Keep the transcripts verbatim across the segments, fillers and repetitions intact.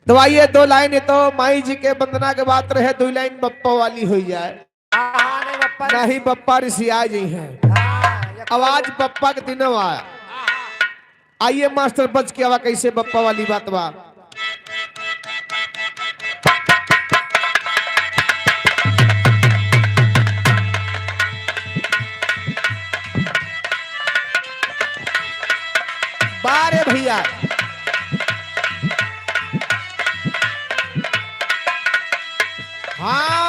तो आइए, दो लाइन ये तो माई जी के वंदना के बात रहे, दो लाइन बप्पा वाली हो जाए। हाँ, नहीं बप्पा। नहीं, बप्पा रिसिया जी हैं। हाँ, ये आवाज बप्पा के दिनों आया। आइए मास्टर बच के आवा, कैसे बप्पा वाली बात बा। बारे भैया। हाँ।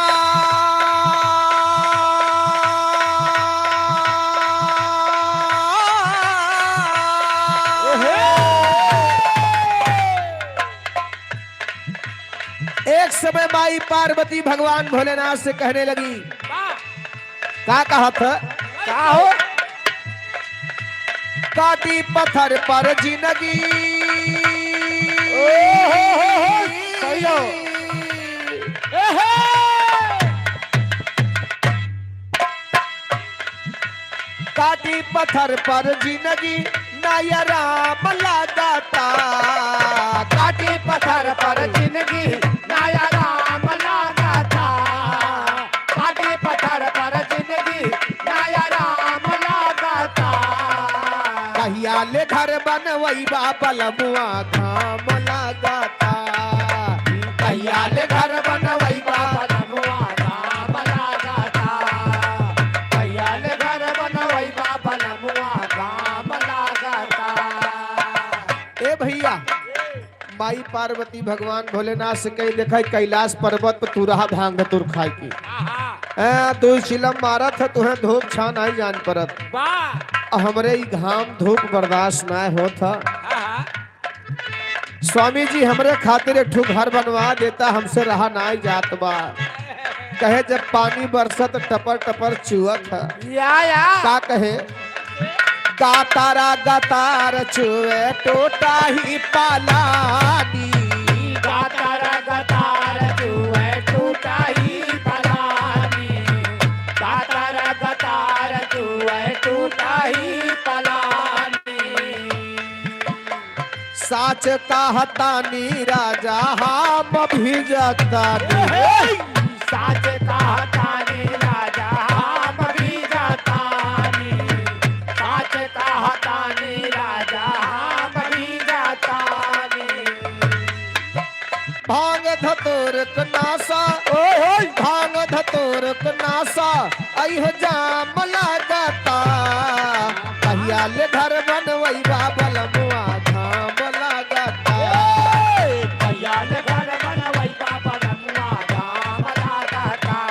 एक समय माई पार्वती भगवान भोलेनाथ से कहने लगी, का कहत ह? का हो? काटी पत्थर पर जिंदगी। ओ हो हो हो, सही हो। ए हे! काटी पत्थर पर जिंदगी, ना या राम लागता। काटी पत्थर पर जिंदगी, ना या राम लागता। काटी पत्थर पर जिंदगी, ना या राम लागता। कहिया ले घर बनवैबा बलमुआ, घाम लागता। कहिया ले घर बनवैबा बलमुआ, घाम लागता। कहिया ले घर बनवैबा बलमुआ, घाम लागता। ए भैया, माई पार्वती भगवान भोलेनाथ से कही, देखा कैलाश पर्वत पर तू रहा भांग धतूर खाए के। ए, तू चिलम मारत ह, तुहें धूप छाँह नाहीं जान परत। वाह। आ हमरे ई घाम धूप बर्दाश्त नाहीं होत ह। स्वामी जी हमरे खातिर एक ठो घर बनवा देता, हमसे रहा नाहीं जात बा। कहे जब पानी बरसत टपर टपर चुअत ह। या, या। का कहे? गातारा गातार चुए टूटा ही पालानी। गातारा गातार चुए टूटा ही पालानी। गातारा गातार चुए टूटा ही पालानी। साच कहतानी राजा हम भीजतानी। साच कहतानी राजा हम भीजतानी। साच कहतानी राजा हम भीजतानी। भांग धतूर क नासा, ओए होए। भांग धतूर क नासा, अइह जाम लागता। कहिया ले घर बनवैबा बलमुआ, घाम लागता। ए, कहिया ले घर बनवैबा बलमुआ, घाम लागता।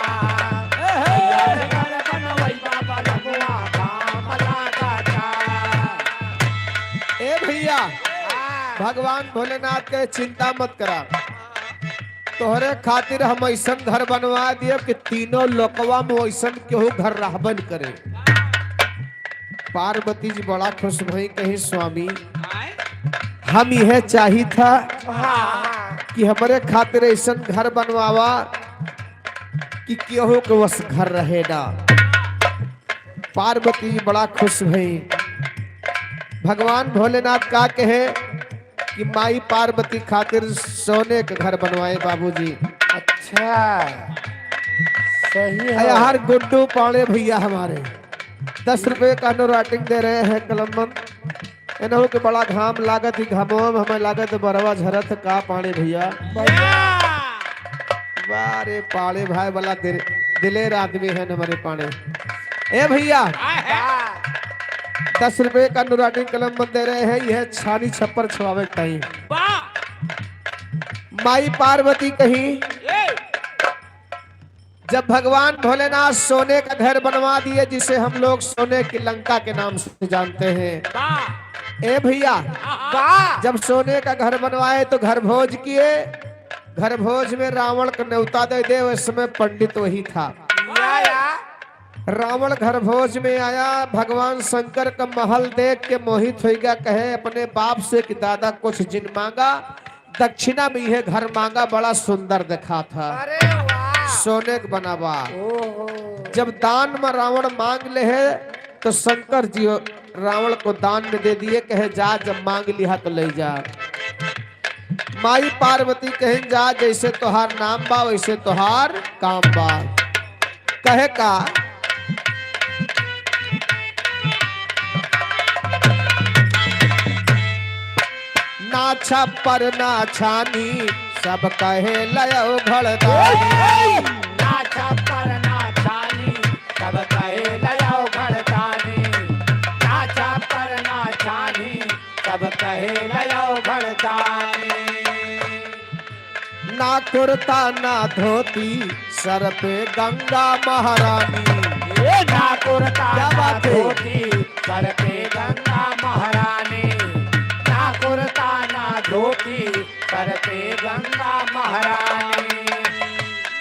ए, हे। कहिया ले घर बनवैबा बलमुआ, घाम लागता। ए भैया, हाँ। भगवान भोलेनाथ के चिंता मत करा। तोहरे खातिर हम अइसन घर बनवा दिए कि तीनों लोकवा में अइसन केहू घर रहबे न करे। पार्वती जी बड़ा खुश भई, कही, "स्वामी, हम इहे चाहित ह कि हमरे खातिर अइसन घर बनवावा कि केहू के वस घर रहे ना।" पार्वती जी बड़ा खुश भई। भगवान भोलेनाथ का कहे कि माई पार्वती खातिर सोने क घर बनवाए बाबूजी। अच्छा, सही है। यार गुड्डू पांडे भैया हमारे दस रुपए का नोट राटिंग दे रहे हैं कलमबंद। इन्हों के बड़ा घाम लागत ही, घामवा में हमें लागत बरवा झरत का पांडे भैया। भैया। वाह रे पांडे भाई, बड़ा दिल-, दिलेर आदमी है हमारे पांडे। ए भैया, आए हैं। दस रुपए का नोट राटिंग कलमबंद दे रहे हैं, यह छानी छप्पर छुआवे के टाइम। वाह। माई पार्वती कही, ए। जब भगवान भोलेनाथ सोने का घर बनवा दिए, जिसे हम लोग सोने की लंका के नाम से जानते हैं। वाह। ए भैया, वाह। जब सोने का घर बनवाए तो घर भोज किए, घर भोज में रावण को न्योता दे दे, उस समय पंडित वही था। या, या। रावण घर भोज में आया, भगवान शंकर का महल देख के मोहित होइ गया, कहे अपने बाप से कि दादा कुछ जिन मांगा, दक्षिणा में यह घर मांगा, बड़ा सुंदर दिखा था। अरे वाह। सोने क बना बा। ओहो। जब दान में रावण मांग ले है, तो शंकर जी रावण को दान में दे दिए, कहे, "जा, जब मांग लिहा तो ले जा।" माई पार्वती कहिन जा, "जैसे तोहार नाम बा, वैसे तोहार काम बा।" कहे का? ना छप्पर ना छानी, सब कहे लयो घड़दानी। ना छप्पर ना छानी, सब कहे लयो घड़दानी। ना छप्पर ना छानी, सब कहे लयो घड़दानी। ना कुर्ता ना धोती, सर पे गंगा महारानी। ए, ना कुर्ता क्या ना बात है? धोती, सर पे गंगा महारानी। ना कुर्ता ना धोती, सर पे गंगा महारानी।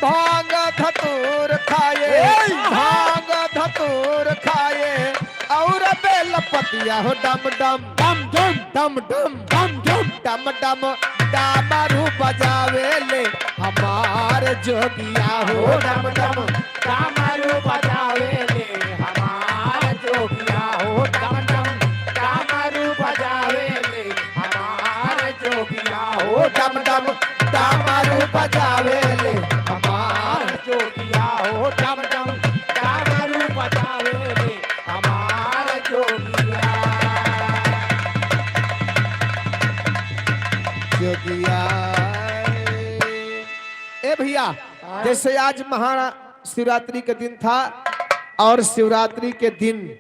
भांग धतूर खाए, ए! भांग धतूर खाए, और बेल पतिया हो डम डम। डम डम। डम डम। डम डम। डम डम। डामरू बजावे ले हमार जोगिया हो। ओ डम डम। डामरू बजावे ले हमार जोगिया हो। डम डम। डामरू बजावे ले हमार जोगिया हो। डम डम। डामरू बजावे ले हमार जोगिया हो। डम डम। डामरू बजावे ले हमार जोगिया। जोगिया। ए भैया, हाँ। जैसे आज महाशिवरात्रि के दिन था और शिवरात्रि के दिन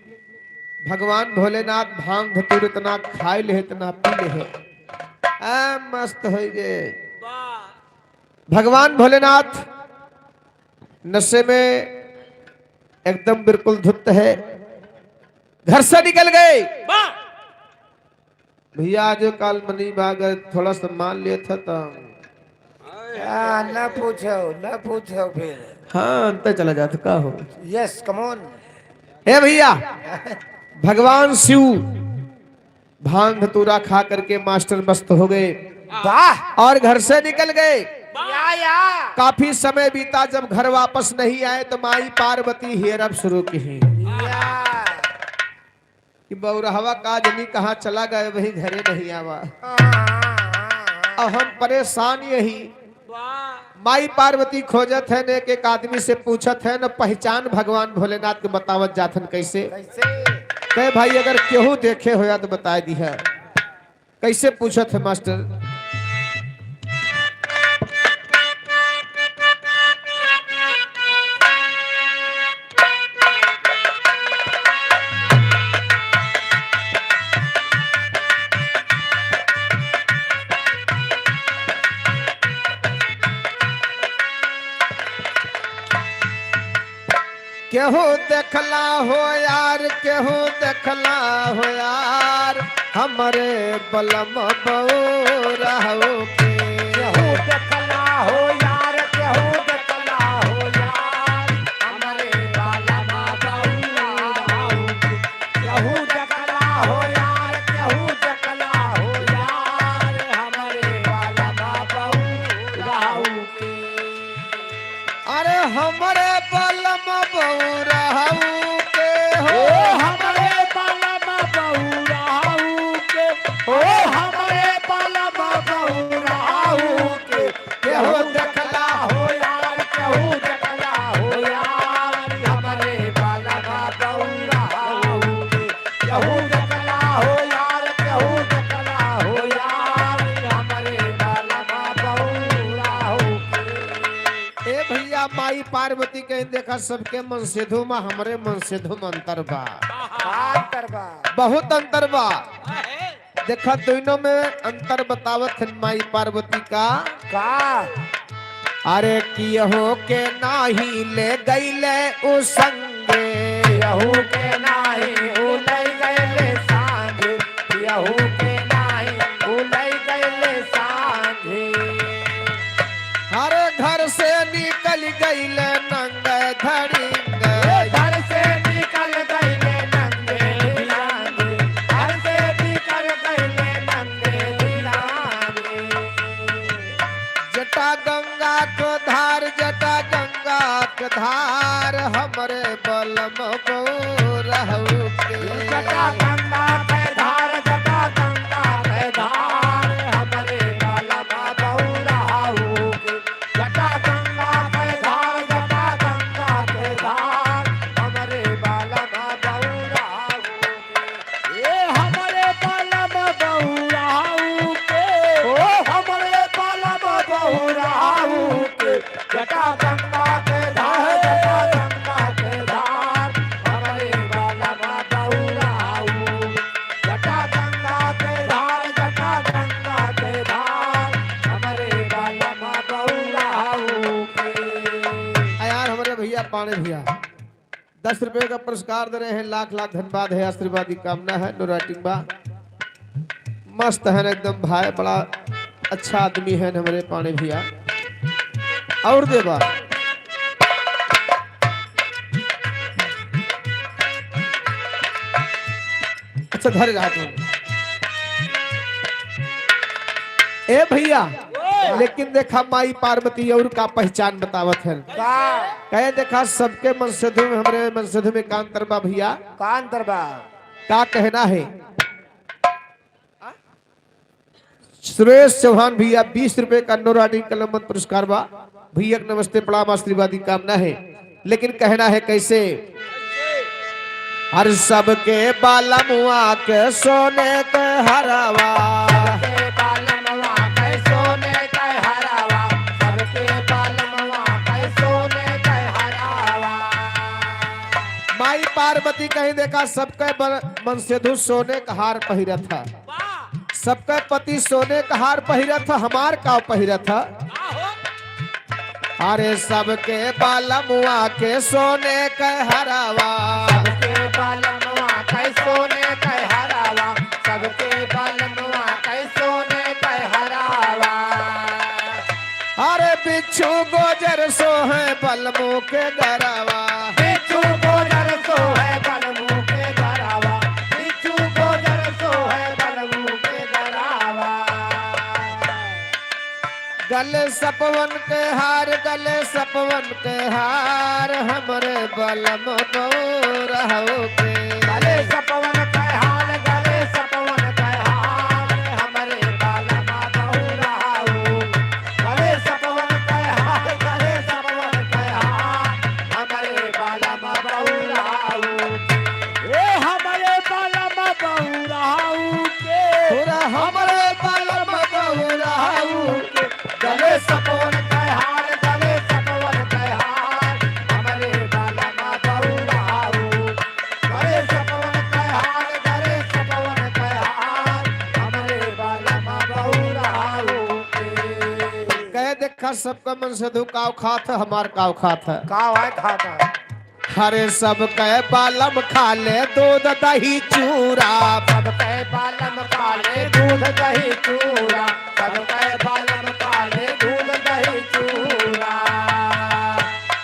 भगवान भोलेनाथ भांग धतूर इतना खाए ले, इतना पी ले है, आ, मस्त हो गए। वाह। भगवान भोलेनाथ नशे में एकदम बिल्कुल धुत्त है, घर से निकल गए। वाह। भैया, आज काल मनी बा, अगर थोड़ा सा मान लिया था तो। आ, ना पूछो, ना पूछो फिर। हाँ, अंतर चला जाता, का हो? Yes, come on। हे भैया, भगवान शिव भांग धतूरा खा करके मास्टर मस्त हो गए। वाह। और घर से निकल गए। या, या। काफी समय बीता, जब घर वापस नहीं आए तो माई पार्वती हेरब शुरू की। या। कि बौरहवा का जनी कहाँ चला गए, वही घरे नहीं आवा। हाँ, हाँ, हाँ, हाँ। अब हम परेशान यही। वाह। माई पार्वती खोजत है न, एक एक आदमी से पूछत है न, पहचान भगवान भोलेनाथ के बतावत जात हन। कैसे? कैसे? कहे, "भाई, अगर केहू देखे होया तो बताए दिहा।" कैसे पूछत है मास्टर? केहू देखला हो यार, केहू देखला हो यार, हमरे बलम बौरहू के। केहू देखला हो यार, केहू देखला हो यार, हमरे बलम बौरहू के। केहू देखला हो यार, केहू देखला हो यार, हमरे बलम बौरहू के। अरे हमरे बलम बौरहू के हो। ओ हमरे बलम बौरहू के। ओ हमरे बलम बौरहू के। केहू देखला हो यार, केहू देखला हो यार, हमरे बलम बौरहू के। केहू देखला हो यार, केहू देखला हो यार, हमरे बलम बौरहू के। ए भैया, माई पार्वती कहिन, "देखा, सबके मन सेधु मा, हमरे मन सेधु मा अंतर बा।" का अंतर बा? बहुत अंतर बा। देखा, दोनों में अंतर बतावत हन माई पार्वती का। का? अरे केहू के नाही ले गईले उ संगे। केहू के नाही उ ले गईले संगे। केहू के नाही उ ले गईले संगे। अरे घर से निकल गईले नंगे धड़िंगे। ए, घर से निकल गईले नंगे धड़िंगे। घर से निकल गईले नंगे धड़िंगे। जटा गंगा के धार, जटा गंगा के धार, हमरे बलम बौरहू के। जटा गंगा के धार, जटा गंगा के धार, हमरे बलम पांडे भैया दस रुपये का पुरस्कार दे रहे हैं, लाख लाख धन्यवाद है, आशीर्वाद की कामना है। No writing बा, मस्त है एकदम भाई, बड़ा अच्छा आदमी है हमरे पांडे भैया। और देबा, अच्छा धरे रहा तू। ए भैया, लेकिन देखा माई पार्वती और का पहचान बतावत है। का? कहे देखा सबके मनसेधु में, हमरे मनसेधु में का अंतर बा भैया? का अंतर बा? का कहना है? सुरेश चौहान भैया बीस रुपये का No writing कलमबंद पुरस्कार बा। भैया के नमस्ते प्रणाम आशीर्वाद की कामना है, लेकिन कहना है कैसे? हर सबके बालमुआ के सोने के हरवा। सबके बालमुआ के सोने के हरवा। सबके बालमुआ के सोने के हरवा। माई पार्वती कहीं देखा सबके बल-, मनसेधु सोने का हार पहिरत है। वाह! सबका पति सोने का हार पहिरत ह, हमार का पहिरत ह? का हो? अरे सबके बालमुआ के सोने के हरवा। सबके बालमुआ के सोने के हरवा। सबके बालमुआ के सोने के हरवा। अरे बिच्छू गोजर सोहे बलमू के गरवा। बिच्छू गोजर सोहे बलमू के गरवा। बिच्छू गोजर सोहे बलमू के गरवा। गले सपवन के हार, गले सपवन के हार, हमरे बलम बउरहु के। गले सपवन के हार, गले सपवन के हार, हमरे बलम बउरहु। गले सपवन के हार, गले सपवन के हार, हमरे बलम बउरहु। ए हमरे बलम बउरहु के। पूरा हमरे बलम बउरहु के। गले सपवन के हार, गले सपवन के हार, हमरे बलम बउरहु। गले सपवन के हार, गले सपवन के हार, हमरे बलम बउरहु के। कहे देखा सबका मनसेधु काव खात है, हमार काव खात है। काव है खात है। अरे सबके बालम खाले दूध दही चूरा। सबके बालम खाले दूध दही चूरा। सबके बालम खाले दूध दही चूरा।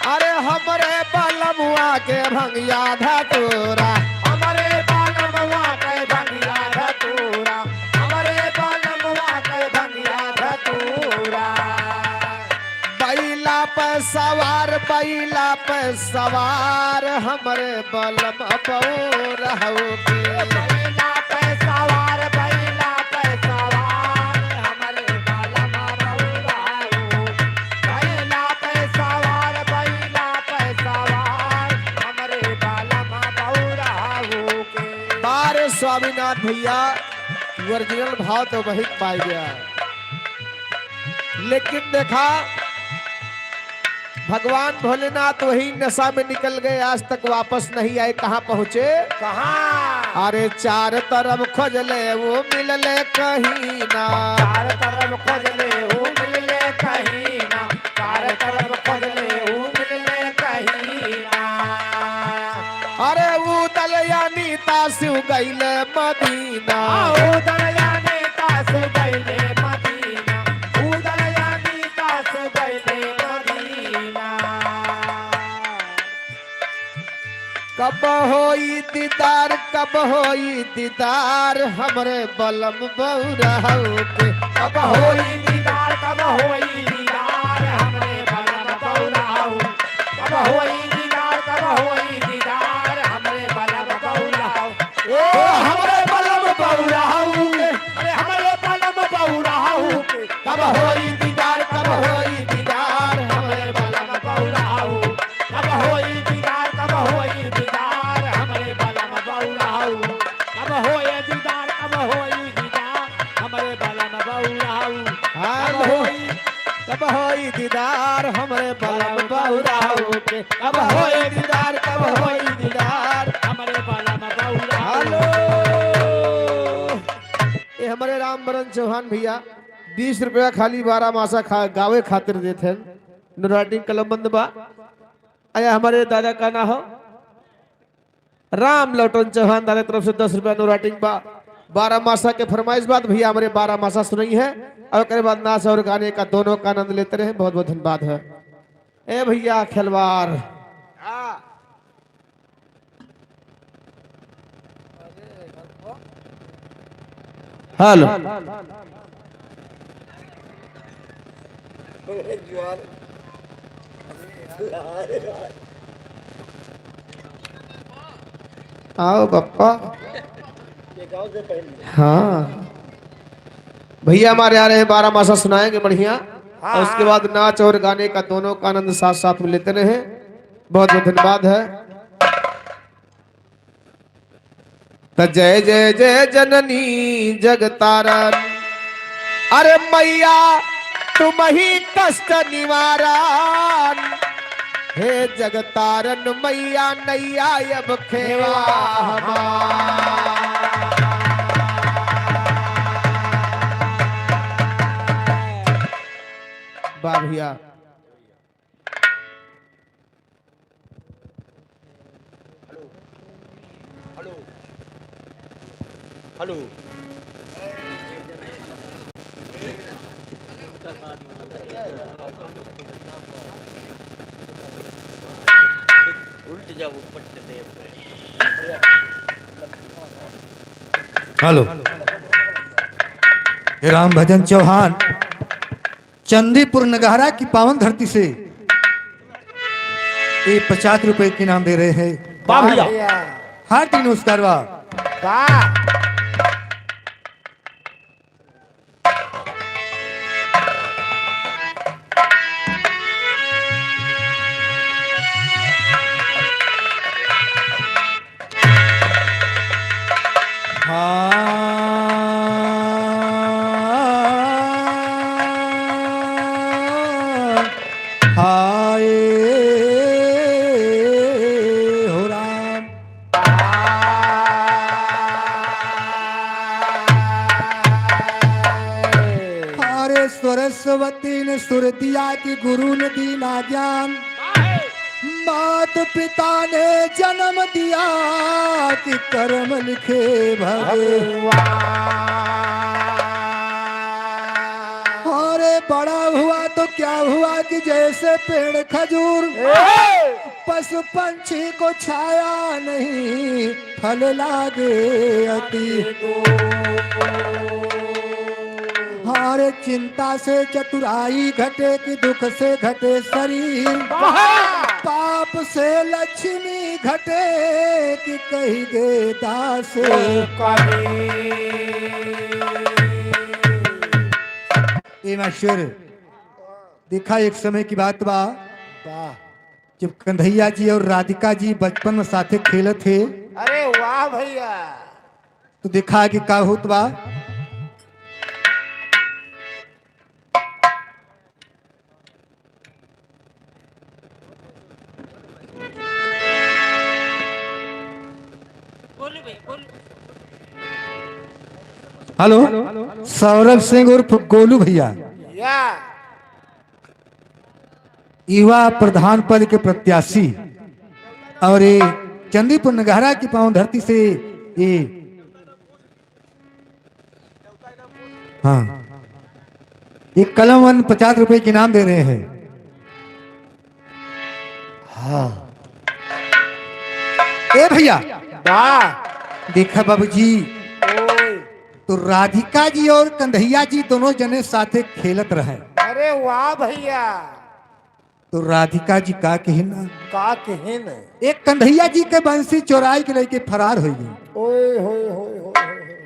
अरे हमरे बालमुआ के भंगिया धतूरा। हमरे बालमुआ के भंगिया धतूरा। हमरे बालमुआ के भंगिया धतूरा। बैला पे सवार, बैला पे सवार, हमरे बलम बउरहु के। बैला पे सवार, बैला पे सवार, हमरे बलम बउरहु। बैला पे सवार, बैला पे सवार, हमरे बलम बउरहु के। बारे स्वामीनाथ भैया, original भाव तो वही पाई गया। लेकिन देखा, भगवान भोलेनाथ वही नशा में निकल गए, आज तक वापस नहीं आए। कहाँ पहुँचे? कहाँ? अरे चार तरफ खोजले वो मिलले कहीं ना। चार तरफ खोजले वो मिलले कहीं ना। चार तरफ खोजले वो मिलले कहीं ना। अरे उदल यानी तासु गइले मदीना। आ, उदल यानी तासु गइले मदीना। उदल यानी तासु गइले मदीना। कब होई दीदार, कब होई दीदार, हमरे बलम बउरहु के। कब होई दीदार, कब होई दीदार, हमरे बलम बउरहु। कब होई दीदार, कब होई दीदार, हमरे बलम बउरहु। ओ हमरे बलम बउरहु के, अरे हमरे बलम बउरहु के। कब होई दीदार, कब होई दीदार, हमरे बलम बउरहु। कब होई दीदार, कब होई दीदार, हमरे बलम बउरहु। कब होई दीदार, कब होई दीदार, हमरे बलम बउरहु। हाँ, कब होई, कब होई दीदार, हमरे बलम बउरहु के। कब होई दीदार, कब होई दीदार, हमरे बलम बउरहु। हेलो। ये हमरे रामबरन चौहान भैया बीस रुपया खाली बारह मासा खा-, गावे खातिर देत हैं। No writing कलमबंद बा। अरे, हमरे दादा का ना हो, राम लोटन चौहान दादा तरफ से दस रुपया नोराटिंग बा। बारह मासा के फरमाइश बा, तो भइया हमरे बारह मासा सुनइहैं और ओकरे बाद नाच और गाने का दोनों का आनंद लेते रहें। बहुत बहुत धन्यवाद है। ए भइया खिलवाड़। हेलो। आओ बप्पा। हाँ भइया, हमरे आ रहे हैं, बारह मासा सुनाएंगे बढ़िया। हाँ, और उसके बाद नाच और गाने का दोनों का आनंद साथ साथ में लेते रहें। बहुत बहुत धन्यवाद है। त जय जय जय जननी जगतारण, अरे मैया तुम ही कष्ट निवारण, हे जगतारण मैया नैया अब खेवा हमार। वाह भइया। हेलो। उल्ट जाओ, ऊपर चले। हेलो। हे राम भजन चौहान, चंदीपुर नगहरा की पावन धरती से ये पचास रुपए के इनाम दे रहे हैं। वाह भइया। हार्दिक नमस्कार बा। वाह। हाँ, हाय हो राम। अरे सरस्वती ने सुर दिया कि गुरु ने दीना ज्ञान, मात पिता ने जन्म दिया कि कर्म लिखे भगवान। अरे बड़ा हुआ तो क्या हुआ कि जैसे पेड़ खजूर, पशु पंछी को छाया नहीं, फल लागे अति। अरे चिंता से चतुराई घटे कि दुख से घटे शरीर, पाप से लक्ष्मी घटे कि कही गे दास। ए मास्टर, देखा एक समय की बात बा, वाह। जब कन्हैया जी और राधिका जी बचपन में साथे खेलत हे। अरे वाह भइया। तो देखा कि का होत बा। हेलो, सौरभ सिंह उर्फ गोलू भइया। या। युवा प्रधान पद के प्रत्याशी और ये चंदीपुर नगहरा की पावन धरती से ये, हाँ, एक कलम वन पचास रुपए के इनाम दे रहे हैं। हाँ। ए भइया। वाह। देखा बाबूजी, ओए। तो राधिका जी और कन्हैया जी दोनों जने साथे खेलत रहे। अरे वाह भइया। तो राधिका जी का कहिन? का कहिन? एक कन्हैया जी के बंसी चोराई के लेके फरार होइ गई। ओए होए होए होए होए।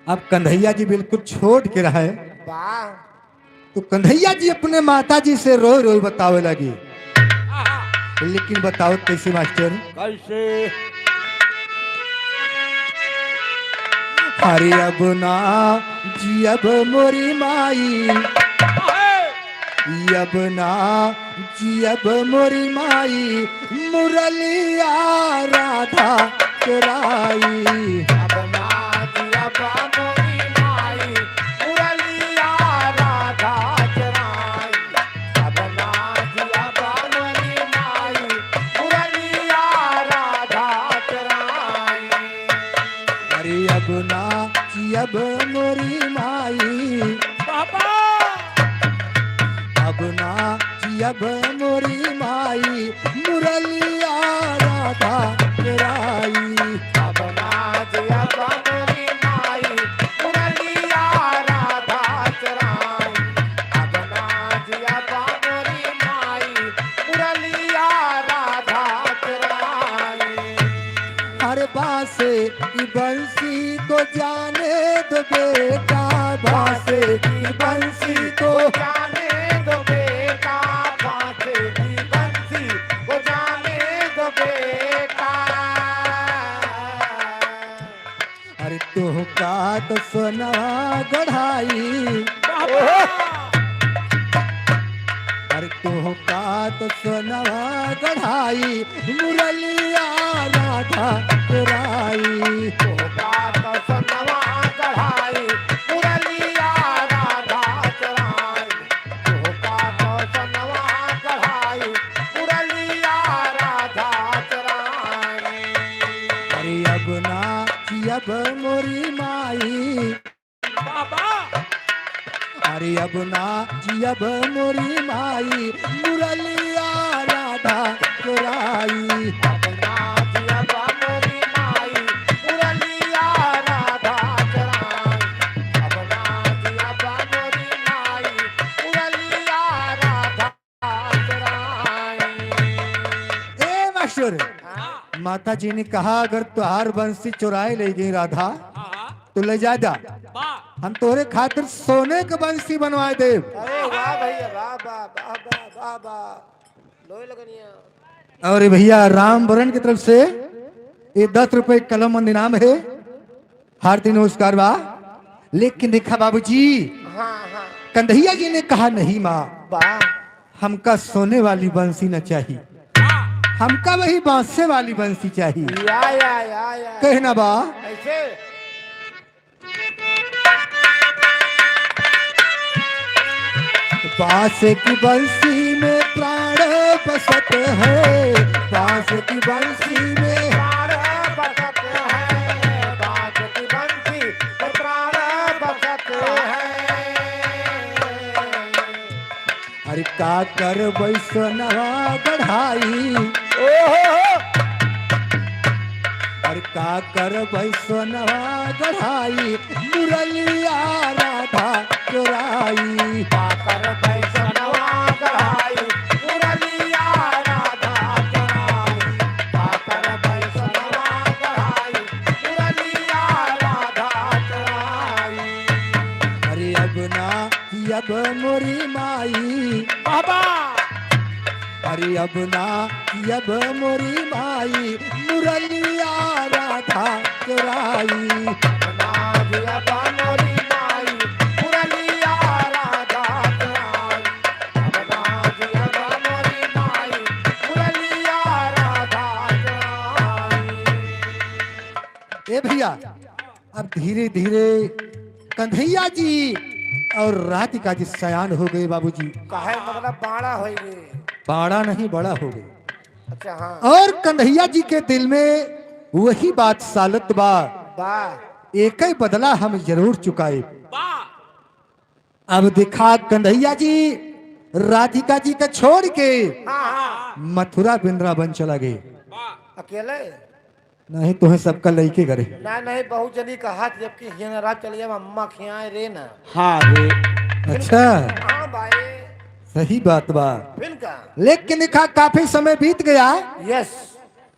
अब कन्हैया जी बिल्कुल छोट के रहे। वाह। तो कन्हैया जी अपने माता जी से रोइ रोइ बतावे लगी। लेकिन बताओ कैसे मास्टर? कैसे? अरे अब ना जियब मोरी माई, अब ना जियब मोरी माई, मुरलिया राधा चोराई। अब ना जियब मोरी माई, मुरलिया राधा चोराई। अब ना जियब मोरी माई, जब मोरी माई मुरलिया राधा चोराई। अब ना जियब मोरी माई मुरलिया राधा चोराई। अब ना जियब मोरी माई मुरलिया राधा चोराई। अरे बांसे की बंसी को जाने दो बेटा, बांसे की बंसी को जाने दो बेटा, बांसे की बंसी को जाने दो बेटा। अरे तुहका तो सोनवा गढ़ाई, अरे तुहका तो सोनवा गढ़ाई, मुरलिया राधा चोराई। तुहका तो सोनवा गढ़ाई, मुरलिया राधा चोराई। तुहका तो सोनवा गढ़ाई, मुरलिया राधा चोराई। अरे अब ना जियब मोरी माई, बाबा। अरे अब ना जियब मोरी माई, मुरलिया राधा चोराई। अब ना जियब मोरी माई, मुरलिया राधा चोराई। अब ना जियब मोरी माई, मुरलिया राधा चोराई। ए मास्टर, हाँ। माता जी ने कहा, "अगर तुहार बंसी चुराए ले गई राधा, हाँ, हाँ। तो ले जा जा। वाह। हम तोहरे खातिर सोने के बंसी बनवाए देब।" अरे वाह भैया, वाह, वाह, वाह, वाह, वाह, वाह। लोहे लगनिया। और ये भैया राम वरण की तरफ से ये दस रुपए कलम और इनाम है, हार्दिक नमस्कार बा। लेकिन देखा बाबूजी, हाँ, हाँ। कंधैया जी ने कहा, "नहीं माँ, वाह। हमका सोने वाली बंसी न चाहिए, हमका वही बांसे वाली बंसी चाहिए।" या, या, या, या। कहना बा। कैसे? बांस की बंसी में प्राण बसत है, बांस की बंसी में प्राण बसत है, बांस की बंसी में प्राण बसत है। अरे का करबै सोनवा गढ़ाई? ओहो! अरे का करबै सोनवा गढ़ाई? मुरलिया राधा चोराई। का करबै सोनवा गढ़ाई? मुरलिया राधा चोराई। का करबै सोनवा गढ़ाई? मुरलिया राधा चोराई। अरे अब ना जियब मोरी माई। बाबा। अरे अब ना जियब मोरी माई, मुरलिया राधा चोराई। अब ना जियब मोरी माई, मुरलिया राधा चोराई। अब ना जियब मोरी माई, मुरलिया राधा चोराई। ए भैया, अब धीरे धीरे कन्हैया जी और राधिका जी सयान हो गए बाबूजी। काहे मतलब बाड़ा हो गए? बाड़ा नहीं, बड़ा हो गए। अच्छा, हाँ। और कन्हैया जी के दिल में वही बात सालत बा, बा। एक ही बदला हम जरूर चुकाए। बा। अब देखा कन्हैया जी राधिका जी के छोड़ के हाँ, हाँ। मथुरा वृंदावन चला गए। बा। अकेले? नहीं, तोहे सबका लइके करे। ना, नहीं, बहुत जनी कहा, जबकि हियन रात चल जाए, अम्मा खियाए रे ना। हाँ रे। अच्छा। हाँ भाई। सही बात बा। फिर का? लेकिन देखा, काफी समय बीत गया। यस।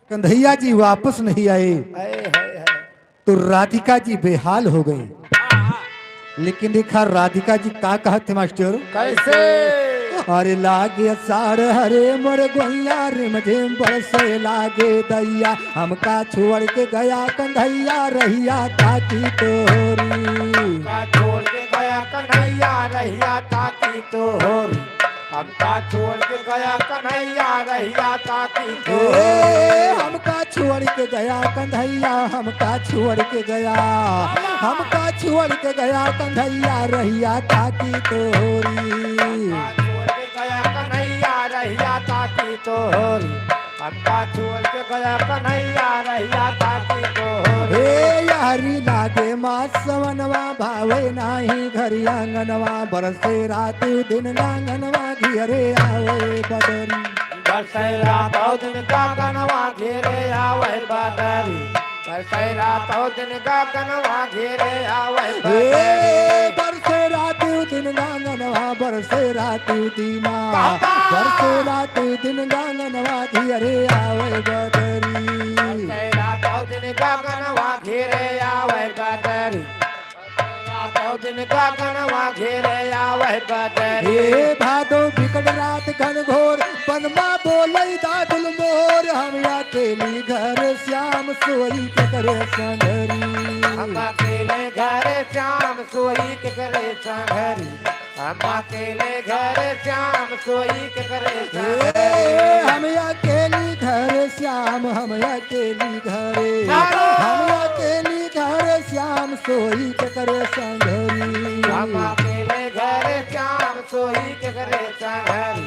कन्हैया जी वापस नहीं आए। हाय, हाय, हाय। तो राधिका जी बेहाल हो गई। लेकिन देखा राधिका जी का कहत है मास्टर? कैसे? अरे लागे असार हरे मोर गोइया, रिमझिम बरसे लागे दैया, हमका छोड़ के गया कन्हैया रहिया ताकी तोरी। हमका छोड़ के गया कन्हैया रहिया ताकी तोरी। हमका छोड़ के गया कन्हैया रहिया ताकी तोरी। ए, हमका छोड़ के गया कन्हैया, हमका छोड़ के गया, हमका छोड़ के गया कन्हैया रहिया ताकी तोरी। हमका छोड़ के गया कन्हैया रहिया ताकी तोरी। हमका छोड़ के गया कन्हैया रहिया ताकी तोरी। ए यारी लागे मास सवनवा, भावे नाही घर आंगनवा, बरसे रात दिन गांगनवा, घेरे आवे बदरी। बरसे रात दिन गांगनवा, घेरे आवे बदरी। बरसे रात दिन गांगनवा, घेरे आवे बदरी। ए, बरसे रात दिन गांगनवा, बरसे रात दिना। बाबा! बरसे रात दिन गांगनवा, घेरे आवे बदरी। बरसे रात दिन गांगनवा, घेरे आवे बदरी। रात दिन गांगनवा, घेरे आवे बदरी। हे भादो बिकट रात घनघोर, बनमा बोलै दादुल मोर, हम अकेली घर श्याम सोई केकरे संघरी। हम अकेले घर श्याम सोई केकरे संघरी। हम अकेले घर श्याम सोई केकरे संघरी। ए, हम अकेली घर श्याम, हम अकेली घरे। बाबा! हम अकेली घर श्याम सोई केकरे संघरी। हम अकेले घर श्याम सोई केकरे संघरी।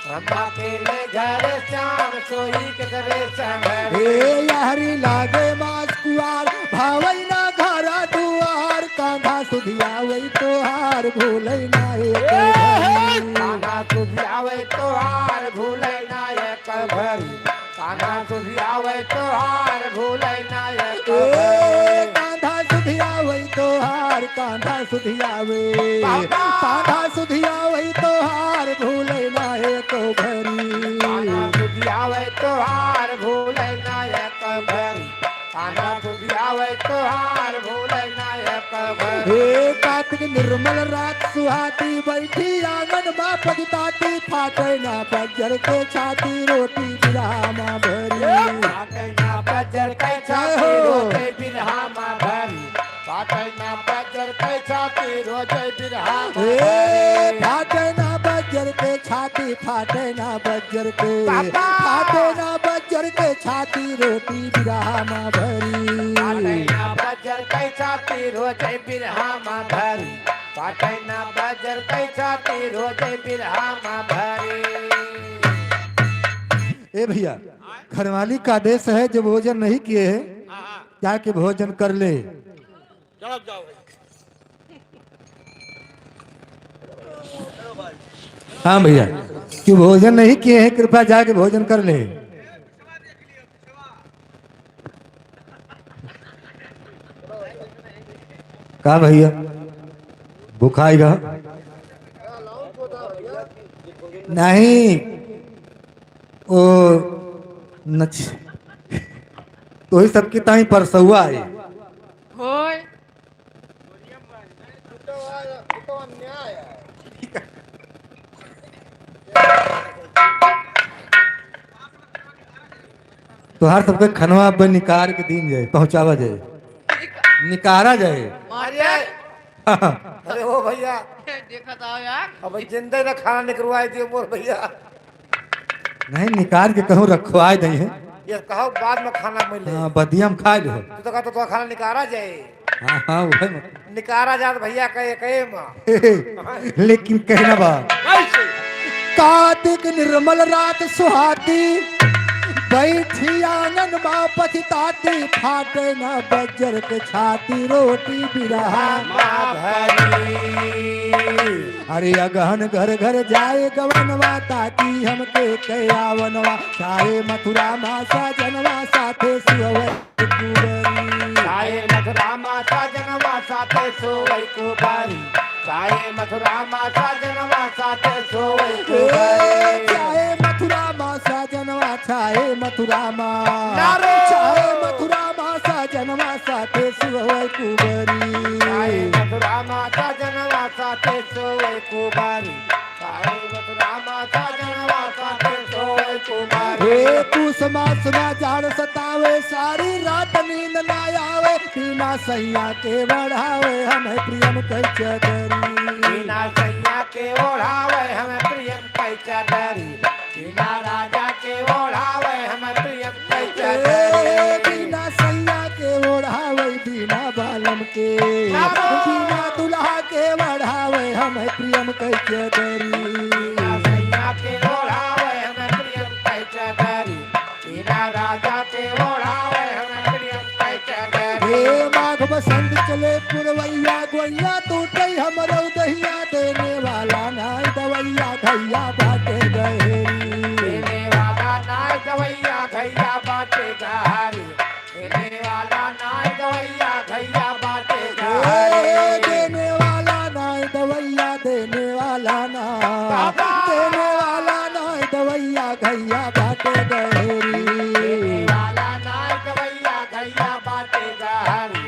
हम अकेले घर श्याम सोई केकरे संघरी। ए यारी लागे मास कुआर, भावै ना घरा दुआर, कांधा सुधियावै तोहार, भूलै ना एको ए, घरी। कांधा सुधियावै तोहार, भूलै ना एको घरी। कान्हा सुधियावै तोहार भूलै ना एको ए, घरी। कान्हा सुधियावै तोहार, कान्हा सुधियावै। बाबा! कान्हा सुधियावै तोहार भूलै ना एको घरी। कान्हा सुधियावै तोहार भूलै ना एको घरी। कान्हा सुधियावै तोहार भूलै ना एको घरी। हे कार्तिक निर्मल रात सुहाती, बैठी आंगन मा पछताती, फाटै ना बज्जर के छाती, रोटी बिरहा मा भरी। फाटै ना बज्जर के छाती, जय हो। रोटी बिरहा मा भरी। फाटै ना बज्जर के छाती, रोटी बिरहा मा ए, भरी। फाटै ना बज्जर के छाती, फाटै ना बज्जर के। बाबा। फाटै ना बज्जर के छाती, रोटी बिरहा मा भरी। फाटै ना बज्जर के छाती, रोटी बिरहा मा भरी। फाटै ना बज्जर के छाती, रोटी बिरहा मा भरी। ए भैया, घरवाली का आदेश है, जो भोजन नहीं किए हैं, जाके भोजन कर ले। चलो, जाओ भाई। हाँ भैया, जो भोजन नहीं किए हैं, कृपया जाके भोजन कर ले। का भैया, भुखाई रहा? नहीं, ओ नच-, तोही सबके ताई परसौआ है। होय। तोहार सबके खनवा अब निकार के दीन जाए, पहुँचावा जाए, निकारा जाए। अरे, अरे ओ भैया, देखत आओ यार। अब जिंदे ना खाना निकरवाए दियो मोर भैया। नहीं, निकार के कहूँ रखवाए दई है। ये कहो बाद में खाना मिले। हाँ, बदिया में खाए लो। तू तो कहता तो खाना निकारा जाए। हाँ, हाँ, वही मत। निकारा जात भैया कहे, कहे माँ। लेकिन कहना बा। कैसे? कार्तिक निर्मल रात सुहाती, बैठी आंगन मा पछताती, फाटे ना बज्जर के छाती, रोटी बिरहा मा भरी। अरे अगहन घर घर जाए गवनवा, ताकी हमके कयावनवा, चाहे मथुरा मा साजनवा, साथे सुअवै कुबरी। चाहे मथुरा मा साजनवा, साथे सोवै कुबरी। चाहे मथुरा मा साजनवा, साथे सोवै कुबरी। चाहे मथुरा मा साजनवा, चाहे मथुरा मा। नारो। चाहे मथुरा मा साजनवा, साथे सोवै कुबरी। चाहे मथुरा मा साजनवा, साथे सोवै कुबरी। साई मथुरा मा साजनवा, साथे सोवै कुबरी। हे पूस मास मा जाड़ सतावे, सारी रात नींद ना आवे, बिना सैया के ओढ़ावे, हमें प्रियम कैसे डरी। बिना सैया के ओढ़ावे, हमें प्रियम कैसे डरी। बिना राजा के ओढ़ावे, हमें प्रियम कैसे डरी। बिना सैया के ओढ़ावे, बिना बालम के, बाबा। बिना दुल्हा के ओढ़ावे, हमें प्रियम कैसे डरी। बिना सैया के ओढ़ावे, हमें प्रियम कैसे डरी। बिना राजा के ओढ़ावे, हमें प्रियम कैसे डरी। बसंत चले पुरवैया, गोइया टूटे हमरो दहिया, देने वाला नाय दवैया, घैया बाटे गहेरी। देने वाला नाय दवैया, घैया बाटे गहारी। देने वाला नाय दवैया, घैया बाटे गहारी। ए, देने वाला नाय दवैया, देने वाला ना। बाबा! देने वाला नाय दवैया, घैया बाटे गहेरी। देने वाला नाय दवैया, घैया बाटे गहारी।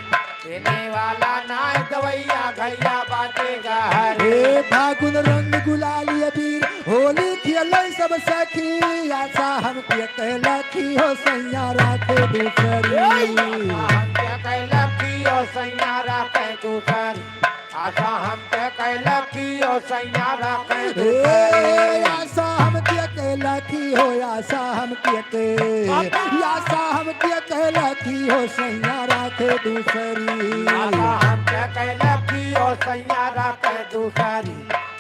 देने वाला नाय दवैया, घैया बाटे गहारी। ए, फागुन रंग गुलाल अबीर, होली खेले सब सखी, आशा हमके कहलखी हो सैया राखे दूसरी। आशा हमके कहलखी हो सैया राखे दूसरी। आशा हमके कहलखी हो सैया राखे दूसरी। ए, आशा हमके कहलखी हो, आशा हमके के। बाबा! आशा हमके कहलखी हो सैया राखे दूसरी। आशा हमके कहलखी हो सैया राखे दूसरी।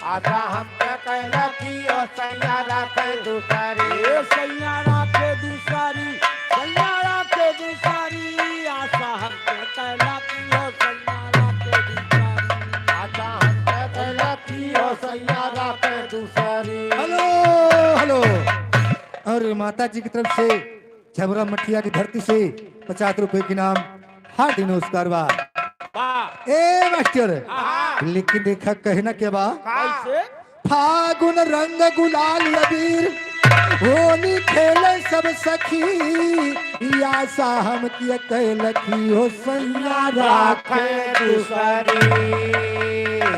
आशा हमके कहलखी हो सैया राखे दूसरी। ए सैया राखे दूसरी, सैया राखे दूसरी। आशा हमके कहलखी हो सैया राखे दूसरी। आशा हमके कहलखी हो सैया राखे दूसरी। हेलो, हेलो। और माता जी की तरफ से छबरा मठिया की धरती से पचास रुपए के इनाम, हार्दिक नमस्कार बा। वाह। ए मास्टर, हाँ। लेकिन देखा कहना क्या बा? कैसे? फागुन रंग गुलाल अबीर, होली खेले सब सखी, ई आशा हमके कहलखी हो सैया राखे दूसरी।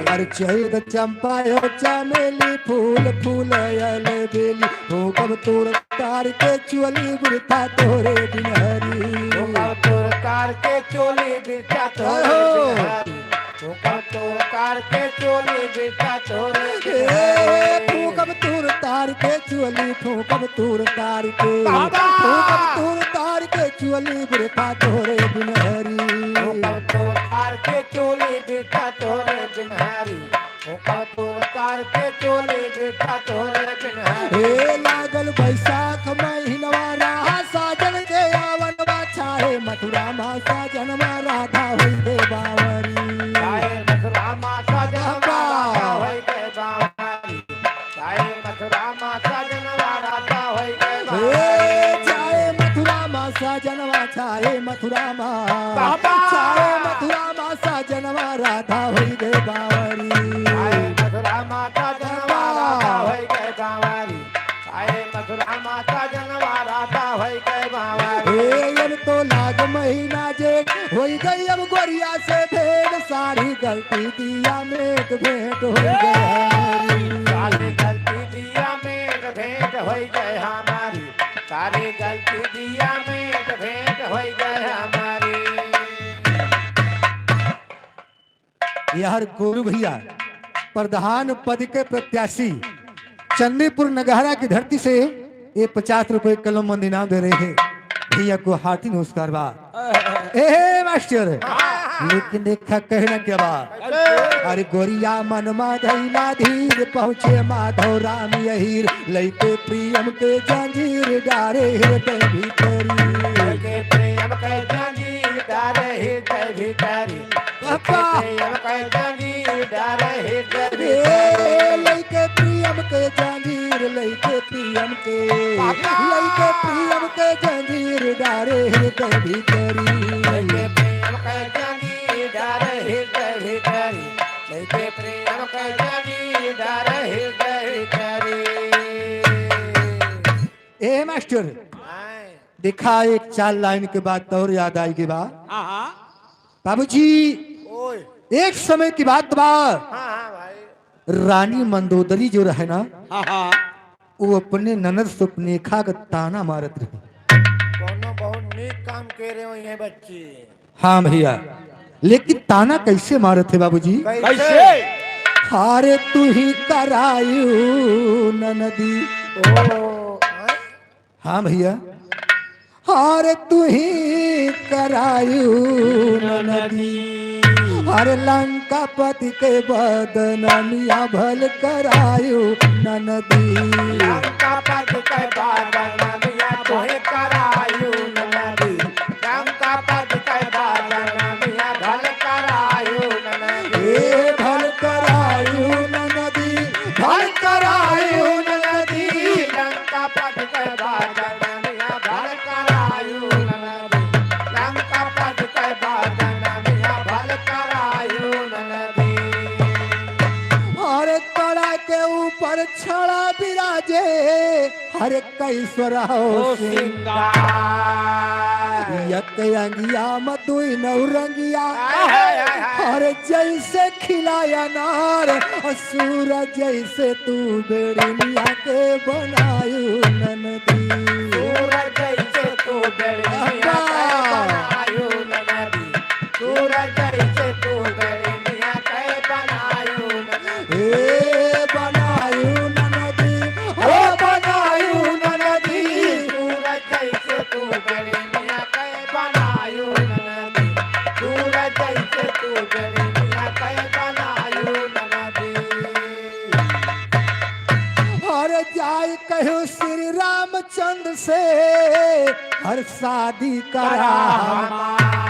अरे चैत चंपा हो चमेली फूल फूल अयल बेली, फूकब तोर तार के चोली बिरथा तोरे बिनहरी। फूकब तोर तार के चोली बिरथा तोरे ओहो। बिनहरी। फूकब तोर तार के चोली बिरथा तोरे ए, बिनहरी। फूकब तोर तार के चोली, फूकब तोर तार के। बाबा! फूकब तोर तार के चोली बिरथा तोरे बिनहरी। फूकब तोर तार के चोली बिरथा तोरे बिनहरी। फूकब तोर तार के चोली बिरथा तोरे बिनहरी। ए, लागल बैसाख महीनवा रहा साजन के आवन बा, चाहे मथुरा मा साजन मा राधा होई दे बावरी। चाहे मथुरा मा साजन मा बाबा। राधा होई दे बावरी। चाहे मथुरा मा साजन मा राधा होई दे ए, बावरी। चाहे मथुरा मा साजनवा, चाहे मथुरा मा। बाबा। चाहे मथुरा मा साजनवा राधा होई दे बावरी। चाहे मथुरा मा साजनवा बाबा। राधा होई दे बावरी। चाहे मथुरा मा साजनवा राधा होई दे बावरी। ए, अब तो लाग महीना जेठ होई गई अब गोरिया से भेंट, सारी गलती दिया मेट भेंट होई गई हमारी। सारी गलती दिया मेट भेंट होई गई हमारी। सारी गलती दिया मेट भेंट होई गई हमारी। यार गोरू भैया, प्रधान पद के प्रत्याशी, चंदीपुर नगहरा की धरती से ये पचास रुपए कलम मंद इनाम दे रहे हैं। भैया को हार्दिक नमस्कार बा। ए मास्टर, लेकिन देखा कहना क्या बा? अरे गोरिया मन मा धैला धीर, पहुँचे माधव राम यहीर, लइके प्रियम के जंजीर डारे हृदय भीतरी। लइके प्रियम के जंजीर डारे हृदय भीतरी। पापा। लइके प्रियम के जंजीर डारे हृदय ए, भीतरी। लइके प्रियम के जंजीर, लइके प्रियम के, पापा। लइके प्रियम के जंजीर डारे हृदय भीतरी। लइके प्रियम के जंजीर डारे हृदय भीतरी। लइके प्रियम के जंजीर डारे हृदय भीतरी। ए मास्टर, आए। देखा, एक चार लाइन के बात और याद आई के बा। हाँ, हाँ। बाबूजी, ओए। एक समय की बात बा, हाँ, हाँ, भाई। रानी मंदोदरी जो रहे ना, हाँ, हाँ। वो अपने ननद सुपनेखा का ताना मारत रहे। कोनो बहुत नीक काम के रहे हो ये बच्ची। हाँ भैया, लेकिन ताना कैसे मारत है बाबूजी? कैसे? हारे तू ही करायू ननदी। ओ, हाँ? हाँ भैया, हारे तू ही करायू ननदी, हर लंकापति के बदनमिया भल करायू ननदी। लंकापति के बदनमिया तू ही करायू ननदी, लंकापति के बदनमिया भल भल करायु ननदी, लंका पट के बाजन मिया भल करायु ननदी, लंका पट के बाजन मिया भल करायु ननदी। अरे कड़ा के ऊपर छड़ा विराजे, अरे कैसो रहो ओ सिंगार। सिंगार। एक अंगिया म दुई नौरंगिया। हाय, हाय, हाय, हाय। अरे जैसे खिला अनार, और सूरज जैसे तू बेड़निया के बनायु ननदी। सूरज जैसे तू बेड़निया के अब्बा। बनायु ननदी। सूरज जैसे तू बेड़निया के बनायु ननदी। ए बनायु ननदी, ओ बनायु ननदी। सूरज जैसे तू बेड़निया के बनायु ननदी। सूरज जैसे तू बेड़निया के बनायु ननदी। अरे जाय कहो श्री रामचंद्र से, अरे शादी करा करा हमार। हमार।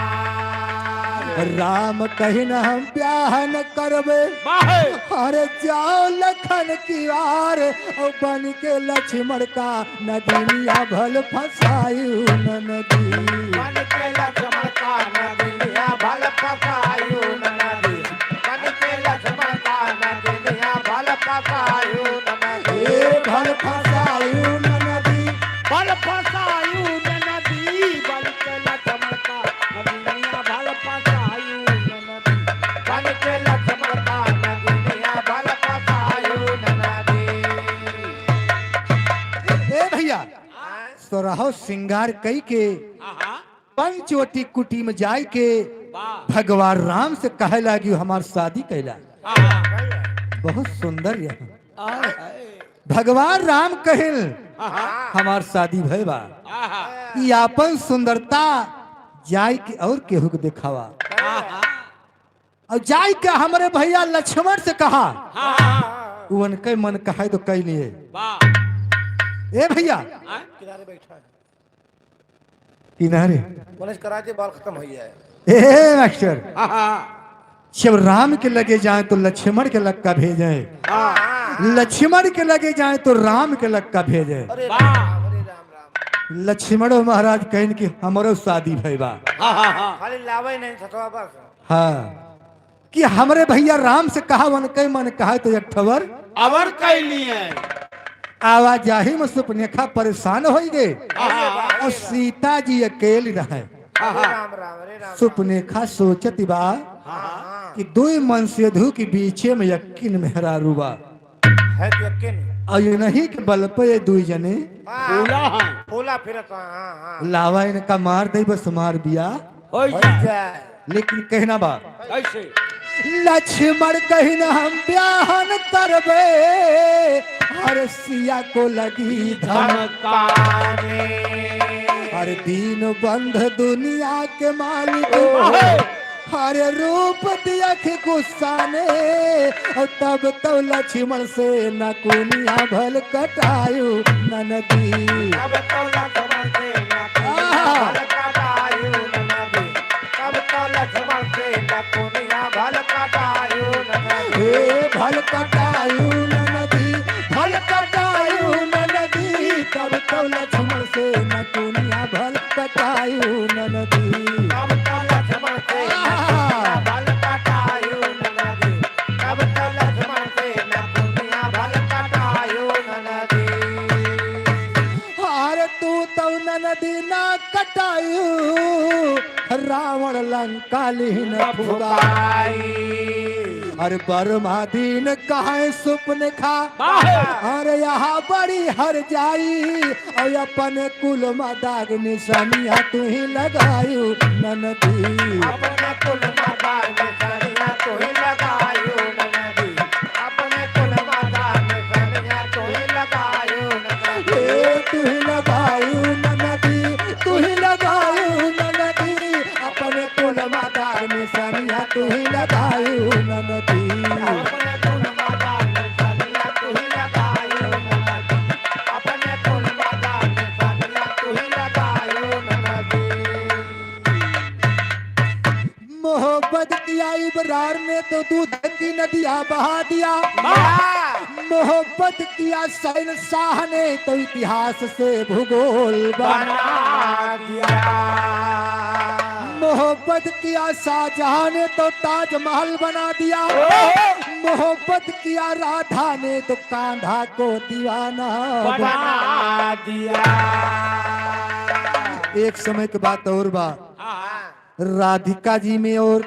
राम कहिन हम ब्याह न करबे। बाहे। अरे जाओ लखन की वार, और बन के लक्ष्मण का नगिनिया भल फंसायु ननदी। बन के लक्ष्मण का नगिनिया भल फंसायु ननदी। बन के लक्ष्मण का नगिनिया भल फंसायु ननदी। ए भल फंसायु ननदी। भल फंसायु ननदी। बन के लक्ष्मण का नगिनिया भल फंसायु ननदी। बन के लक्ष्मण का नगिनिया भल फंसायु ननदी। ए भैया, सोरहो सिंगार कई के आहा। पंचवटी कुटी में जाय के वाह। भगवान राम से कहे लागी, "हमार शादी कैला।" आहा। बहुत सुंदर यह। आहा। भगवान राम कहिन, आहा। "हमार शादी भय बा।" आहा। ई आपन सुंदरता जाय के और केहू के देखावा। आहा। और जाय के हमरे भैया लक्ष्मण से कहा, हाँ। उनके मन कहे तो कह लिए। वाह। ए भैया, हाँ? किनारे बैठा है। किनारे। मनोज कराते बाल खत्म हो गया है। ए मास्टर, हाँ, हाँ। जब राम के लगे जाए तो लक्ष्मण के लक्का भेजे, हाँ। लक्ष्मण के लगे जाए तो राम के लक्का भेजे। अरे वाह। राम, अरे राम, राम। लक्ष्मण महाराज कहन कि हमरो शादी भय बा। हाँ, हाँ, हाँ। खाली लावे नहीं छतवा बस। हाँ, कि हमरे भैया राम से कहा, उनके मन कहा तो एक ठवर अवर कैली है। आवाजाही में सुपनेखा परेशान होइ गए। हाँ। और सीता जी अकेली रहे। हाँ। अरे राम राम, अरे राम राम। सुपनेखा सोचत बा हाँ। कि दुई मनसेधु के बीचे में यक्किन मेहरारू बा। है तो यक्किन। और ये नहीं कि बल पे ये दुई जने हाँ। फूला है। फूला फिरत, हाँ, हाँ, हाँ। लावा इनका मार दे, बस मार दिया। हो हो जाए। जाए। लेकिन कहना बा, कैसे? लक्ष्मण कहिन हम ब्याह न करबे, हर सिया को लगी धमकाने। धमकाने। हर दीनबंधु दुनिया के मालिक, ओहो। हर रूप दियख गुस्सा ने, और तब तो लक्ष्मण से नकुनिया भल कटायु ननदी। तब तो लक्ष्मण से नकुनिया आहा। भल कटायु ननदी। तब तो लक्ष्मण से नकुनिया भल कटायु ननदी। हे भल कटायु ननदी, भल कटायु ननदी। तब तो लक्ष्मण से नकुनिया भल कटायु ननदी। तब तो लक्ष्मण से आहा। नकुनिया भल कटायु ननदी। तब तो लक्ष्मण से नकुनिया भल कटायु ननदी। अरे तू तो ननदी ना कटायु, रावण लंका लिहिन फुकाई। फुकाई। अरे बरमा दीन कहे सुपनेखा, बाहे। अरे यहाँ बड़ी हर जाई, और अपने कुल मा दाग निशानिया तू ही लगायु ननदी। अपने कुल मा दाग निशानिया तू ही लगायु ननदी। अपने कुल मा दाग निशानिया तू ही लगायु ननदी। ए, तू ही लगायु ननदी, तू ही लगायु ननदी। अपने कुल मा दाग निशानिया तू ही लगायु ननदी। अपने कुल मा दाग निशानिया तू ही लगायु ननदी। अपने कुल मा दाग निशानिया तू ही लगायु ननदी। मोहब्बत किया इबरार ने तो दूध की नदिया बहा दिया। वाह! मोह मोहब्बत किया शहंशाह ने तो इतिहास से भूगोल बना बना दिया। मोहब्बत किया शाहजहां ने तो ताजमहल बना दिया। ओहो। मोहब्बत किया राधा ने तो कान्हा को दीवाना बना बना दिया। एक समय के बात और बा। हाँ। राधिका जी में और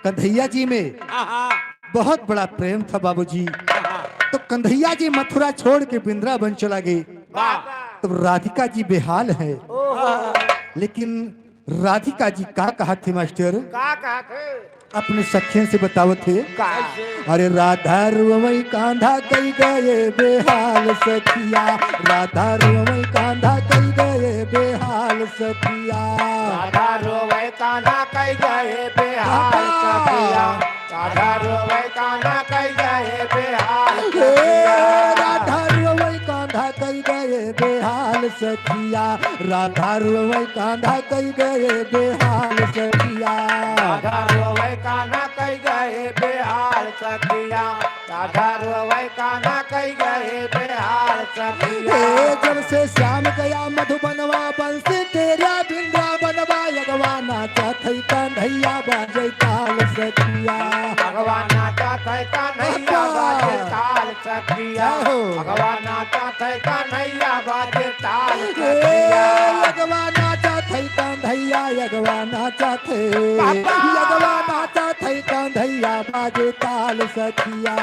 कन्हैया जी में हाँ, हाँ। बहुत बड़ा प्रेम था बाबूजी। हाँ, हाँ। तो कन्हैया जी मथुरा छोड़ के वृंदावन चला गए। वाह। तब राधिका जी बेहाल है। ओहो। लेकिन राधिका जी का कहा थे मास्टर? का कहा थे? अपने सखियन से बतावत है। का? अरे राधा रोवै कान्हा कई गए बेहाल सखिया, राधा रोवै कान्हा कई गए बेहाल सखिया। राधा रोवै कान्हा कई गए बेहाल बाबा। सखिया, राधा रोवै कान्हा कई गए बेहाल ए, सखिया। राधा रोवै कान्हा कई गए बेहाल सखिया, राधा रोवै कान्हा कई गए बेहाल सखिया। राधा रोवै कान्हा कई गए बेहाल सखिया, राधा रोवै कान्हा कई गए बेहाल सखिया। ए, जब से श्याम गया मधुबनवा बंसी तेरा वृंदावनवा, अगवा नाचत है कन्हैया बाजे ताल सखिया। अगवा नाचत है कन्हैया बाबा। बाजे ताल सखिया। जय हो। अगवा नाचत है कन्हैया बाजे ताल ए, सखिया। अगवा नाचत है कन्हैया, अगवा नाचत है। बाबा। अगवा नाचत है कन्हैया बाजे ताल सखिया।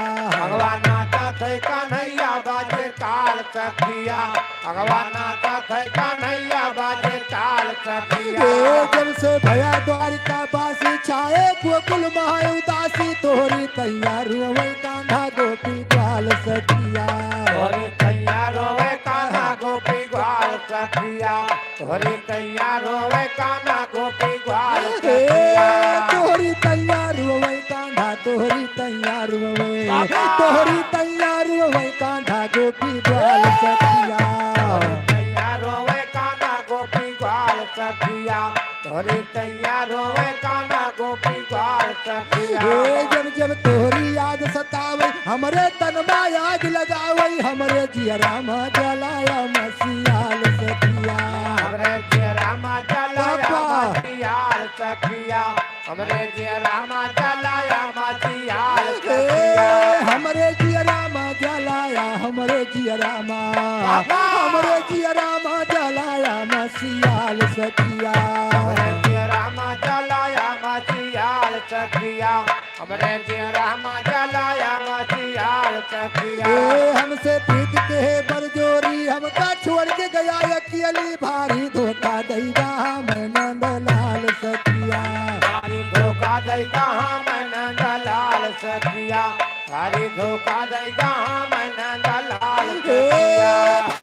अगवा नाचत है कन्हैया बाजे ताल सखिया। अगवा नाचत है कन्हैया बाजे ताल सखिया। ए, जब से भया द्वारिका बासी छाए गोकुल माय उदासी तोहरी तैयार हुए कान्हा गोपी ग्वाल सखिया। तोहरी तैयार होवे कान्हा गोपी ग्वाल सखिया। तोहरी तैयार होवे कान्हा गोपी ग्वाल ए, सखिया। तोहरी तैयार होवे कान्हा, तोहरी तैयार होवे। बाबा। तोहरी तैयार होवे कान्हा गोपी ग्वाल सखिया। तैयार होवे कान्हा गोपी ग्वाल सखिया। तोहरी तैयार होवे कान्हा गोपी ग्वाल सखिया। ए, जब जब तोहरी याद सतावे, हमरे तन मा आग लगावे, हमरे जियरा मा जलाया मसियाल सखिया। हमरे जियरा मा जलाया बाबा। मसियाल सखिया। हमरे जियरा मा जलाया मसियाल ए, सखिया। हमरे जियरा मा जलाया, हमरे जियरा मा, बाबा। हमरे जियरा मा जलाया मसियाल सखिया। हमरे जियरा मा जलाया मसियाल सखिया। हमरे जियरा मा जलाया मसियाल सखिया। ए, हमसे प्रीत के है बरजोरी, हमका छोड़ के गया अकेली, भारी धोखा दैगा हमैं नंदलाल सखिया। भारी धोखा दैगा हमैं नंदलाल सखिया। भारी धोखा दैगा हमैं नंदलाल ए, सखिया।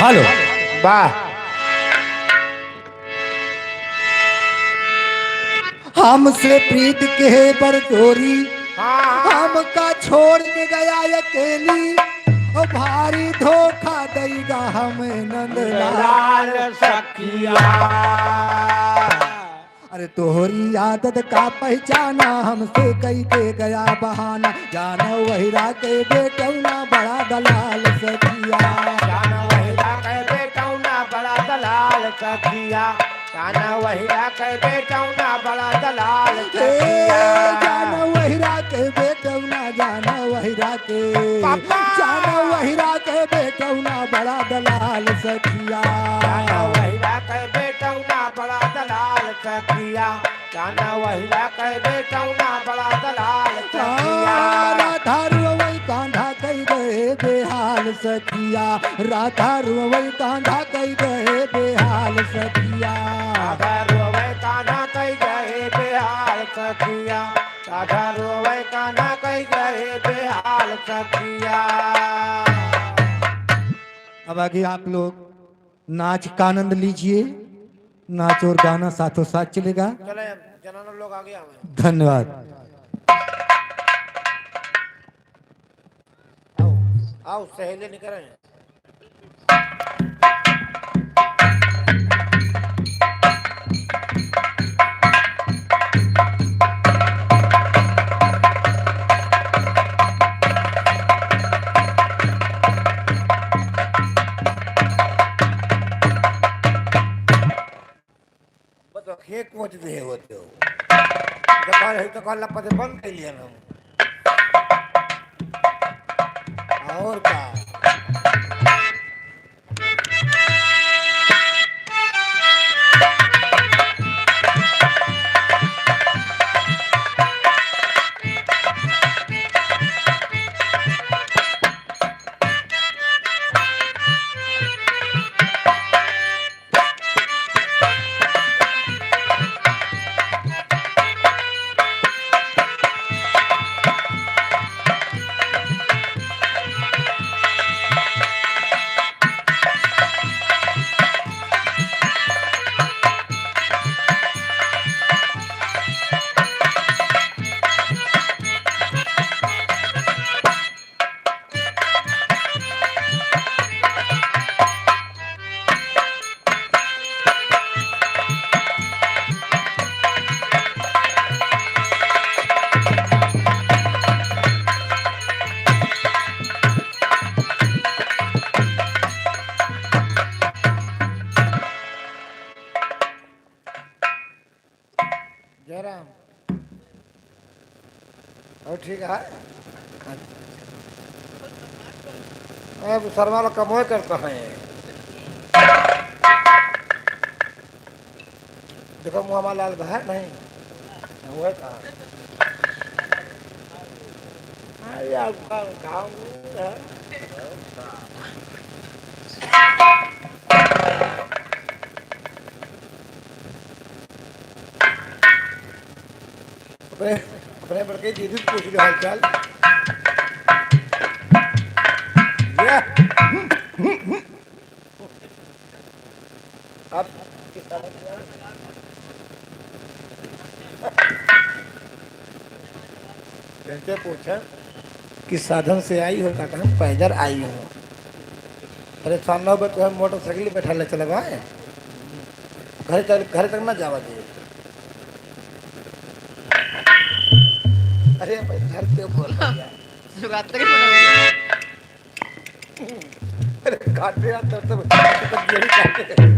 हेलो। वाह। हमसे प्रीत के बर जोरी, हाँ। हमका छोड़ के गया अकेली, ओ भारी धोखा देगा हमें नंदलाल सखिया। अरे तोहरी आदत का पहचाना, हमसे कई के गया बहाना। जान वहिरा के बेटौना बड़ा दलाल सखिया। जान वहिरा के बेटौना बड़ा दलाल सखिया। जान वहिरा के बेटौना बड़ा दलाल सखिया। जान वहिरा के बेटौना, जान वहिरा के। पापा। जान वहिरा के बेटौना बड़ा दलाल सखिया। जान वहिरा के बेटौना बड़ा दलाल सखिया। जाना वहिरा के बेटौना बड़ा दलाल सखिया। राधा रोवै कान्हा कई गए बेहाल सखिया। राधा रोवै कान्हा कई गए बेहाल सखिया। राधा रोवै कान्हा कई गए बेहाल सखिया। राधा रोवै कान्हा कई गए बेहाल सखिया। अब आगे आप लोग नाच का आनंद लीजिए, नाच और गाना साथों साथ चलेगा। चले, जनाना लोग आगे आवे। धन्यवाद। आओ, आओ, सहेले निकरे हैं। बस अखिए कोच दे होते हो। दुकान है, दुकान लपा से बंद कर लिया ना। और का? जयराम। और ठीक है? अब शर्मा लोग कमवे करता है। देखो, मुहामा लाल बा है नहीं? हुए का? हाँ, यार, गाँव में है। अपने, अपने बड़के जी से पूछ लो हाल चाल। ये। आप किस साधन से आए? इनसे पूछा, किस साधन से आई हो? कहता, हम पैदल आई हूँ। परेशान ना हो, तो हम मोटरसाइकिल बैठा ले चले आए। घर तक, घर तक ना जावा दे। अरे भाई, घर पे बोल रहा है। शुरुआत तक ही बोला। अरे काटे यार, तब, तब, तब यही काटे।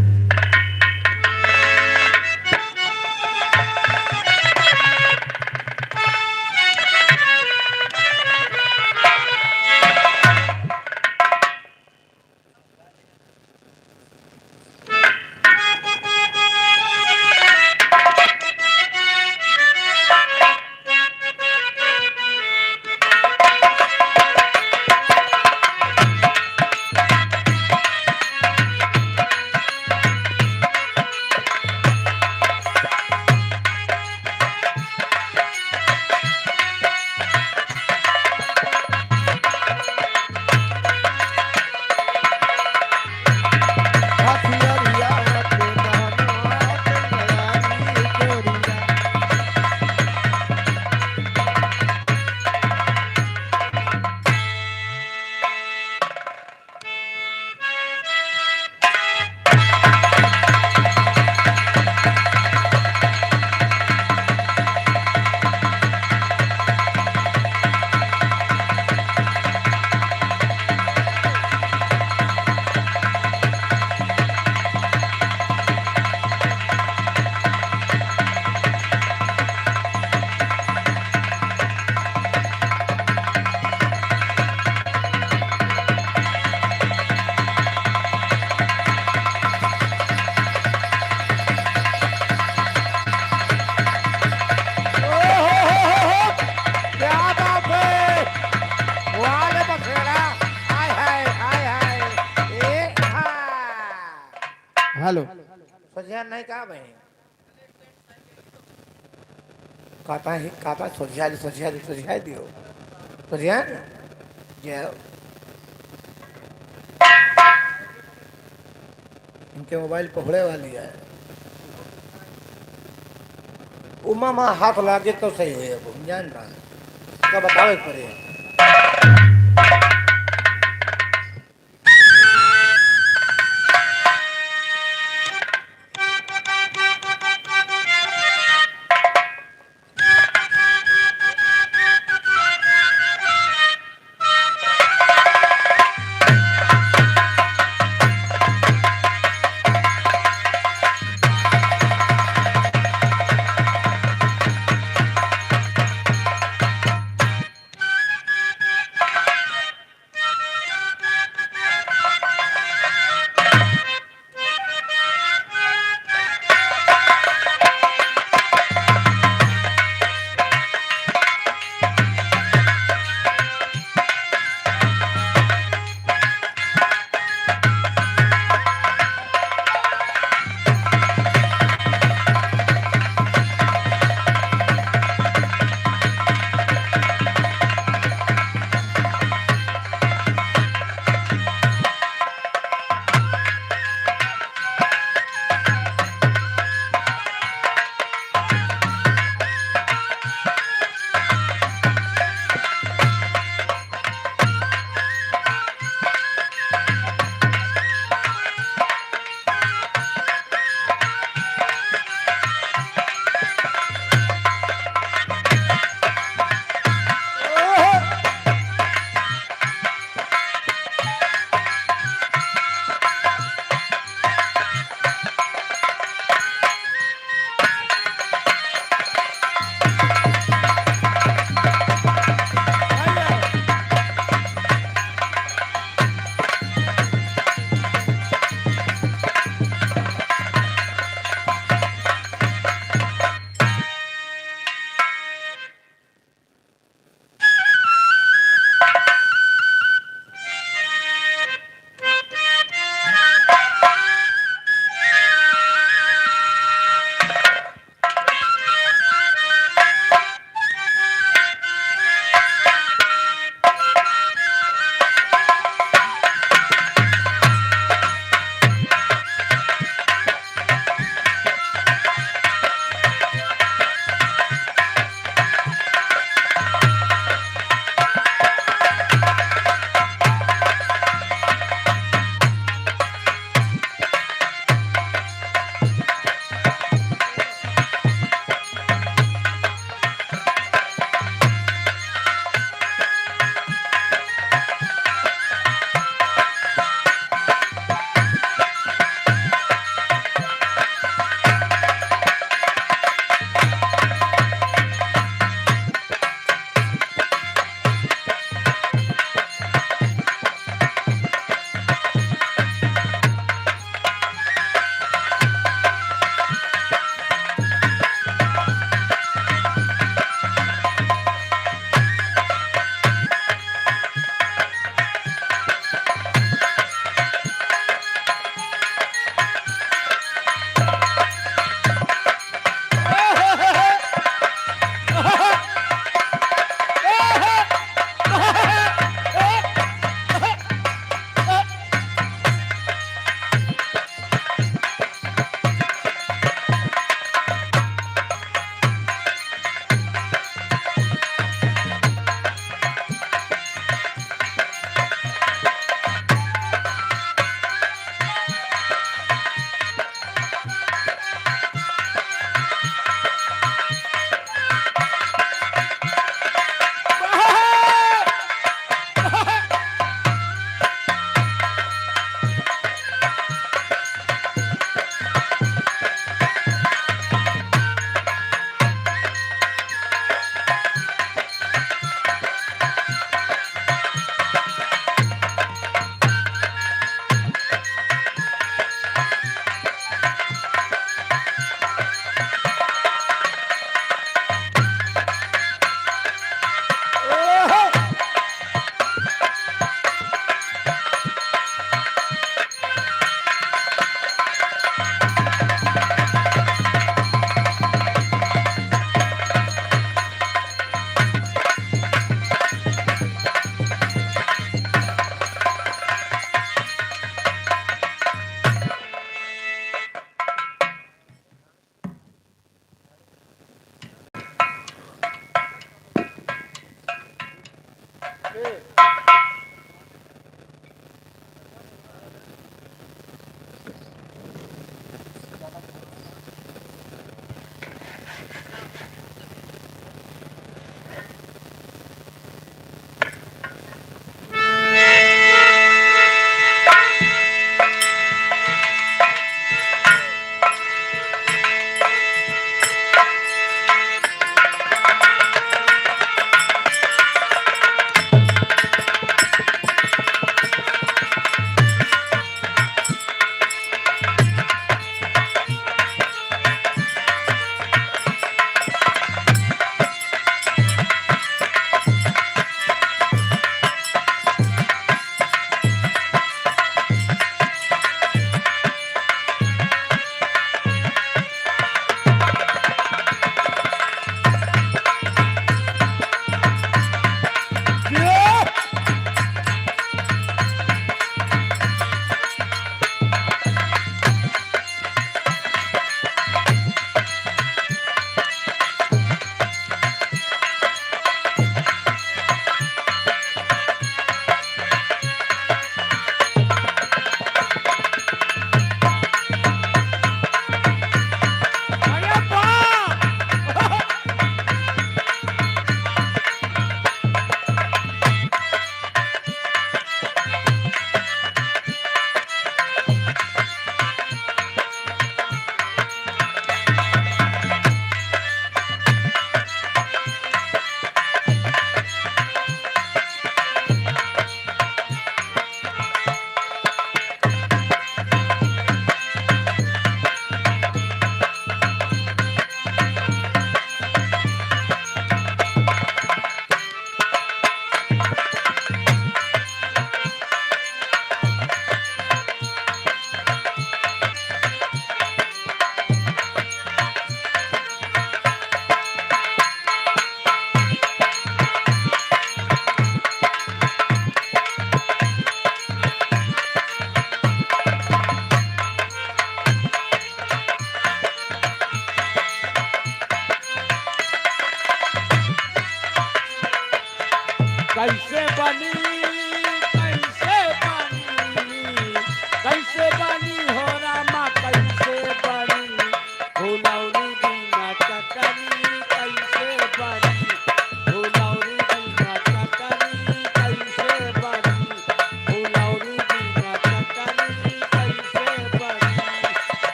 हेलो। सोझिया नहीं का भाई? काता ही, काता सोझिया दी, सोझिया दी, सोझिया दियो। सोझिया? जय हो। इनके मोबाइल पकड़े वाली है। उमा माँ हाथ लागे तो सही होई, अब हम जान रहा है। का बतावे के पड़े।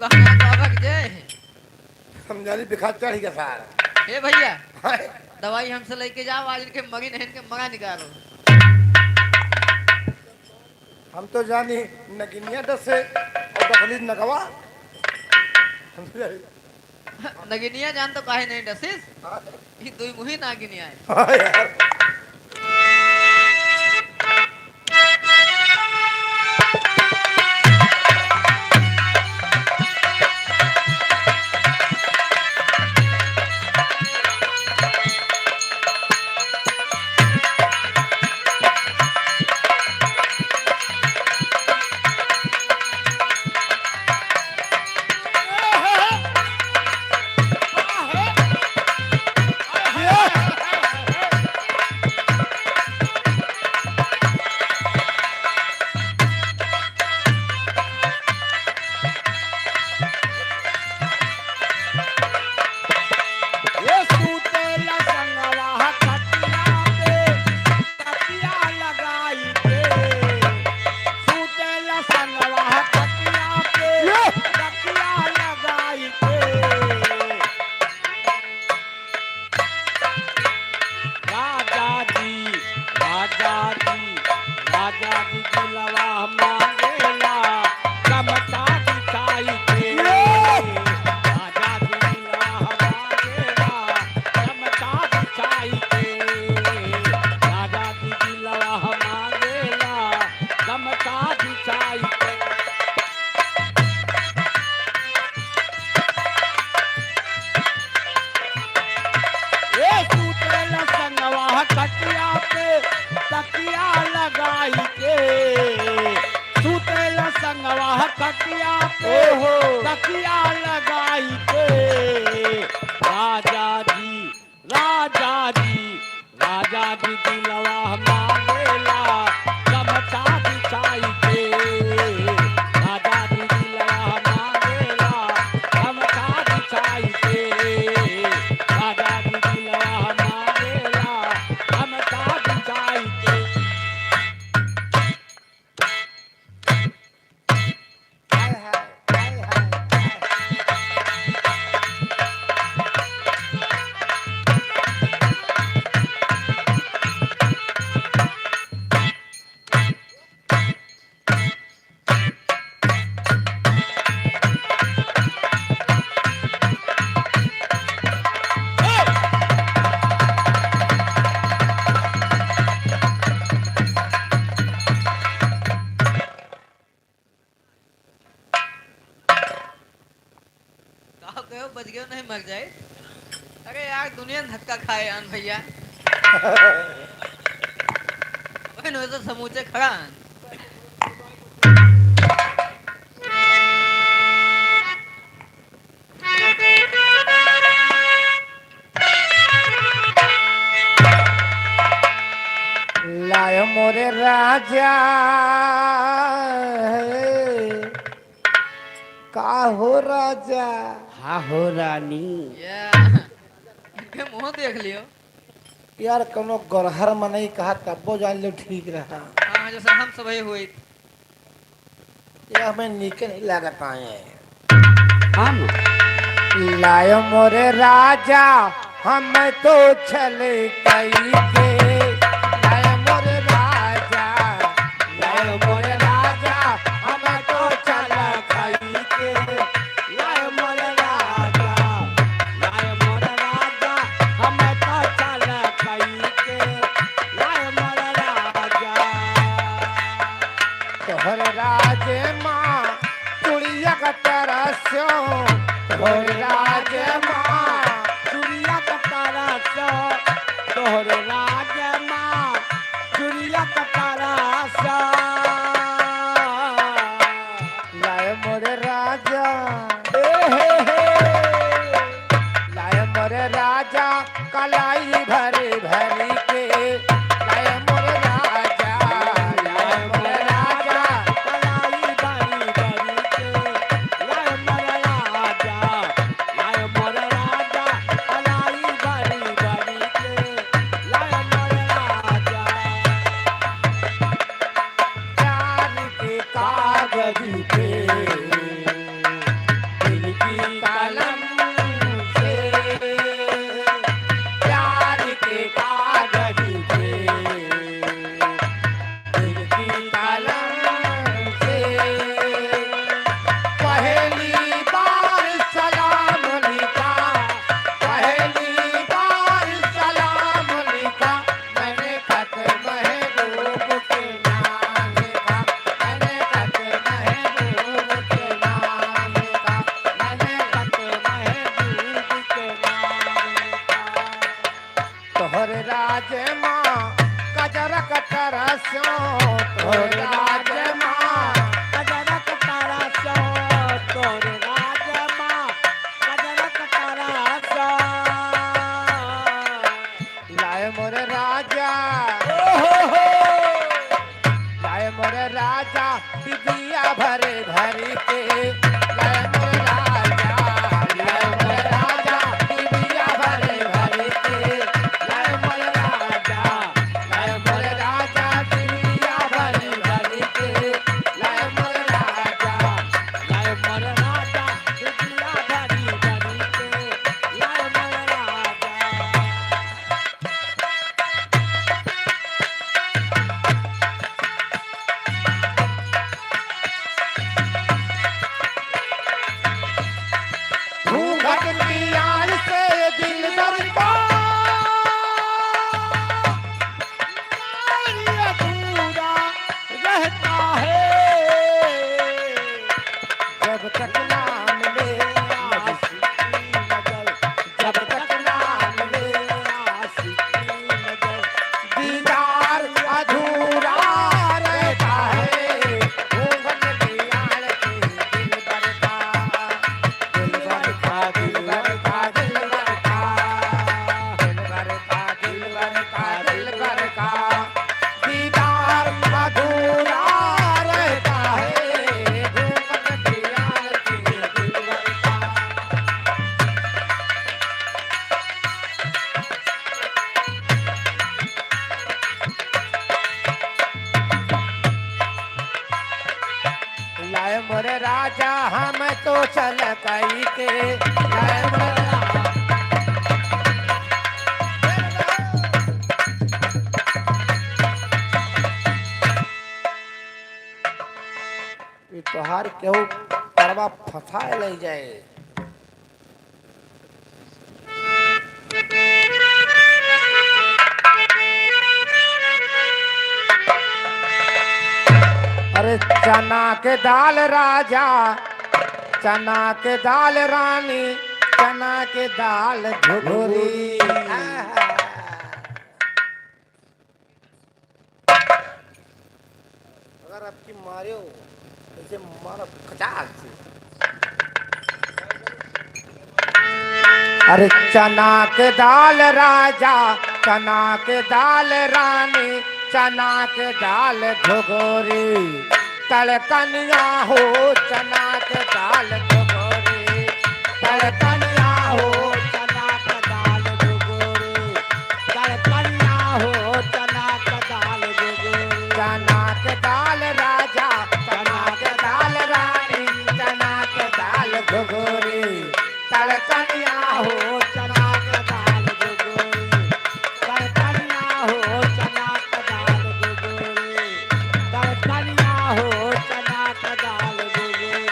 कहाँ बाबा के जय। हम जानी बिखा चढ़ गया सारा। ए भैया, हाँ। दवाई हमसे लेके जाओ, आज इनके मरी नहीं, इनके मरा निकालो। हम तो जानी नगिनिया डसे और दखली नगवा। हम तो जानी। नगिनिया जान तो काहे नहीं डसिस? हाँ। ई दुई मुही नागिनिया है। हाँ यार। ए सूतेला संगवा खटिया पे, तकिया लगाई के। सूतेला संगवा खटिया पे, ये! तकिया लगाई के। राजा जी, राजा जी, राजा जी दिलवा मांगेला, गमछा बिछाई के। राजा जी दिलवा मांगेला, गमछा बिछाई के। राजा जी दिलवा मांगेला, गमछा बिछाई के। ए सूतेला संगवा खटिया पे तकिया लगाई के, सूतेला संगवा खटिया पे ओहो। तकिया लगाई के। राजा जी, राजा जी, राजा जी दिलवा मांगेला, गमछा बिछाई के। राजा जी दिलवा मांगेला, गमछा बिछाई के। राजा जी दिलवा मांगेला, गमछा बिछाई के। हाय, हाय, हाय, हाय। का कहो, बच गयो नहीं मर जाए। अरे यार, दुनिया धक्का खाए यान भैया। ओए, नोए तो समूचे खड़ा हन। लायो मोरे राजा, का हो राजा? हाँ हो रानी। या, इनके मुंह देख लियो। यार, कौनो गरहर मनई कहा तब्बो जान लो ठीक रहा। हाँ, जैसे हम सब हुई। ये हमें नीके नहीं लागत आए। हम लायो मोरे राजा, हम तो छल कई के। लायो मोरे राजा, लायो मोरे राजा, हम तो छल कई के। लायो मोरे राजा, लायो मोरे राजा, हम तो छल कई के। लायो मोरे राजा। तोहर राज मा चुड़िया का तरसो, तोहर राज मा चुड़िया का तरसो, तोहर राज मा चुड़िया का तरसो। लाए मोरे राजा, ए हे हे। लाए मोरे राजा, कलाई भरी भरी के। लाए मोरे राजा, लाए मोरे राजा, कलाई भरी भरी के। लाए मोरे राजा, लाए मोरे राजा, कलाई भरी भरी के। लाए मोरे राजा। प्यार के कागज पे मोर राजा, डिबिया भरे भरी के, लाए मोर राजा, लाए मोर राजा, डिबिया भरे भरी के, लाए मोर राजा, लाए मोर राजा, डिबिया भरे भरी के, लाए मोर राजा, लाए मोर राजा, डिबिया भरे भरी के, लाए मोर राजा। घूंघट की आड़ से दिलबर का अधूरा रहता है। जब तक ना मिले आशिकी नजर, जब तक ना मिले आशिकी नजर, दीदार अधूरा रहता है। घूंघट की आड़ से दिलबर का, दिलबर का, दिलबर का, दिलबर का, दिलबर का, दिलबर का, दिलबर का। दीदार अधूरा रहता है, घूंघट की आड़ से दिलबर का। लाए मोरे राजा, हम तो चल कई के, लाए मोरे राजा। ई तोहार केहू परवा फंसाए ले जाए। अरे चना के दाल राजा, चना के दाल रानी, चना के दाल घुघुरी। अगर आपकी मारे हो, ऐसे मारो कचाल से। अरे चना के दाल राजा, चना के दाल रानी, चना के दाल घुघुरी। तड़कनिया हो चना के दाल घुघुरी, तड़कनिया हो चना के दाल घुघुरी, तड़कनिया हो चना के दाल घुघुरी। चना के दाल राजा, चना के दाल रानी, चना के दाल घुघुरी। तड़कनिया हो चना के दाल घुघुरी, तड़कनिया हो चना के दाल घुघुरी, तड़कनिया हो चना के दाल घुघुरी।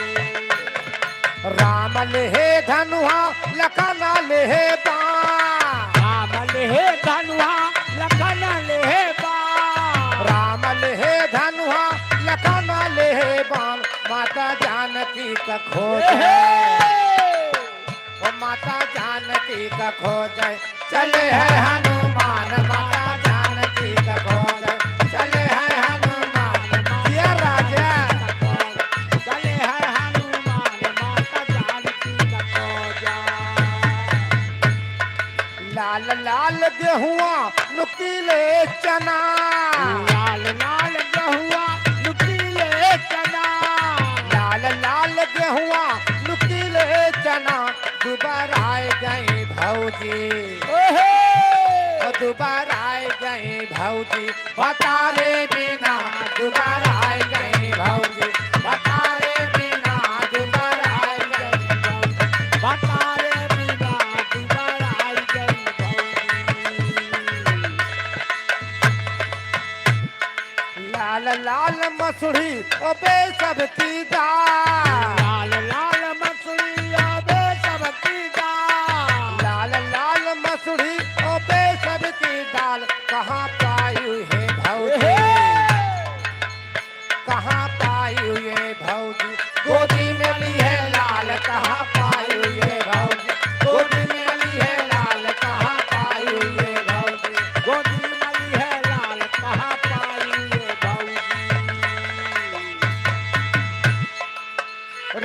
राम लेहे धनुहा, लखन लेहे बाण। राम लेहे धनुहा, लखन लेहे बाण। राम लेहे धनुहा, लखन लेहे बाण। माता जानकी का खोज। हे! ओ माता जानकी का खोज। चले हैं हनुमान, माता जानकी का खोज। चले हैं हनुमान, माता, या राजा। चले हैं हनुमान, माता जानकी का खोज। लाल लाल गेहुआ नुकीले चना। लाल लाल गेहुआ नुकीले चना। लाल लाल गेहुआ नुकीले चना। दुबराए गई भौजी। ओहे! ओ दुबराए गई भौजी। भतारे बिना दुबराए गई भौजी। भतारे बिना दुबराए गई भौजी। भतारे बिना दुबराए गई भौजी। लाल लाल मसूरी ओ बेसब की दाल। लाल लाल मसूरी ओ बेसब की दाल। लाल लाल मसूरी ओ बेसब की दाल। कहाँ पाई है भौजी? हे! कहाँ पाई हुई है भौजी? गोदी में ली है लाल, कहाँ पाई हुई है भौजी? गोदी में ली है लाल, कहाँ पाई हुई है भौजी? गोदी में ली है लाल, कहाँ पाई हुई है भौजी?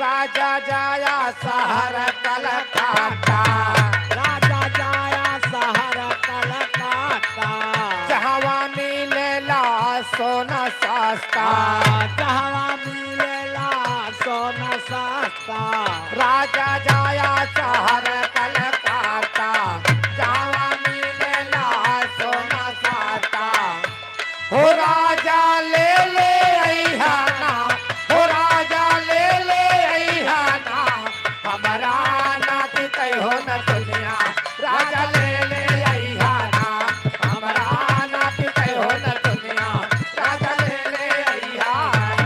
राजा जाया शहर कलकत्ता। राजा जाया शहर कलकत्ता। जहवा मिलेला सोना सस्ता। जहवा मिलेला सोना सस्ता। राजा जाया शहर कलकत्ता, जहवा मिलेला सोना सस्ता। हो राजा ले ले अइहा ना, हो राजा ले ले अइहा ना, हमरा ना बितै हो नथुनिया, राजा ले ले अइहा ना, हमरा ना बितै हो नथुनिया, राजा ले ले अइहा ना।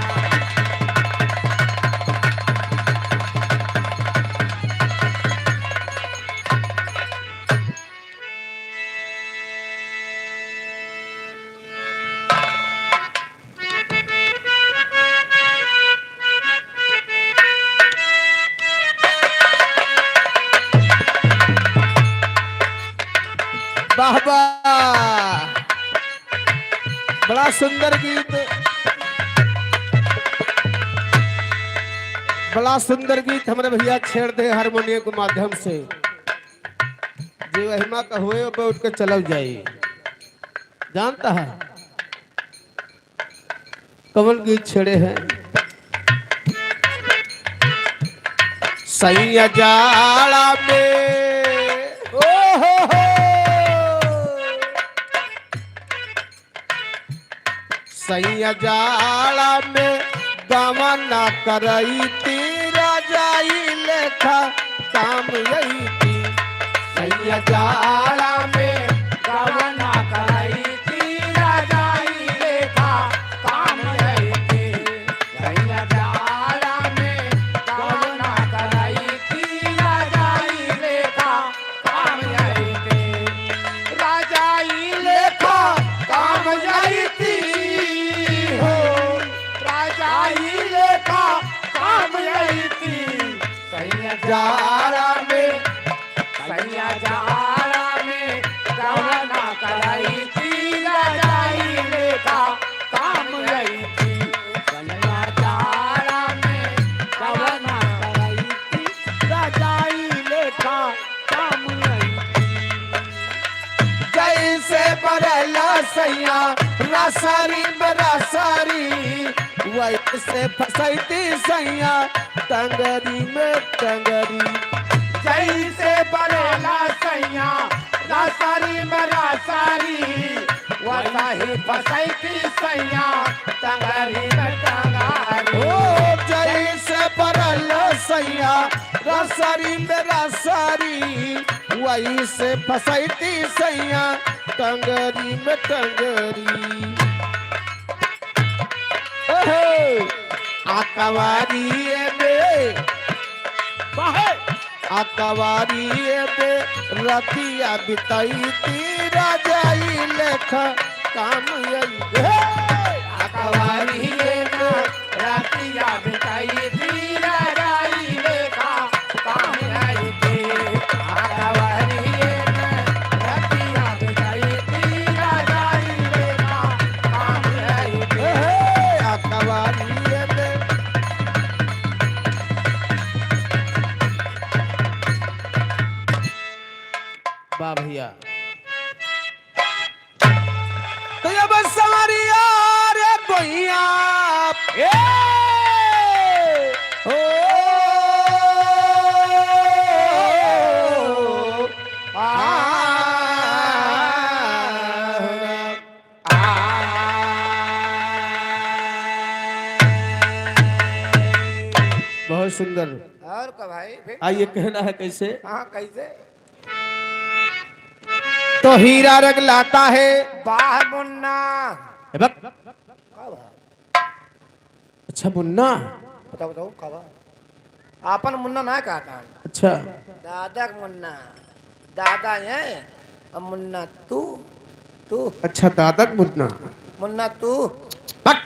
वाह, वाह। बड़ा सुंदर गीत, बड़ा सुंदर गीत हमरे भइया छेड़ दे हारमोनियम के माध्यम से। जे वहिमा का होए, ओपे उठ के चलल जाई। जानता है? कवन गीत छेड़े हैं? सैया जाड़ा में, ओ हो हो। सैया जाड़ा में गवना करैती, रजाई लेखा काम अइती। सैया जाड़ा में गवना करैती, रजाई लेखा काम अइती। सैया जाड़ा में गवना करैती, रजाई लेखा काम अइती। रजाई लेखा काम अइती हो, रजाई लेखा काम अइती। सैया जाड़ा में, सैया जाड़ा में गवना करैती, रजाई लेखा काम अइती। सैया जाड़ा में गवना करैती, रजाई लेखा काम अइती। जैसे बरेला सैया रसरी में रसरी, वैसे फसैती सैया टंगरी में टंगरी। जैसे बरेला सैया रसरी में रसरी, वैसा ही फसैती सैया टंगरी में टंगरी। ओ, जैसे बरेला सैया रसरी में रसरी, वैसे फसैती सैया टंगरी में टंगरी। ओहो, अकवारी में, बाहे, अकवारी में रतिया बितैती, रजाई लेखा काम अइती। हे, अकवारी में रतिया बितैती, रजाई लेखा काम अइती। अकवारी में रतिया बितैती, रजाई लेखा काम अइती। हे, अकवारी में। वाह भइया। तो ये बस संवरिया रे भइया। ए! हो। आ। आ। बहुत सुंदर। और का भाई, फिर? आ, ये कहना है कैसे? हाँ, कैसे? तो हीरा रंग लाता है। वाह मुन्ना। ए बक। का बा? अच्छा मुन्ना। बताओ, बताओ, का बा? आपन मुन्ना ना कहता है। अच्छा। दादा क मुन्ना। दादा है, और मुन्ना तू, तू। अच्छा, दादा क मुन्ना। मुन्ना तू। बक।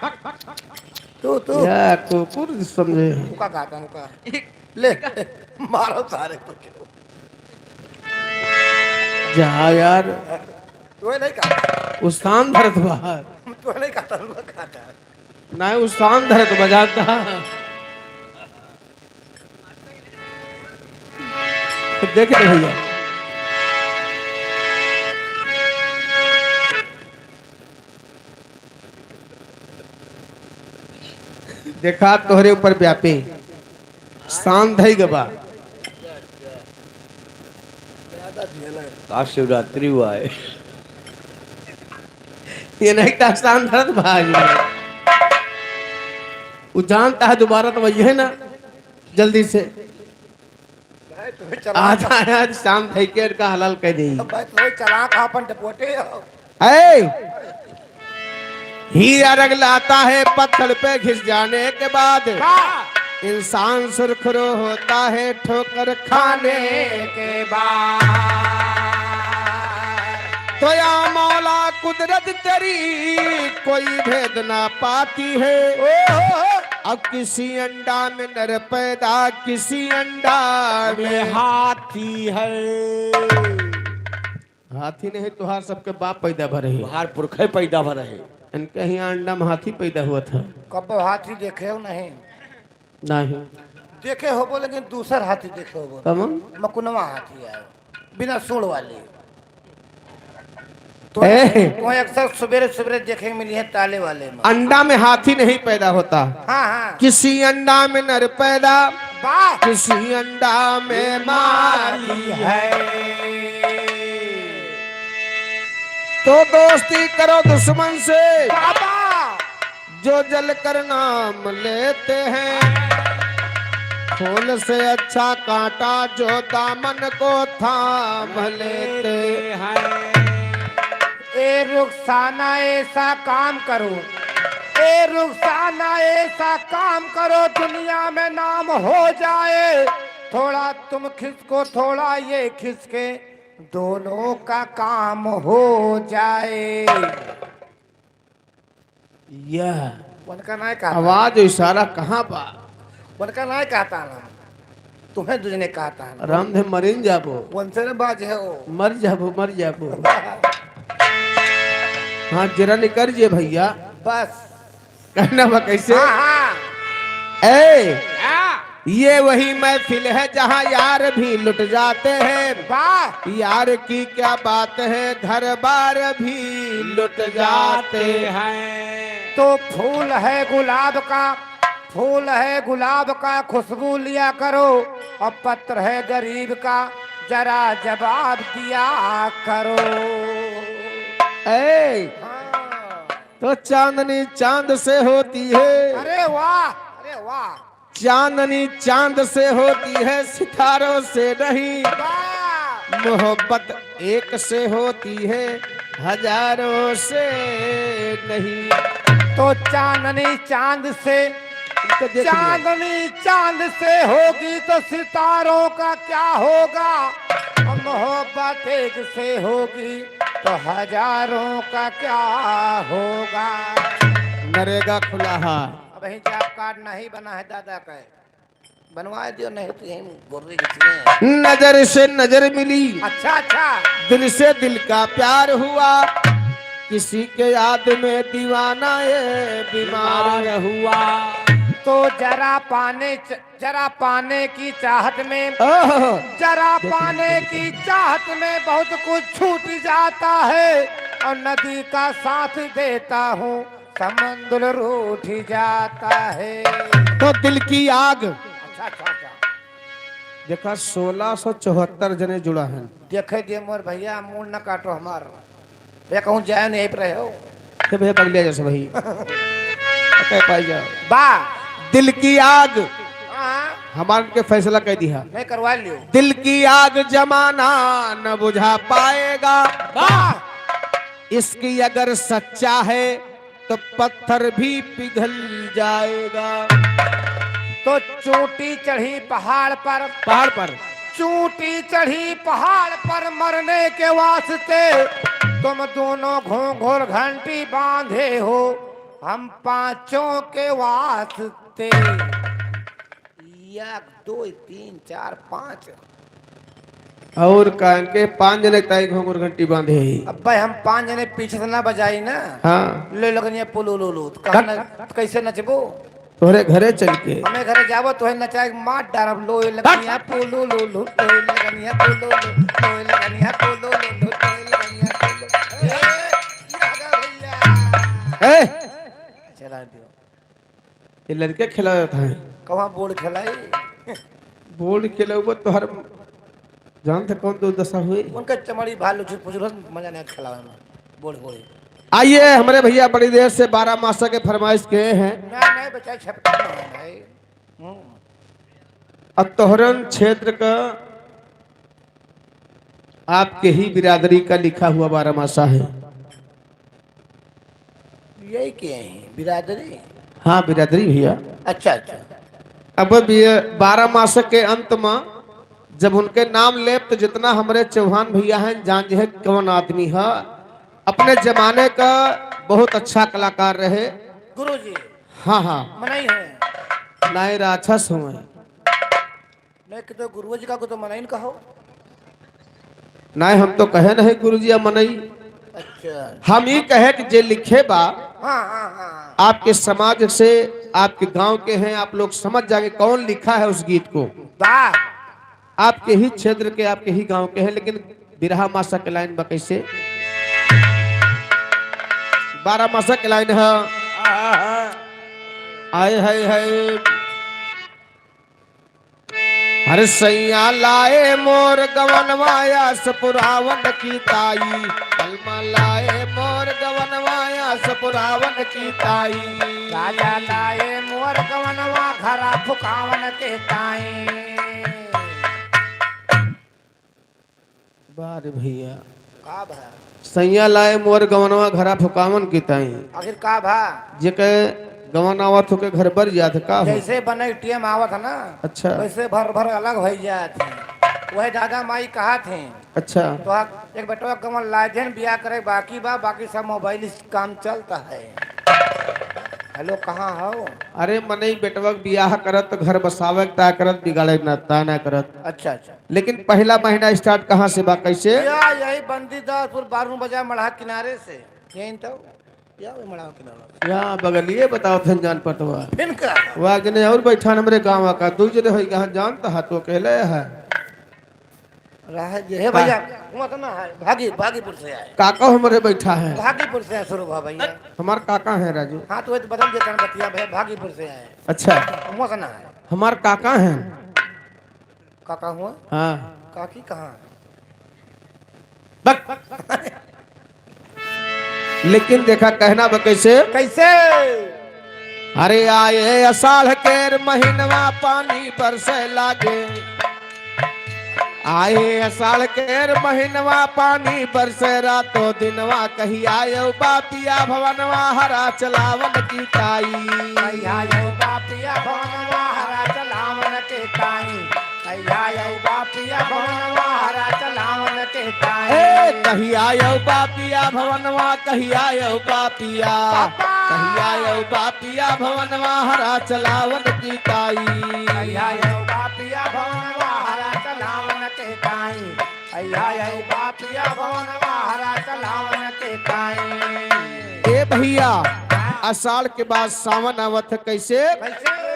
तू, तू। या कुकुर समझे। तू का कहता है, का? ले, मारो सारे को। जा यार। तू नहीं कहता। उस्तान धरत बाहर। तू नहीं कहता, तू कहता। नहीं, उस्तान धरत बजाता। देख रे भइया। देखा तोहरे ऊपर व्यापी। शांत है गबा। आज शिवरात्रि हुआ है। ये नहीं था शांत धरत भाई। वो जानता है दोबारा तो वही है ना, जल्दी से। भाई, तुम्हें चला आज आया, आज शांत है के इनका हलाल कह दे। भाई, तुम्हें चला कहाँ अपन डपोटे हो? ऐ! हीरा रंग लाता है पत्थर पे घिस जाने के बाद। हाँ। इंसान सुरखरू होता है ठोकर खाने के बाद। तो या मौला कुदरत तेरी कोई भेद ना पाती है। ओहो। अब किसी अंडा में नर पैदा, किसी अंडा में में हाथी है। हाथी नहीं, तोहार सबके बाप पैदा भरे है। तोहार पुरखे पैदा भरे है। इनके यहाँ अंडा में हाथी पैदा हुआ था। कब हाथी देखे हो नहीं? नहीं। देखे होबो, लेकिन दूसर हाथी देखे होबो। कमन? मकुनवा हाथी आयो, बिना सूंड़ वाली। तो ए! वह अक्सर सुबेरे सुबेरे देखे मिली है ताले वाले में। अंडा में हाथी नहीं पैदा होता। हाँ, हाँ। किसी अंडा में नर पैदा, वाह। किसी अंडा में मादी है। तो दोस्ती करो दुश्मन से, बाबा। जो जलकर नाम लेते हैं। फूल से अच्छा कांटा जो दामन को थाम लेते हैं। ए रुखसाना, ऐसा काम करो, ए रुखसाना, ऐसा काम करो, दुनिया में नाम हो जाए। थोड़ा तुम खिसको, थोड़ा ये खिसके, दोनों का काम हो जाए। यह उनका नाय कहता। आवाज और इशारा कहाँ बा? उनका नाय कहता ना, तुम्हें दूजने कहता है। रामधे मरिन जाबो। उनसे न बाज है वो। मर जाबो, मर जाबो। हाँ, जरा निकर जे भैया। बस। कहना बा कैसे? हाँ, हाँ। ए, हाँ। ये वही महफिल है जहाँ यार भी लुट जाते हैं। वाह। यार की क्या बात है, घर बार भी लुट जाते हैं। तो फूल है गुलाब का, फूल है गुलाब का, खुशबू लिया करो, और पत्र है गरीब का, जरा जवाब दिया करो। ए, हाँ। तो चांदनी चांद से होती है। अरे वाह, अरे वाह। चांदनी चांद से होती है, सितारों से नहीं। वाह। मोहब्बत एक से होती है, हजारों से नहीं। तो चांदनी चांद से, इनको देख लिया। चांदनी चांद से होगी तो सितारों का क्या होगा? और मोहब्बत एक से होगी तो हजारों का क्या होगा? नरेगा खुला है। अबहीं जॉब कार्ड नहीं बना है दादा का, बनवा दियो, नहीं तो यहीं गोर्री घिसने। नजर से नजर मिली। अच्छा, अच्छा। दिल से दिल का प्यार हुआ। किसी के याद में दीवाना ये बीमार बीमार हुआ। तो जरा पाने च-, जरा पाने की चाहत में, ओहो। जरा पाने की चाहत में बहुत कुछ छूट जाता है, और नदी का साथ देता हूँ, समुद्र रूठ जाता है। तो दिल की आग। अच्छा, अच्छा, अच्छा। देखा, सोलह सौ चौहत्तर जने जुड़ा है। देखे दिए मोर भैया, मूड़ न काटो हमार। भैया कहूँ जाए नहीं पर रहे हो। हे भैया, बगलिया जैसे भाई। ओके, पाई जाओ। बा। दिल की आग। हाँ। हमार के फैसला कह दिया। नहीं, करवा लियो। दिल की आग जमाना न बुझा पाएगा। बा। इश्क अगर सच्चा है तो पत्थर भी पिघल जाएगा। तो चोटी चढ़ी पहाड़ पर, पहाड़ पर। चोटी चढ़ी पहाड़ पर मरने के वास्ते, तुम दोनों घूंघर घंटी बांधे हो, हम पांचों के वास्ते। एक, दो, तीन, चार, पाँच। और कान के पाँच जने ताई घूंघर घंटी बांधे ही। अब्बे हम पाँच जने पीछे से ना बजाई ना। हाँ। ले लगनिया पुलु लु लु। तो कहाँ कट। न-, कैसे नचबो? तोहरे घरे चल के। हमें घरे जाबो, तोहे नचाए के मार डारब। लो ये लगनिया पुलु लु लु, लो ये लगनिया पुलु लु, लो ये लगनिया पुलु लु लु, लो ये लगनिया पुलु। ए, ये आ गया भैया। ए। चला दियो। ये लड़के खिलावत हैं। कहाँ बोर्ड खिलाई? बोर्ड खिलाऊ तो हर जानत कौन दुर्दशा हुई? उनका चमड़ी भाल लुचुर पुचुर होत, मजा नहीं खेलावे में। बोर्ड बोर्ड। आइए, हमरे भैया बड़ी देर से बारह मासा के फरमाइश किए हैं। ना, नहीं, बच्चा छपटा नहीं है भाई। हम्म। अब तोहरन क्षेत्र का आपके ही बिरादरी का लिखा हुआ बारह मासा है। यही के हैं, बिरादरी? हाँ, बिरादरी भैया। अच्छा, अच्छा। अब अब ये बारह मास के अंत में जब उनके नाम लेब, तो जितना हमरे चौहान भैया हैं, जान जे है कौन आदमी है। अपने जमाने का बहुत अच्छा कलाकार रहे। गुरुजी। हाँ, हाँ। मनई है। नाई राक्षस हुए। नहीं, कि तो गुरुओ जी का को तो मनई न कहो। नहीं, हम तो कहे नहीं गुरुजी या मनई। अच्छा। हम ई कहे कि जे लिखे बा, हाँ, हाँ, हाँ। आपके समाज से, आपके गांव के हैं, आप लोग समझ जाएंगे कौन लिखा है उस गीत को। वाह। आपके ही क्षेत्र के, आपके ही गांव के हैं, लेकिन बिरहा मासा के लाइन बा कैसे? बारह मासा के लाइन है। आहा। आए हाय हाय। हर सैया लाए मोर गवनवा आस पुरावन की ताई, बलमा लाए मोर गवनवा आस पुरावन की ताई। राजा लाए मोर गवनवा घरा फुकावन के ताई। वाह रे भैया। का भा? सैया लाए मोर गवनवा घरा फुकावन की ताई। आखिर का भा? जेके गवन आवत होके घर बर जात का हो? जैसे बने टीएम आवत है ना, अच्छा। वैसे भर भर अलग होइ जात है। वही दादा माई कहत हैं। अच्छा। तो आप एक बेटवा गवन लाए देन, बियाह करे बाकी बा, बाकी सब मोबाइल से काम चलता है। हेलो, कहाँ हो? अरे मनई बेटवा के बियाह करत तो घर बसावे के ता करत, बिगाड़े ना ता ना करत। अच्छा, अच्छा। लेकिन पहला महीना start कहाँ से बा, कैसे? या, यही बंदीदारपुर बारह बाजार मड़हा किनारे से। यही तो, या वही मड़हा किनारे। या बगलिए बताओ थन जान पटवा। फिर का? वह जने और बैठा न हमरे गाँव का, दू जने होई कहाँ जानता है, तो अकेले है। रहे जे, हे का? भैया, हुआ तो ना है, भागी, भागीपुर से आए। काका हमरे बैठा है। भागीपुर से आए, शुरू भा भैया। हमार काका है राजू। हाँ, तो वही तो बदल देता ना बतिया भैया, भागीपुर से आए। अच्छा। हुआ से ना है। हमार काका है। काका हुआ? हाँ। काकी कहाँ? बक। लेकिन देखा कहना बा कैसे? कैसे? अरे आए अषाढ़ केर महीनवा पानी बरसे लागे। आए अषाढ़ केर महीनवा पानी बरसे रातो दिनवा कहिया आयो बापिया भवनवा हरा चलावन की ताई। कहिया आयो बापिया भवनवा हरा चलावन के ताई। कहिया आयो बापिया भवनवा हरा चलावन के ताई। ए, कहिया आयो बापिया भवनवा, कहिया आयो बापिया। पापा। कहिया आयो बापिया भवनवा हरा चलावन की ताई। कहिया आयो बापिया भवनवा हरा चलावन के ताई। कहिया आयो बापिया भवनवा हरा चलावन के ताई। ए भैया, हाँ। अषाढ़ के बाद सावन आवत है, कैसे? कैसे?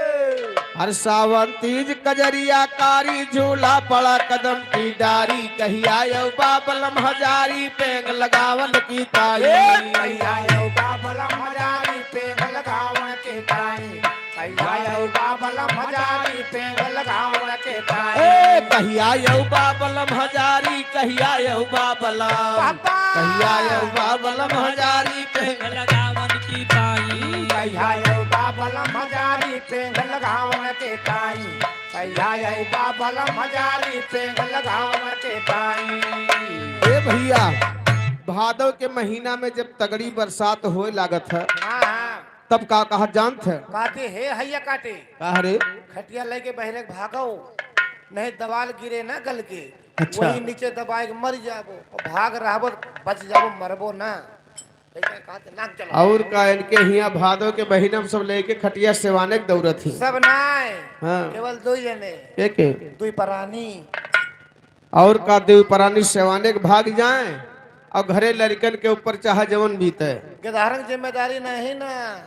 हर सावन तीज कजरिया कारी झूला पड़ा कदम की डारी। कहिया आयो बाबलम हजारी पेंग लगावन की ताई। ए, कहिया आयो बाबलम हजारी पेंग लगावन के ताई। कहिया आयो बाबलम हजारी पेंग लगावन के ताई। ए, कहिया आयो बाबलम हजारी, कहिया आयो बाबलम। पापा। कहिया आयो बाबलम हजारी पेंग लगावन की ताई। कहिया आयो बाबलम हजारी पेंग लगावन के ताई। कहिया आयो बाबलम हजारी पेंग लगावन के ताई। ए भैया, भादव के महीना में जब तगड़ी बरसात होए लागत है, हाँ, हाँ। तब का कहा जानत है? काटे हे हैया काटे। का रे? खटिया लेके बहरे भागो, नहीं दवाल गिरे ना गल के। अच्छा। वही नीचे दबाए के मर जाबो, और भाग रहबो, बच जाबो, मरबो ना। लइका कहत, "नाक चला।" और का, इनके हियाँ भादो के महीना में सब लेके खटिया सेवाने के दौड़त ही। सब नाय। हाँ। केवल दुई जने। के के? दुई परानी। और का, दुई परानी सेवाने के भाग जाए और घरे लड़कन के ऊपर चाहे जवन बीते। गेदहरन के जिम्मेदारी नहीं ना।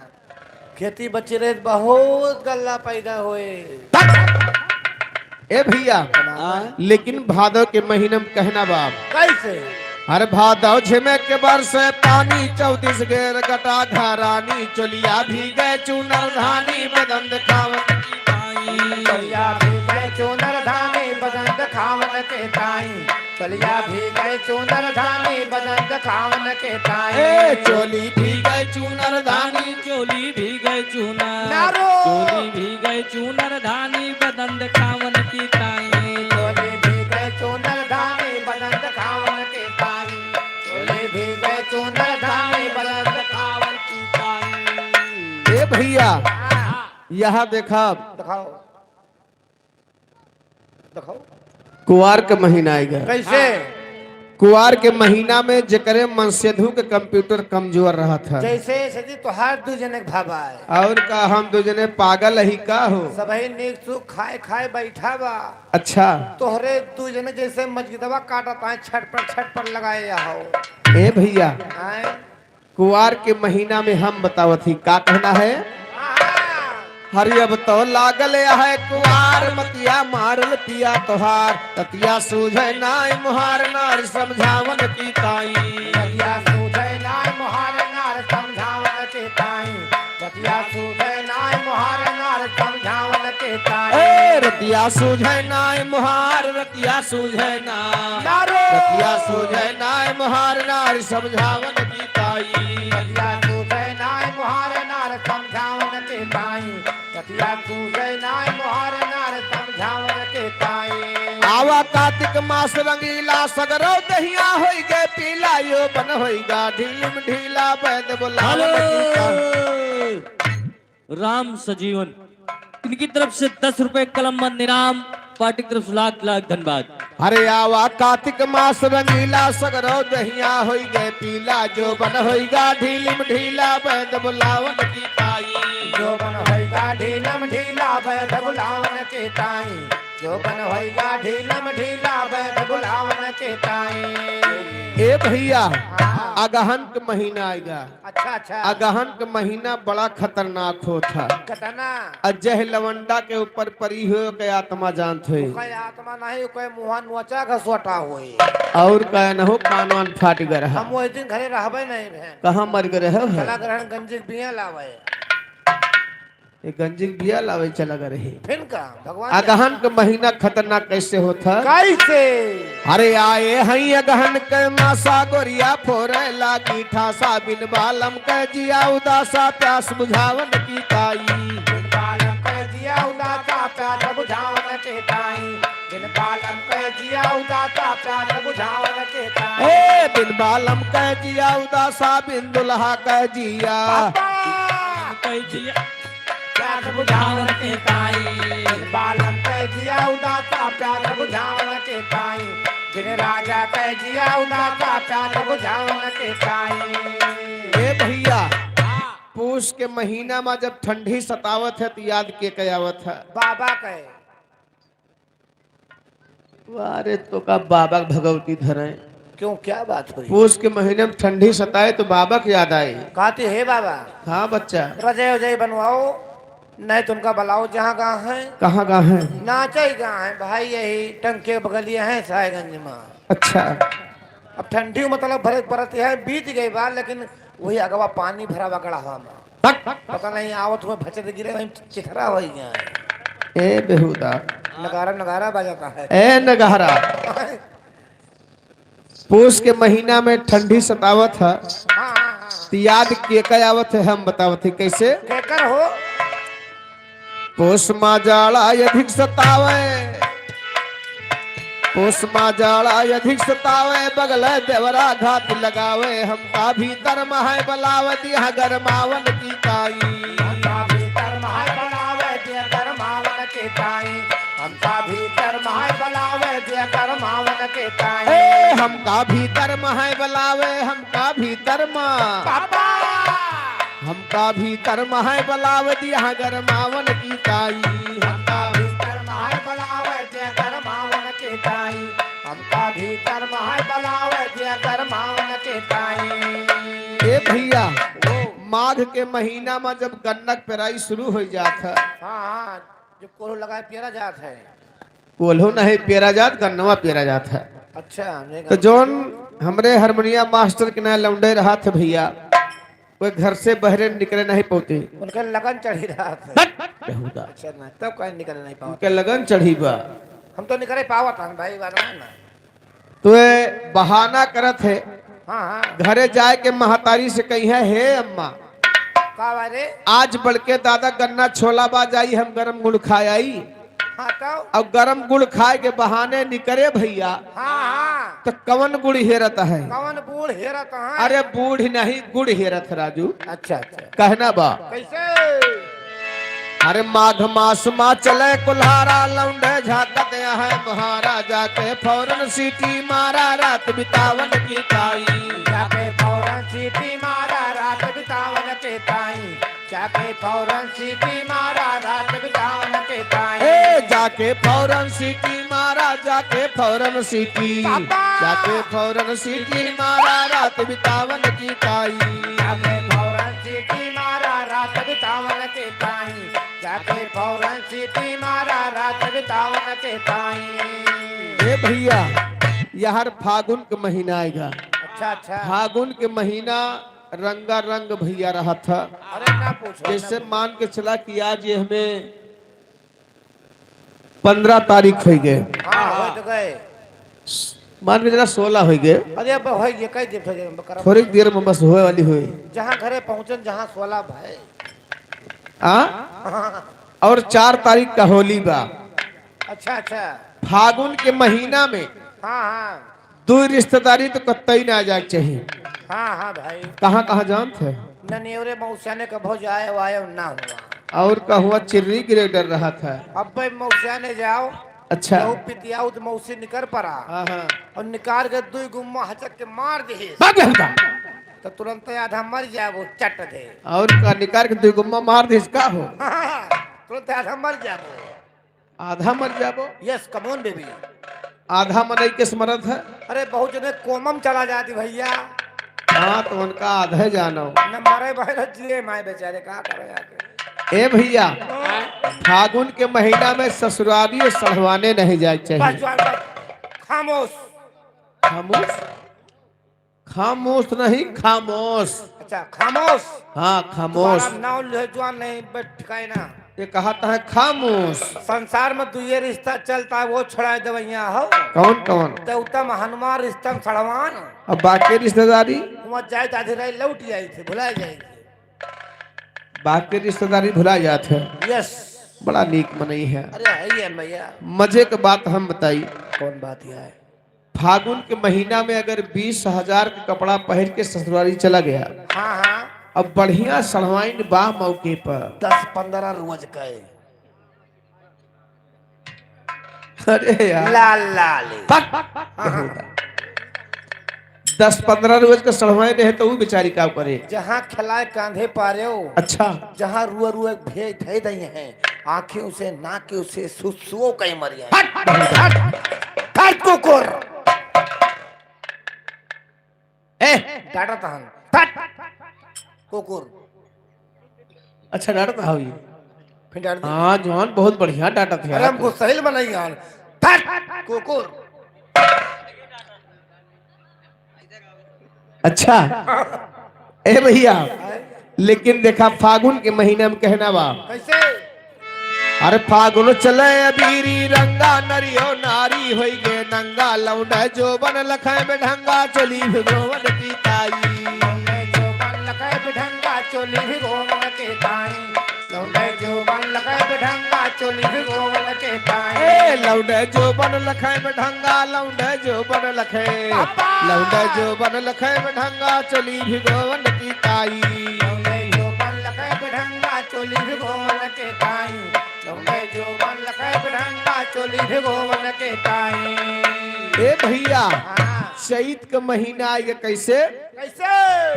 खेती बची रहे, बहुत गल्ला पैदा होए। ए भैया, हाँ। लेकिन भादो के महीना में कहना बाप। कैसे? हर भादव झिमे के बरसे पानी, चौदीस गेर गटा घरानी, चोलिया भीगे चूनर धानी, बदन देखावन की ताई। चोलिया भीगे चूनर धानी, बदन देखावन के ताई। चोलिया भीगे चूनर धानी, बदन देखावन के ताई। ए, चोली भीगे चूनर धानी, चोली भीगे चूनर। नारो। चोली भीगे चूनर धानी, बदन देखावन की ताई। चोली भीगे चूनर धानी, बदन देखावन की ताई। चोली भीगे चूनर धानी, बदन देखावन की ताई। ए भैया, हाँ, हाँ। यहाँ देखा, दिखाओ। दिखाओ। कुआर के महीना आइगा। कैसे? कुआर के महीना में जेकरे मनसेधु के कंप्यूटर कमजोर रहत है। जैसे, जैसे जी तोहार दू जने के भावा है। और का, हम दू जने पागल ही का हो? सबही नीक सुख खाए खाए बैठा बा। अच्छा। तोहरे दू जने जैसे मजगिदवा काटत आए, छटपट छटपट लगाए हो। ए भैया, आए। कुआर के महीना में हम बतावत ही, का कहना है? हरि अब तो लागल है कुआर, मतिया मारल पिया तोहार, रतिया सूझे नाय मोहार, नार समझावन की ताई। रतिया सूझे नाय मोहार, नार समझावन की ताई। रतिया सूझे नाय मोहार, नार समझावन की ताई। ए, रतिया सूझे नाय मोहार, रतिया सूझे ना। नारो। रतिया सूझे नाय मोहार, नार समझावन की ताई। रतिया सूझे नाय मोहार, नार समझावन के ताई। रतिया सूझे नाय मोहार, नार समझावन के ताई। आवा कातिक मास रंगीला, सगरो दहिया होई गे पीला, यो बन होई गा ढीलम ढीला, बैद बुलावन की ताई। हेलो। राम सजीवन, इनकी तरफ से दस रुपए कलम बंद इनाम, पार्टी की तरफ से लाख लाख धन्यवाद। हरे आवा कातिक मास रंगीला, सगरो दहिया होई गे पीला, जो बन होई गा ढीलम ढीला, बैद बुलावन की ताई। जो बन होई गा ढीलम ढीला, बैद बुलावन की ताई। जो बन होई गा ढीलम ढीला, बैद बुलावन की ताई। ए भैया, हाँ। अगहन के महीना आइगा। अच्छा, अच्छा। अगहन के महीना बड़ा खतरनाक होत है। कितना? अ जह लवंडा के ऊपर परी होय, ओके आत्मा जानत होय। ओके आत्मा नहीं, ओके मुँहा नोचा घसोटा होय। और कहे न हो, कान वान फाट गए रहा। हम वही दिन घरे रहबे नहीं रहे। कहाँ मर गए रहे हो? चला गए रहन गंजी के बिया लावे। ये गंजी के बिया लावे चला गए रहे। फिर का? भगवान अगहन के महीना खतरनाक कैसे होत है? कैसे? अरे आए हैं अगहन के मासा, गोरिया फोरे लागी ठासा, बिन बालम के जिया उदासा, प्यास बुझावन की ताई। बिन बालम के जिया उदासा, प्यास बुझावन की ताई। बिन बालम के जिया उदासा, प्यास बुझावन की ताई। ए, बिन बालम के जिया उदासा, बिन दुल्हा के जिया। पापा! के जिया प्यास बुझावन के ताई। बालम के जिया उदासा प्यास बुझावन के ताई। बिन राजा के जिया उदासा प्यास बुझावन के ताई। ए भैया, पूस के महीना मा जब ठंडी सतावत है तो याद के के आवत है? बाबा के। अरे तो का बाबा के भगवती धरे? क्यों, क्या बात हुई? पूस के महीने में ठंडी सताए तो बाबा के याद आए। कहती, "हे बाबा, हाँ बच्चा। रजय उजय बनवाओ, नहीं तो उनका बुलाओ जहाँ गा हैं।" कहाँ गा हैं? नाचे गा हैं भाई, यही टंके बगलिया हैं साहेबगंज में। अच्छा। अब ठंडी मतलब भरे परत है, बीत गई बार, लेकिन वही अगवा पानी भरा बगड़ा हवा में। हट। पता नहीं आवत हुए भचर गिरे वहीं चिथरा हो गया। ए बेहुदा। नगारा, नगारा बजाता है। ए नगारा। पूस के महीना में ठंडी सतावत है। हाँ, हाँ, हाँ। तो याद के का आवत है, हम बतावत है कैसे। केकर हो? पूस मा जाड़ा अधिक सतावे, पूस मा जाड़ा अधिक सतावे, बगल देवरा घात लगावे, हमका भीतर महै बलावे, दिया गरमावन की ताई। हमका भीतर महै बलावे, दिया गरमावन की ताई। हमका भीतर महै बलावे, दिया गरमावन की ताई। ए, हमका भीतर महै बलावे, हमका भीतर मा। पापा। हमका भीतर महै बलावे दिया गरमावन की ताई। हमका भीतर महै बलावे दिया गरमावन की ताई। हमका भीतर महै बलावे दिया गरमावन की ताई। ए भैया, ओ। माघ के महीना मा जब गन्ना के पेराई शुरू होइ जात है, हाँ, हाँ, जब कोल्हू लगाए पेरा जात है। कोल्हू नहीं पेरा जात, गन्नवा पेरा जात है। अच्छा, हमने तो कहा जौन हमरे हारमोनिया मास्टर के ना लौंडे रहत है भइया, वो घर से बहरे निकरे नहीं पउते। उनके लगन चढ़ी रहत है। हट! बेहुदा। अच्छा ना, तब काहे निकरे नहीं पावत? उनके लगन चढ़ी बा। हम तो निकरे पावत हन भाई, बात ना। तो ये बहाना करत है। हाँ, हाँ। घरे जाए के महतारी से कही है, "हे अम्मा, का बा रे? आज बड़के दादा गन्ना छोला बा, जाई हम गरम गुड़ खाए आई।" हाँ, तब? अब गरम गुड़ खाए के बहाने निकरे भइया। हाँ, हाँ। तो कवन गुड़ हेरत है? कवन बूढ़ हेरत है? अरे बूढ़ नहीं, गुड़ हेरत है राजू। अच्छा, अच्छा। कहना बा। कैसे? अरे माघ मास मा चले कुल्हारा, लौंडे झाकत है महाराजा के फौरन सीटी मारा, रात बितावन की ताई। जाके फौरन सीटी मारा, रात बितावन के ताई। जाके फौरन सीटी मारा, रात बितावन के ताई। ए, जाके फौरन सीटी मारा, जाके फौरन सीटी। पापा! जाके फौरन सीटी मारा, रात बितावन की ताई। जाके फौरन सीटी मारा, रात बितावन के ताई। जाके फौरन सीटी मारा, रात बितावन के ताई। ए भइया, यार फागुन के महीना आएगा। अच्छा, अच्छा। फागुन के महीना रंगा रंग भइया रहत है। अरे ना पूछो, जैसे ना पूछो। मान के चला कि आज ये हमें पन्द्रह तारीख होइ गए। हाँ, होइ तो गए। मान के चला सोलह होइ गए। अरे अब होइ गए, कई दिन होइ गए, हम करब। थोड़ी देर में बस होए वाली होई। जहाँ घरे पहुँचन, जहाँ सोलह भाई। हाँ? हाँ। और चार तारीख का होली बा। अच्छा, अच्छा। फागुन के महीना में हाँ, हाँ। दुइ रिश्तेदारी तो कतई ना जाए के चाहिए। हाँ, हाँ भाई। कहाँ, कहाँ जानत है? ननियोरे मौसिया ने कभो जाए वाए ना हुआ। और कहूँ चिर्री गिरे डर रहत है। अब भाई मौसिया ने जाओ। अच्छा। केहू पितियाऊ तो मौसी निकर पड़ा। हाँ, हाँ। और निकार के दुइ गुम्मा हचक के मार दिहिस। भाग बेटा। तो तुरंत आधा मर जाबो, चट दे। और का निकार के दुइ गुम्मा मार दिहिस का हो? तुरंत आधा मर जाबो। आधा मर जाबो? Yes, come on, baby। आधा मनई के स्मरण है? अरे, बहुत जने कोमम चला जाती, भइया। हाँ, तो उनका आधा जानो। न मरे भइल, जिए माए बेचारे, का करे आके? ए भइया, फागुन के महीना में ससुरारी और सढ़वाने नहीं जाए के चाहिए। बस जवान, बस। खामोश। खामोश? खामोश नहीं, खामोश। अच्छा, खामोश। हाँ, खामोश। तुम्हारा नाम ले जवान नहीं, बस ठिकाए ना। ये कहा था खामोश। संसार में दुइये रिश्ता चलता है, वो छोड़ा दवैया हो। कौन, कौन? देवता में हनुमान, रिश्ता में सड़वान। अब बाकी रिश्तेदारी? वहाँ जाए तो आधी रात लौट जाए थे, भुला जाए थे। बाकी रिश्तेदारी भुला जात है। Yes। बड़ा नीक मनई है। अरे है ही है भइया। मजे के बात हम बताई। कौन बात है? फागुन के महीना में अगर बीस हजार के कपड़ा पहिर के ससुरारी चला गया, हाँ, हाँ। अब बढ़िया सढ़वाइन बा मौके पर। दस पन्द्रह रोज के। अरे यार। लाल लाल। बक। हाँ, हाँ। दस पन्द्रह रोज के सढ़वाइन रहे तो वो बेचारी का करे? जहाँ खिलाए कांधे पारे हो। अच्छा। जहाँ रुआ रुआ भेज धई दई हैं। आँखियों से, नाकियों से सुसुओ कहीं मर जाए। हट, हट, हट, कुकुर। ए, डांटत हन। हट, कुकुर। अच्छा, डांटत हवी। फिर डांट दे। हाँ, जवान बहुत बढ़िया डांटत है अरे, यार। हमको सही बनाई यार। हट, कुकुर। अच्छा, ए भइया, लेकिन देखा फागुन के महीना में कहना बा। कैसे? अरे फागुन चले अबीरी रंगा, नरियो नारी होई गे नंगा, लौंडे जोबन लखै बेढंगा, चोली भिगोवन की ताई। लौंडे जोबन लखै बेढंगा, चोली भिगोवन की ताई। लौंडे जोबन लखै बेढंगा, चोली भिगोवन के ताई। ए, लौंडे जोबन लखै बेढंगा, लौंडे जोबन लखै। पापा। लौंडे जोबन लखै बेढंगा, चोली भिगोवन की ताई। लौंडे जोबन लखै बेढंगा, चोली भिगोवन के ताई। लौंडे जोबन लखै बेढंगा, चोली भिगोवन के ताई। ए भइया, हाँ। चैत के महीना आइगे कैसे? कैसे?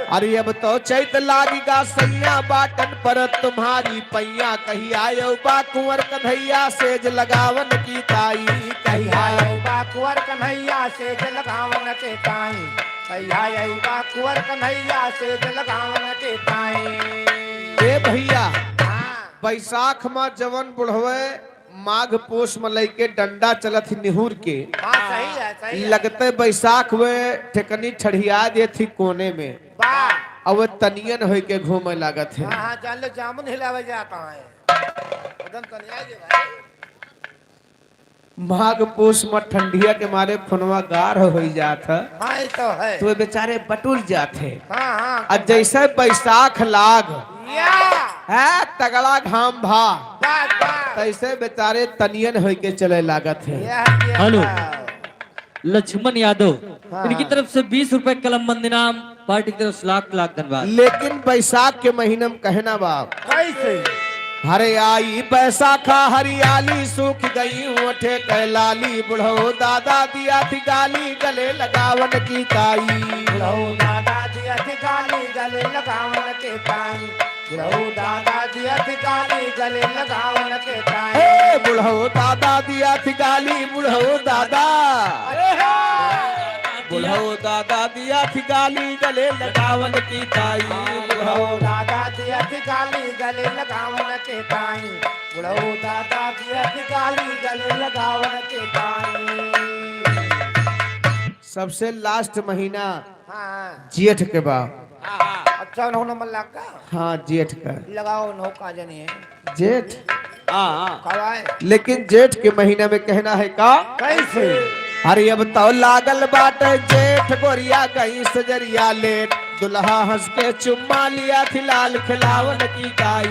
अरे अब तो चैत लागिगा सैया, बाटन पर तुम्हारी पैया, कहिया अउबा कुंवर कन्हैया, सेज लगावन की ताई, कहिया अउबा कुंवर कन्हैया, सेज लगावन के ताई, कहिया अउबा कुंवर कन्हैया, सेज लगावन के ताई। ए भइया, हाँ। बैसाख मा जवन बुढ़वे माघ पूस म लइके डंडा चलत ही निहुर के। हाँ, सही है, सही है। लगते बैसाख वे ठेकनी ठड़िया देत ही कोने में। वाह। अब वे तनियन होइके घूमे लागत है। हाँ, हाँ, जान ले जामुन हिलावे जाता है। एकदम तनिया जे भाई। माघ पूस म ठंडिया के मारे खुनवा गार होइ जात है। हाँ, ये तो है। तो वे बेचारे बटुल जात है। हाँ, हाँ। आ जैसे बैसाख लाग या। है, तगड़ा घाम भा। बस, बस। तैसे बेचारे तनियन होइके चले लागत है। यह, यह हेलो। बात। लक्ष्मण यादव, हाँ, इनकी हाँ। तरफ से बीस रुपए कलम बंद इनाम, पार्टी की तरफ से लाख लाख धन्यवाद। लेकिन बैसाख के महीना में कहना बा। कैसे? हरे आई बैसाखा हरियाली, सूख गई ओठे कै लाली, बुढ़ऊ दादा दिया थी गाली, गले लगावन की ताई। बुढ़ऊ दादा दिया थी गाली, गले लगावन के ताई। बुढ़ऊ दादा दिया थी गाली, गले लगावन के ताई। हे बुढ़ऊ दादा दिया थी गाली, बुढ़ऊ दादा। अरे हाँ। बुढ़ऊ दादा दिया थी गाली, गले लगावन की ताई। बुढ़ऊ दादा दिया थी गाली, गले लगावन के ताई। बुढ़ऊ दादा दिया थी गाली, गले लगावन के ताई। सबसे लास्ट महीना हाँ, हाँ। जेठ के बा। हाँ, हाँ। अच्छा, उन्होंने मन लग का? हाँ, जेठ का। लगाओ, उन्हों का जनी है। जेठ। हाँ, हाँ। कब आए? लेकिन जेठ के महीना में कहना है का? कैसे? अरे अब तो लागल बाटे जेठ, गोरिया गई सजरिया लेट, दुल्हा हंस के चुम्मा लिया थी लाल खिलावन की ताई।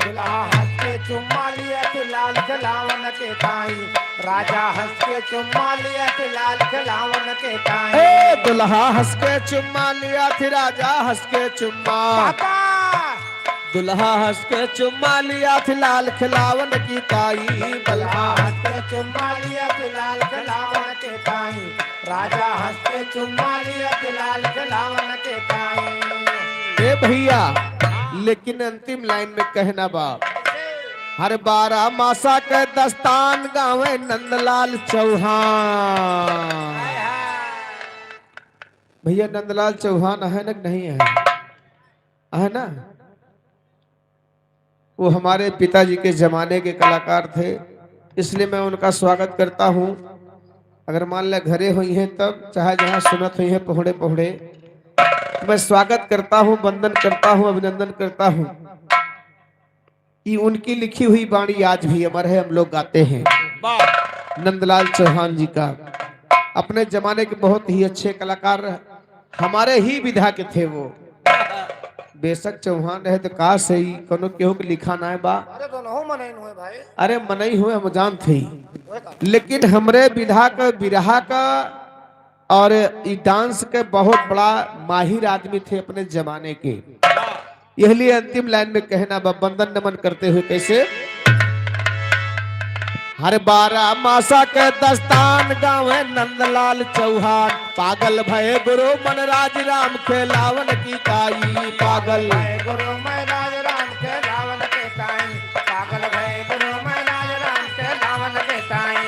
दुल्हा हंस के चुम्मा लिया थी लाल खिलावन के ताई। राजा हंस के चुम्मा लिया थी लाल खिलावन के ताई। ए, दुल्हा हंस के चुम्मा लिया थी, राजा हंस के चुम्मा। पापा। दुल्हा हंस के चुम्मा लिया थी लाल खिलावन की ताई। दुल्हा हंस के चुम्मा लिया थी लाल खिलावन के ताई। राजा हंस के चुम्मा लिया थी लाल खिलावन के ताई। ए भैया, लेकिन अंतिम लाइन में कहना बा, हर बारह मासा के दस्तान गावे नंदलाल चौहान। भैया, नंदलाल चौहान है ना कि नहीं है? है ना? वो हमारे पिताजी के जमाने के कलाकार थे, इसलिए मैं उनका स्वागत करता हूँ। अगर मान ले घरे हुई हैं तब, चाहे जहाँ सुनत हुई हैं पहुड़े पहुड़े, मैं स्वागत करता हूँ, वंदन करता हूँ, अभिनंदन करता हूँ। ये उनकी लिखी हुई बाणी आज भी अमर है, हम लोग गाते हैं। वाह। नंदलाल चौहान जी का, अपने जमाने के बहुत ही अच्छे कलाकार, हमारे ही विधा के थे वो। बेशक चौहान रहे तो का सही, कोनो केहू के लिखा नाय बा। अरे दोनों मनई हुए भाई। अरे मनई हुए, हम जानत ही। हुए का? लेकिन हमरे विधा का, बिरहा का और ई डांस के बहुत बड़ा माहिर आदमी थे अपने जमाने के। यह लिए अंतिम लाइन में कहना बा, वंदन नमन करते हुए कैसे? हर बारह मासा के दस्तान गावे नंदलाल चौहान, पागल भय गुरु मन राज राम खेलावन की ताई, पागल। भय गुरु मन राज राम खेलावन के ताई, पागल भय गुरु मन राज राम खेलावन के ताई।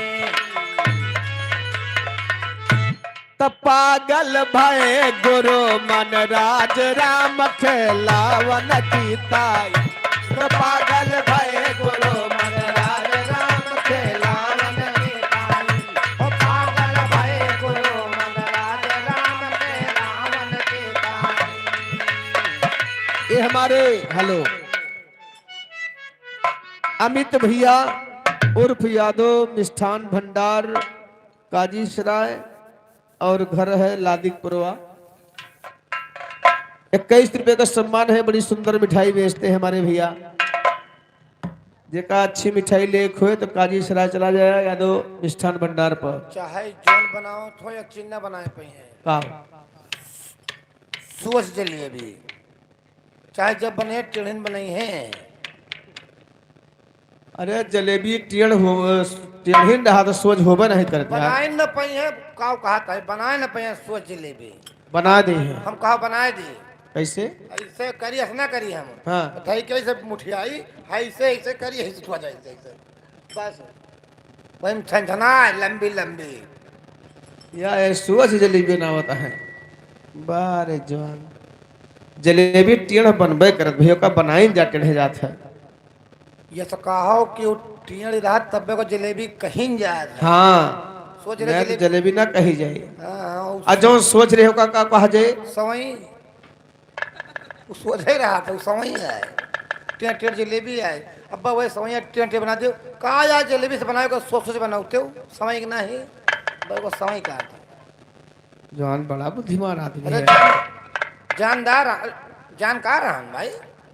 त पागल भय गुरु मन राज राम खेलावन की ताई। त पागल भय गुरु मन राज राम खेलावन की ताई। ओ पागल भय गुरु मन राज राम खेलावन की ताई। ये हमारे, हेलो, अमित भैया उर्फ यादव मिष्ठान भंडार काजी सराय और घर है लादिकपुरवा। इक्कीस रुपए का सम्मान है, बड़ी सुंदर मिठाई बेचते हैं हमारे भैया। जेका अच्छी मिठाई लेक होए तो काजी सराय चला जाए यादव मिष्ठान भंडार पर। चाहे जौन बनावत हो या चिन्ह बनाए पई हैं। का? सोच जलेबी। चाहे जब बने टेढ़न बनई है। अरे जलेबी टेढ़ हो, टेढ़िन रहा तो सोच होबे नहीं करत यार। बनाए न पई है, काव कहा था, बनाए न पई है सोच जलेबी। बना दे हैं। हम कहा बनाए दी। कैसे? ऐसे करी, ऐसे ना करी हम। हाँ। बताई कैसे मुठियाई, ऐसे, ऐसे करी, ऐसे थोड़ा जाए, ऐसे, ऐसे। बस। वही में छनछनाए, लंबी, लंबी। या, ये सोच जलेबी बनावत है। बारे जवान। जलेबी टेढ़ बनबे करत, भैया का बनाई जा टेढ़े जात है। ये तो कहो कि वो टेढ़ रहत तब्बे को जलेबी कहीं जाए। हाँ। सोच रहे नहीं तो जलेबी जलेबी ना कही जाए। हाँ, हाँ, उ आ जौन सोच रहे हो का, का कहा जाए? सवई। उ सोझे रहत, उ सवई है। टेढ़ टेढ़ जलेबी है। अब्बा वही सवई टेढ़ टेढ़ बना दे। का यार जलेबी से बनावे को सोच सोच बनाते हो? सवई के नाही। अब्बा को सवई कहा था। जवान बड़ा बुद्धिमान आदमी अरे है। जान-, जानदार, जान का रहन भाई?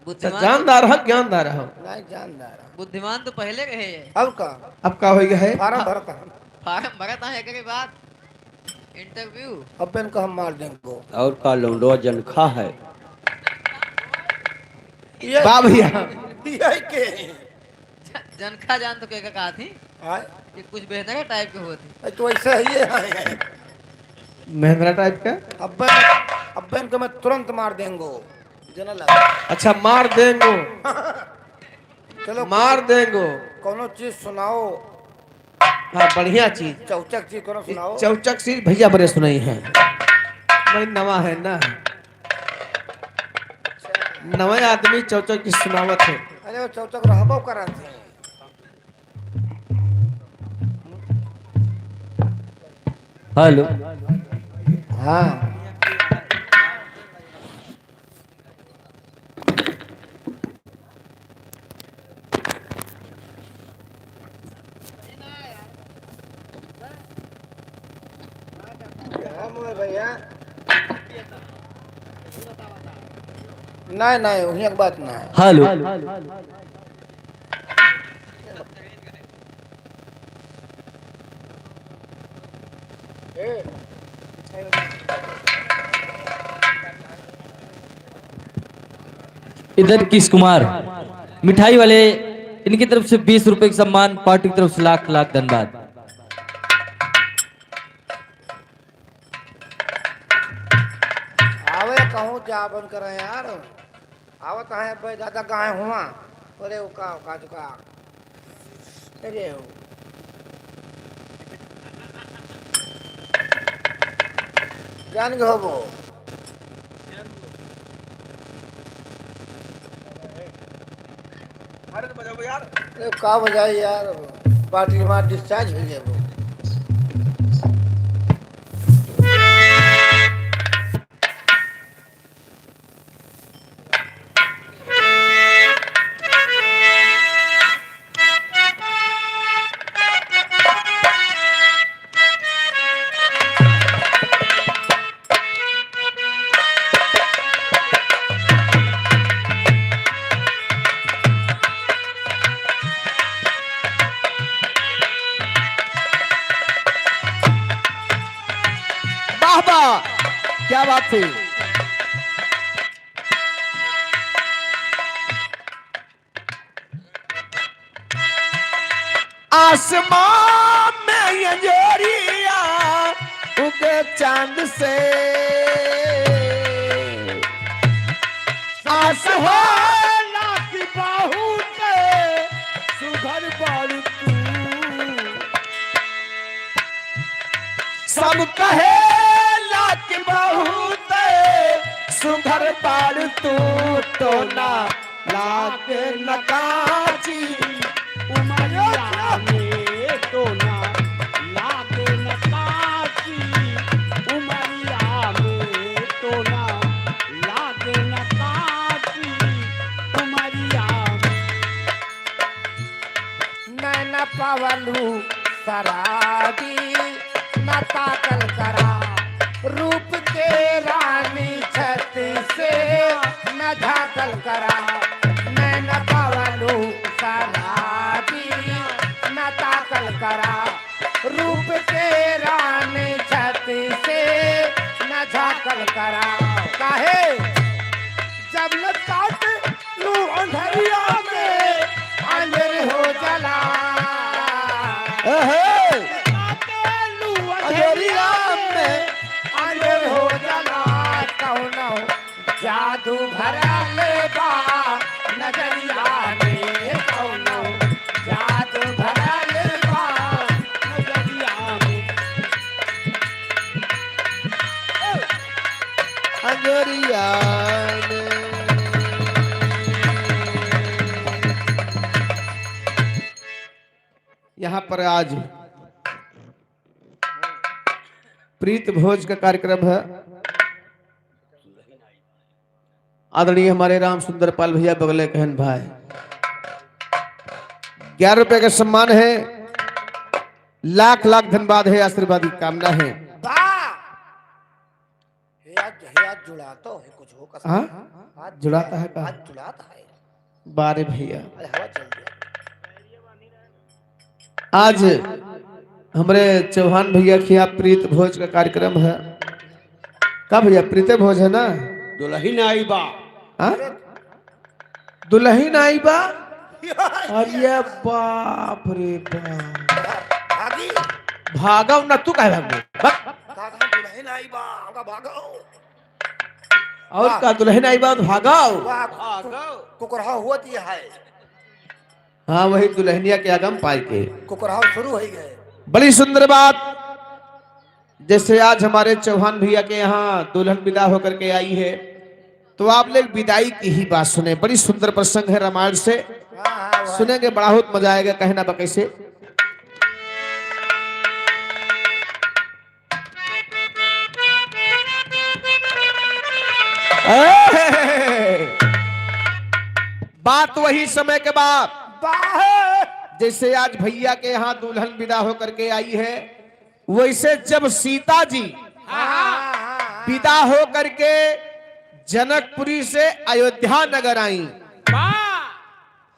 बुद्धिमान तो जानदार है, ज्ञानदार है। नहीं, जानदार है। बुद्धिमान तो पहले के है। अब का? अब का होई गए है? फार्म भरत है। फार्म भरत है, एक के बाद interview। अब इनका हम मार देंगे। और का लौंडवा जनखा है? ये बा भैया। ये के? ज-, जनखा जान तो के का कहा थी? आय? ये कुछ बेहतर type के होती। अरे तो ऐसे ही है। मेहंद्रा type का? अब, अब इनको मैं तुरंत मार देंगो। जना लगा। अच्छा, मार देंगो। चलो, मार देंगो। कौनो चीज सुनाओ। हाँ, बढ़िया चीज। चौचक चीज कौनो ये सुनाओ। चौचक चीज भैया बड़े सुनाई है। नहीं, नवा है ना। नवे आदमी चौचक चीज सुनावत है। अरे, वो चौचक रहबो करत है। Hello। हाँ। नहीं, नहीं, उन्हीं की बात ना है। Hello। इधर किस कुमार, मिठाई वाले, इनकी तरफ से बीस रुपए का सम्मान, party की तरफ से लाख लाख धन्यवाद। आवे कहूँ जाबन करे यार। आवत है बे दादा कहाँ हुआ? अरे ओका, ओका, ओका। अरे हो। जान गए हो वो। अरे तो बजाओ यार। अरे का बजाई यार, battery हमार discharge हो गया वो। वाह, वाह, क्या बात है। आसमां में अंजोरिया उगे चांद से। आस होला कि बहुत सुघर बाड़ू तू। सब कहेला कि बहुत सुघर बाड़ू तू, टोना लागे न काची उमरिया में, टोना लागे न काची उमरिया में, टोना लागे न काची उमरिया में। नैना पवलू शराबी न ताकल करा, रूप के रानी छत से न झांकल करा। नैना पवलू शराबी न ताकल करा, रूप के रानी छत से न झांकल करा। काहे? जब न ताक लू अंधरिया में अंजोर हो जाला। एहे। ताक लू अंजोरिया अंधरिया में में अंजोर हो जाला। कौनो जादू भरल बा नजरिया में, कौनो जादू भरल बा नजरिया में। अंजोरिया में। यहाँ पर आज प्रीत भोज का कार्यक्रम है। आदरणीय हमारे राम सुंदर पाल भैया बगले कहन भाई, ग्यारह रुपए का सम्मान है, लाख लाख धन्यवाद है, आशीर्वाद की कामना है। वाह! हे आज, हे आज जुड़ातो है कुछ हो कसम। हाँ? आज जुड़ाता है का? आज जुड़ाता है। बारे भैया। अरे हवा चल गया। आज हमरे चौहान भैया के यहाँ प्रीत भोज का कार्यक्रम है। का भैया, प्रीते भोज है ना? दुलहिन आई बा। हाँ? दुलहिन आई बा? अरे बाप रे बाप। भागी। भागव ना, तू काहे भागबे? भाग। का कहा, दुलहिन आई बा, हमका भागव। और वाह। का, दुलहिन आई बा तो भागव। वाह। भागव। कुकुरहा हुआ दिया है। हाँ, वही दुलहिनिया के आगम पाए के। कुकुरहा शुरू हो गए। बड़ी सुंदर बात। जैसे आज हमारे चौहान भैया के यहाँ दुल्हन विदा होकर के आई है, तो आप लोग विदाई की ही बात सुने। बड़ी सुंदर प्रसंग है रामायण से, हाँ, हाँ, वाह। सुनेंगे, बड़ा बहुत मजा आएगा। कहना बा कैसे? ए, बात वही समय के बात, वाह। जैसे आज भैया के यहाँ दुल्हन विदा होकर के आई है, वैसे जब सीता जी हाँ, हाँ, हाँ, हाँ। विदा हो करके जनकपुरी से अयोध्या नगर आई, वाह।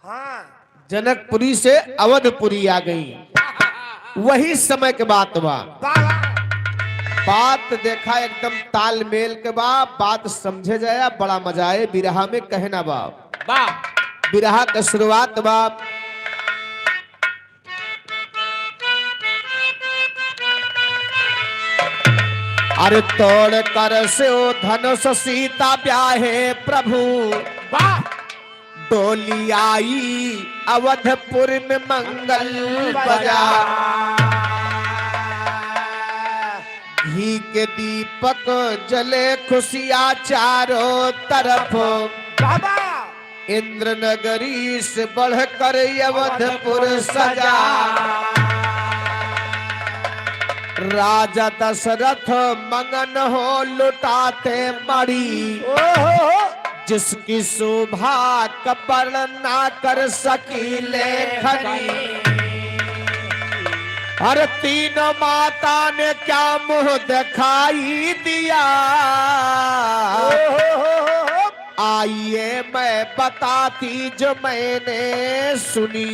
हाँ। जनकपुरी से अवधपुरी आ गई, वही समय के बात बा। वाह, वाह। बात देखा एकदम तालमेल के बा, बात समझे जाया, बड़ा मजा आए। बिरहा में कहना बा, वाह। बिरहा के शुरुआत बा। अरे तोड़ कर से ओ धनुष सीता ब्याहे प्रभु, वाह। डोली आई अवधपुर में मंगल बजा। घी के दीपक जले खुशिया चारों तरफ। बाबा। इंद्र नगरी से बढ़कर अवधपुर सजा। राजा दशरथ मगन हो लुटाते मणि। ओहो। जिसकी शोभा का वर्णन ना कर सकी लेखनी। अरे तीनों माता ने क्या मुंह दिखाई दिया। ओहो। आइए मैं बताती जो मैंने सुनी।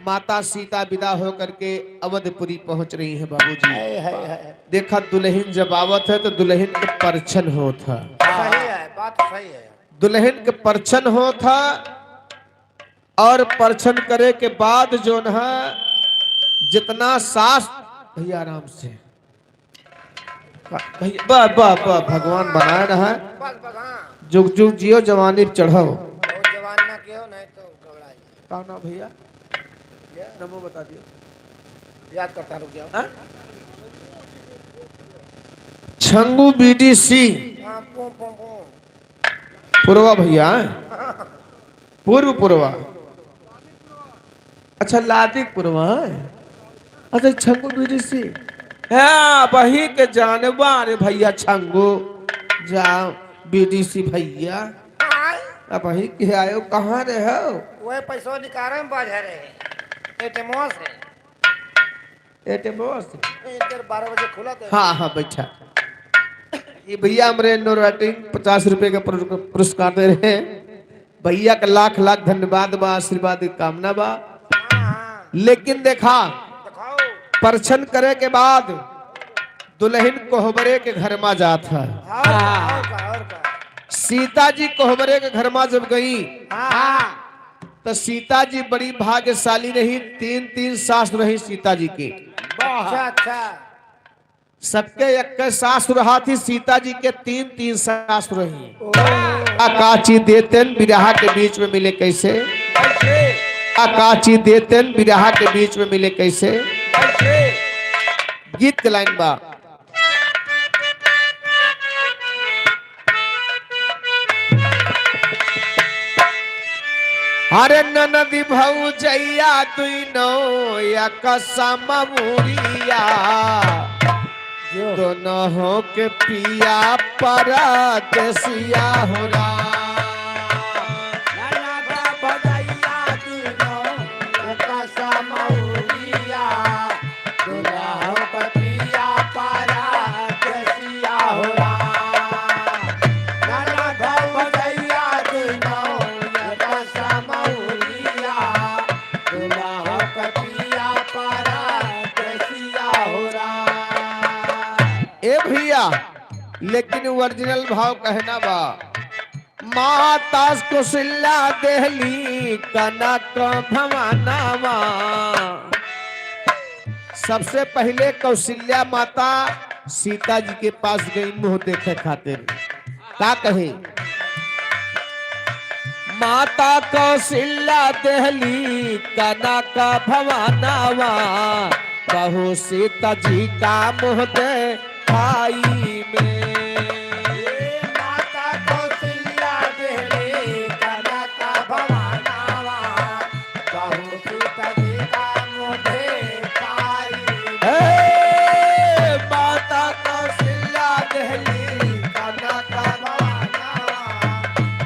माता सीता विदा होकर के अवधपुरी पहुंच रही हैं बाबूजी। हाय, हाय, हाय। देखा, दुलहिन जब आवत है तो दुलहिन के परछन होत है। सही है, बात सही है। दुलहिन के परछन होत है और परछन करे के बाद जौन है जितना सास, भैया आराम से, भैया, बा, बा, बा, भगवान बनाए रहा है। बस, बस, हाँ। जुग जुग जियो, जवानी चढ़ो। बहुत जवान ना कियो, नहीं तो घबरा जाए। का नाम भैया? क्या? नमो बता दियो। याद करता, रुक जाओ। हाँ? छंगू बीडीसी। हाँ, पू, पू, पू। पुरवा भैया, हाँ। पूर्व पुरवा। अच्छा, लादिक पुरवा है। अच्छा, छंगू बीडीसी। हाँ, वही के जानबा रे भैया, छंगू। जा, बीडीसी भैया। आय। अब वही के आयो, कहाँ रहे हो? वह पैसवा निकाले में बाझा रहे। एटीएमवा से। एटीएमवा से। इधर बारह बजे खुला था। हाँ, हाँ, बैठा। ये भैया हमरे नोराटिंग पचास रुपए का पुरस्कार दे रहे हैं। भैया का लाख लाख धन्यवाद बा, आशीर्वाद की कामना बा। हाँ, हाँ। लेकिन देखा, दिखाओ। परछन करे के बाद दुलहिन कोहबरे के घर मा जात है। और का, और का, और का। सीता जी कोहबरे के घर मा जब गई, हाँ। तो सीता जी बड़ी भाग्यशाली रही, तीन तीन सास रही सीता जी के। अच्छा, अच्छा। सबके एक सास रहा थी, सीता जी के तीन तीन सास रही। ओह। आ काची देतेन बिरहा के बीच में मिले कैसे? कैसे? आ काची देतेन बिरहा के बीच में मिले कैसे? कैसे? गीत के लाइन बा। अरे ननदी भौजैया दुइनो एक समउरिया, जो दोनों के पिया परदेसिया हो राम। ननद भौजैया दुइनो एक समउरिया, दुल्हा पतिया परदेसिया हो राम। ननद भौजैया दुनो एक समउरिया, दुल्हा पतिया परदेसिया हो राम। ए भैया, लेकिन ओरिजिनल भाव कहना बा। माता कौशल्या देहली कनक भवनवा। सबसे पहिले कौशल्या माता सीता जी के पास गई मुँह देखे खातिर। का कहे? माता कौशल्या देहली कनक भवनवा, बहू सीता जी का मुँह देखाई में। ए माता कौशल्या देहली कनक भवनवा, बहू सीता जी का मुँह देखाई में। ए माता कौशल्या देहली कनक भवनवा,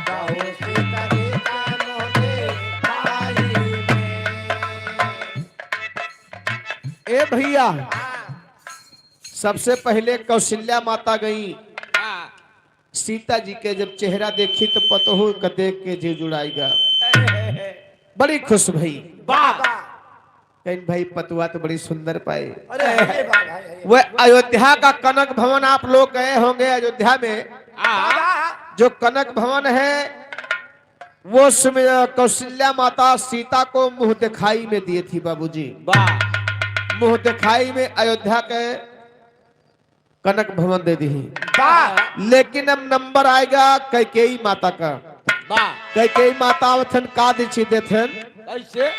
बहू सीता जी का मुँह देखाई में। ए भैया, हाँ। सबसे पहिले कौशल्या माता गई हाँ। सीता जी के जब चेहरा देखी तो पतोहू के देख के जी जुड़ाई गा। बड़ी खुश भई। वाह। कहिन भाई पतोहू तो बड़ी सुंदर पाए। अरे, अरे, वाह, भाई, अरे। वह अयोध्या का कनक भवन आप लोग गए होंगे अयोध्या में। हाँ। जो कनक भवन है वो सुमि-, कौशल्या माता सीता को मुँह देखाई में दिए थी बाबूजी। वाह। मुँह देखाई में अयोध्या के कनक भवन दे दिही। वाह। लेकिन अब नंबर आएगा कैकेयी माता का। वाह। कैकेयी माता आवथन का दीछी देथन। कैसे?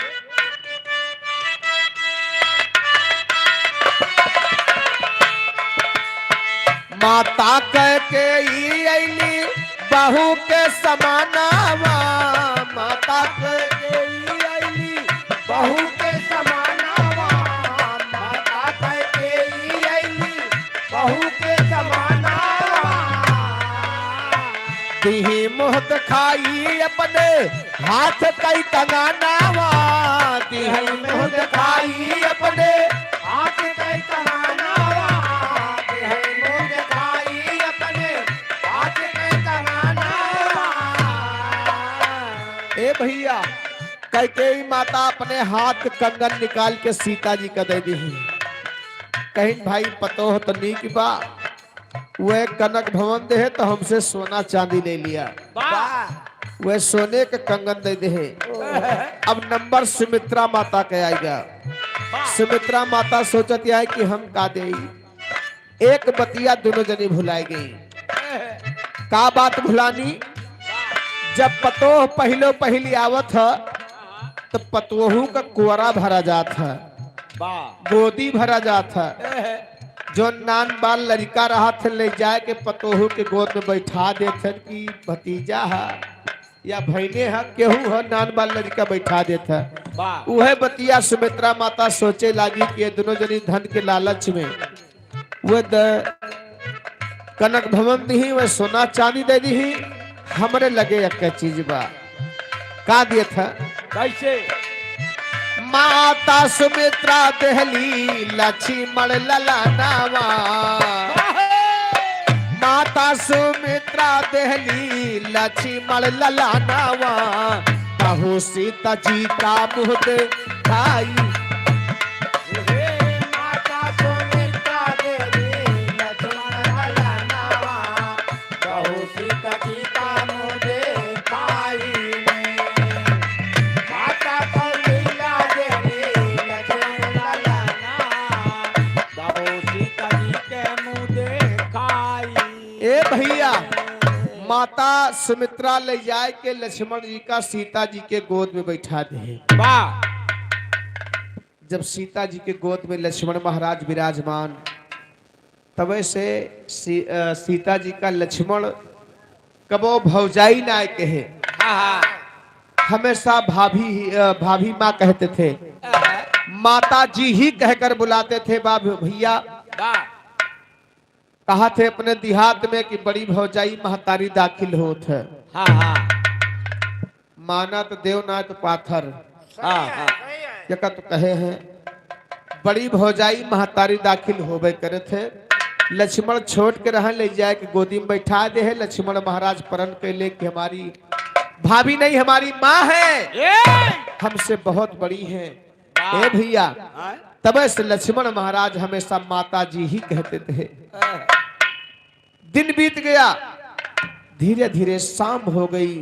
माता कैकेयी अइली बहू के समानावा, माता कैकेयी अइली बहू के समानावा, माता कैकेयी अइली बहू के समानावा। दिही मुँह देखाई अपने हाथ कई कंगनावा, दिही मुँह देखाई अपने हाथ कई कंगनावा, दिही मुँह देखाई अपने हाथ कई कंगनावा। ए भैया, कैकेयी माता अपने हाथ कंगन निकाल के सीता जी का दे दिही। कहिन भाई पतोह तो नीक बा, वह कनक भवन देहे तो हमसे सोना चांदी ले लिया। वाह। वह सोने के कंगन दे देहे। अब नंबर सुमित्रा माता के आएगा। वाह। सुमित्रा माता सोचत है कि हम का देई। एक बतिया दोनों जनी भुलाए गई। का बात भुलानी? जब पतोह पहिलो पहिली आवत ह, तो पतोहू का कुंवरा भरा जात ह, वाह। गोदी भरा जात ह। जो नान बाल लड़का रहत ह, ले जाए के पतोहू के गोद में बैठा देत हन कि भतीजा ह या भैने ह, केहू ह, नान बाल लड़का बैठा देत ह। वाह। उहे बतिया सुमित्रा माता सोचे लागी कि ये दोनों जनी धन के लालच में वे द-, कनक भवन दिही, वे सोना चांदी दे दिही, हमरे लगे एक चीज बा। का दिए था? कैसे? माता सुमित्रा देहली लक्ष्मण ललनावा। माता सुमित्रा देहली लक्ष्मण ललनावा। बहू सीता जी का मुँह देखाई। हे माता सुमित्रा देवी लक्ष्मण ललनावा, बहू सीता जी का मुँह देखाई में। माता कौशल्या देवी लक्ष्मण ललनावा, बहू सीता जी के मुँह देखाई। ए भैया, माता सुमित्रा ले जाए के लक्ष्मण जी का सीता जी के गोद में बैठा दे। वाह। जब सीता जी के गोद में लक्ष्मण महाराज विराजमान, तबे से सी-, अ, सीता जी का लक्ष्मण कबो भौजाई ना कहे। हाँ, हाँ। हमेशा भाभी ही, अ, भाभी माँ कहते थे, माता जी ही कहकर बुलाते थे। बा भैया, वाह। कहा थे अपने देहात में कि बड़ी भौजाई महतारी दाखिल होत है। हाँ, हाँ। माना तो देव, ना तो पाथर। हाँ, हाँ। ये का तो कहे हैं, बड़ी भौजाई महतारी दाखिल होबे करे थे। लक्ष्मण छोट के रहे, ले जाए के गोदी में बैठा दे है। लक्ष्मण महाराज प्रण कैले कि हमारी भाभी नहीं, हमारी माँ है, ए! हमसे बहुत बड़ी है। वाह। ए भैया, हाँ? तबे से लक्ष्मण महाराज हमेशा माता जी ही कहते थे। हाँ। दिन बीत गया, धीरे धीरे शाम हो गई,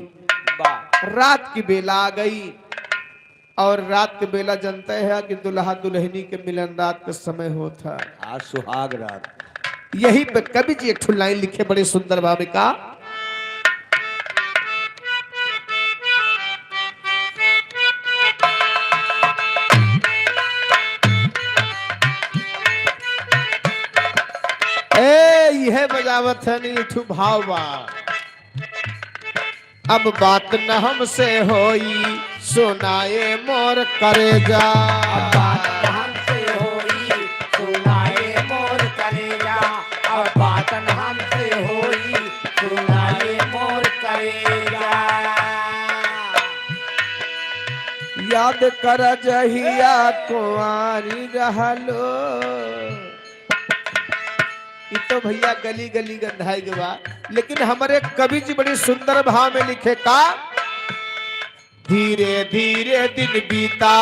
वाह। रात की बेला आ गई। और रात के बेला जानते हैं कि दुल्हा दुल्हनी के मिलन रात के समय होत है। हाँ, सुहाग रात। यही पे कवि जी एक ठो लाइन लिखे, बड़े सुंदर भाव में का, ए, इहे बजावत है नी, एक ठो भाव बा। अब बात न हमसे होई, सुनाए मोर करेजा। अब बात न हमसे होई, सुनाए मोर करेजा। अब बात न हमसे होई, सुनाए मोर करेजा। याद कर जहिया कुंवारी रहलो। ई तो भैया गली गली गंधाई गवा, लेकिन हमरे कवि जी बड़ी सुंदर भाव में लिखे का, धीरे धीरे दिन बीता,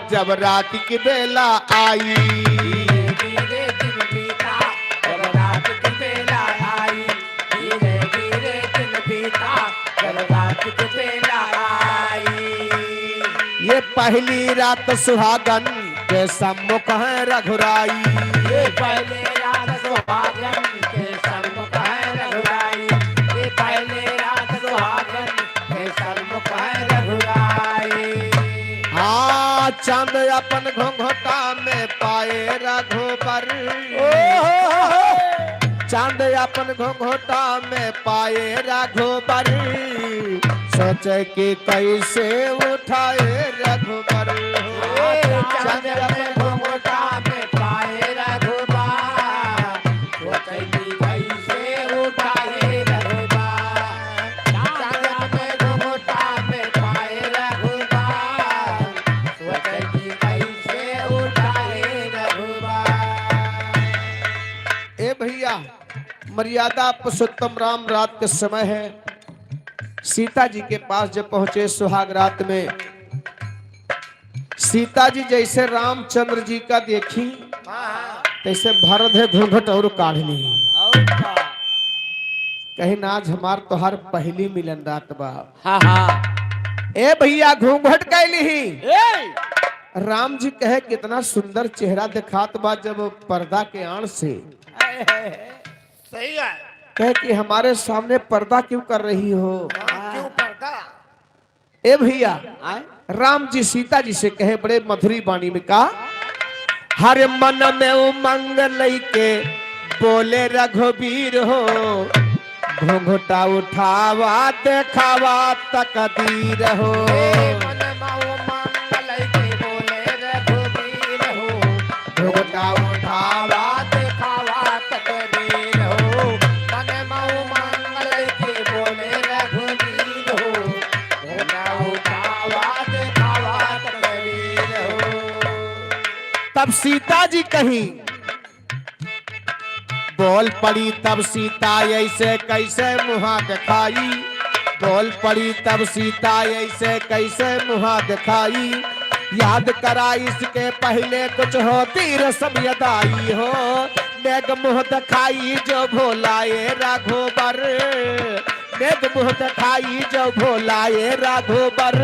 जब रात की बेला आई। धीरे धीरे दिन बीता, जब रात की बेला आई। धीरे धीरे दिन बीता, जब रात की बेला आई। ये पहली रात सुहागन के सम्मुख है रघुराई। ये पहली रात सुहागन के सम्मुख है रघुराई। ये पहली रात सुहागन के सम्मुख है रघुराई। हाँ, चांद अपन घुंघटा में पाए रघुबर। ओ हो हो हो। चांद अपन घुंघटा में पाए रघुबर, सोचे कि कैसे उठाए रघुबर हो। चांद अपन घुंघटा में पाए रघुबर, सोचे कि कैसे उठाए रघुबर। चांद अपन घुंघटा में पाए रघुबर, सोचे कि कैसे उठाए रघुबर। ए भैया, मर्यादा पुरुषोत्तम राम, रात के समय है। सीता जी के पास जब पहुंचे सुहाग रात में, सीता जी जैसे रामचंद्र जी का देखी, तैसे भरत है घूंघट और काढ़ ली। और का? कहे ना, आज हमार तोहार पहली मिलन रात बा। हाँ, हाँ। ए भैया, घूंघट कैली ही। ए! राम जी कहे, कितना सुंदर चेहरा दिखात बा जब पर्दा के आड़ से। सही है। कहे कि हमारे सामने पर्दा क्यों कर रही हो? हाँ, क्यों पर्दा? ए भैया, आय? राम जी सीता जी से कहे बड़े मधुरी वाणी में का, हर मन में उमंग लइके बोले रघुबीर हो, घुंघटा उठावा देखावा तकदीर हो। ए मन में उमंग लइके बोले रघुबीर हो, घुंघटा उठावा देखावा तकदीर हो। मन में उमंग लइके बोले रघुबीर हो, घुंघटा उठावा देखावा तकदीर हो। तब सीता जी कहीं, बोल पड़ी तब सीता ऐसे कैसे मुहा दिखाई, बोल पड़ी तब सीता ऐसे कैसे मुहा दिखाई। याद करा इसके पहले कुछ होती रस्म अदाई हो, नेग मुह दिखाई जो भोला ए रघुबर। नेग मुह दिखाई जो भोला ए रघुबर,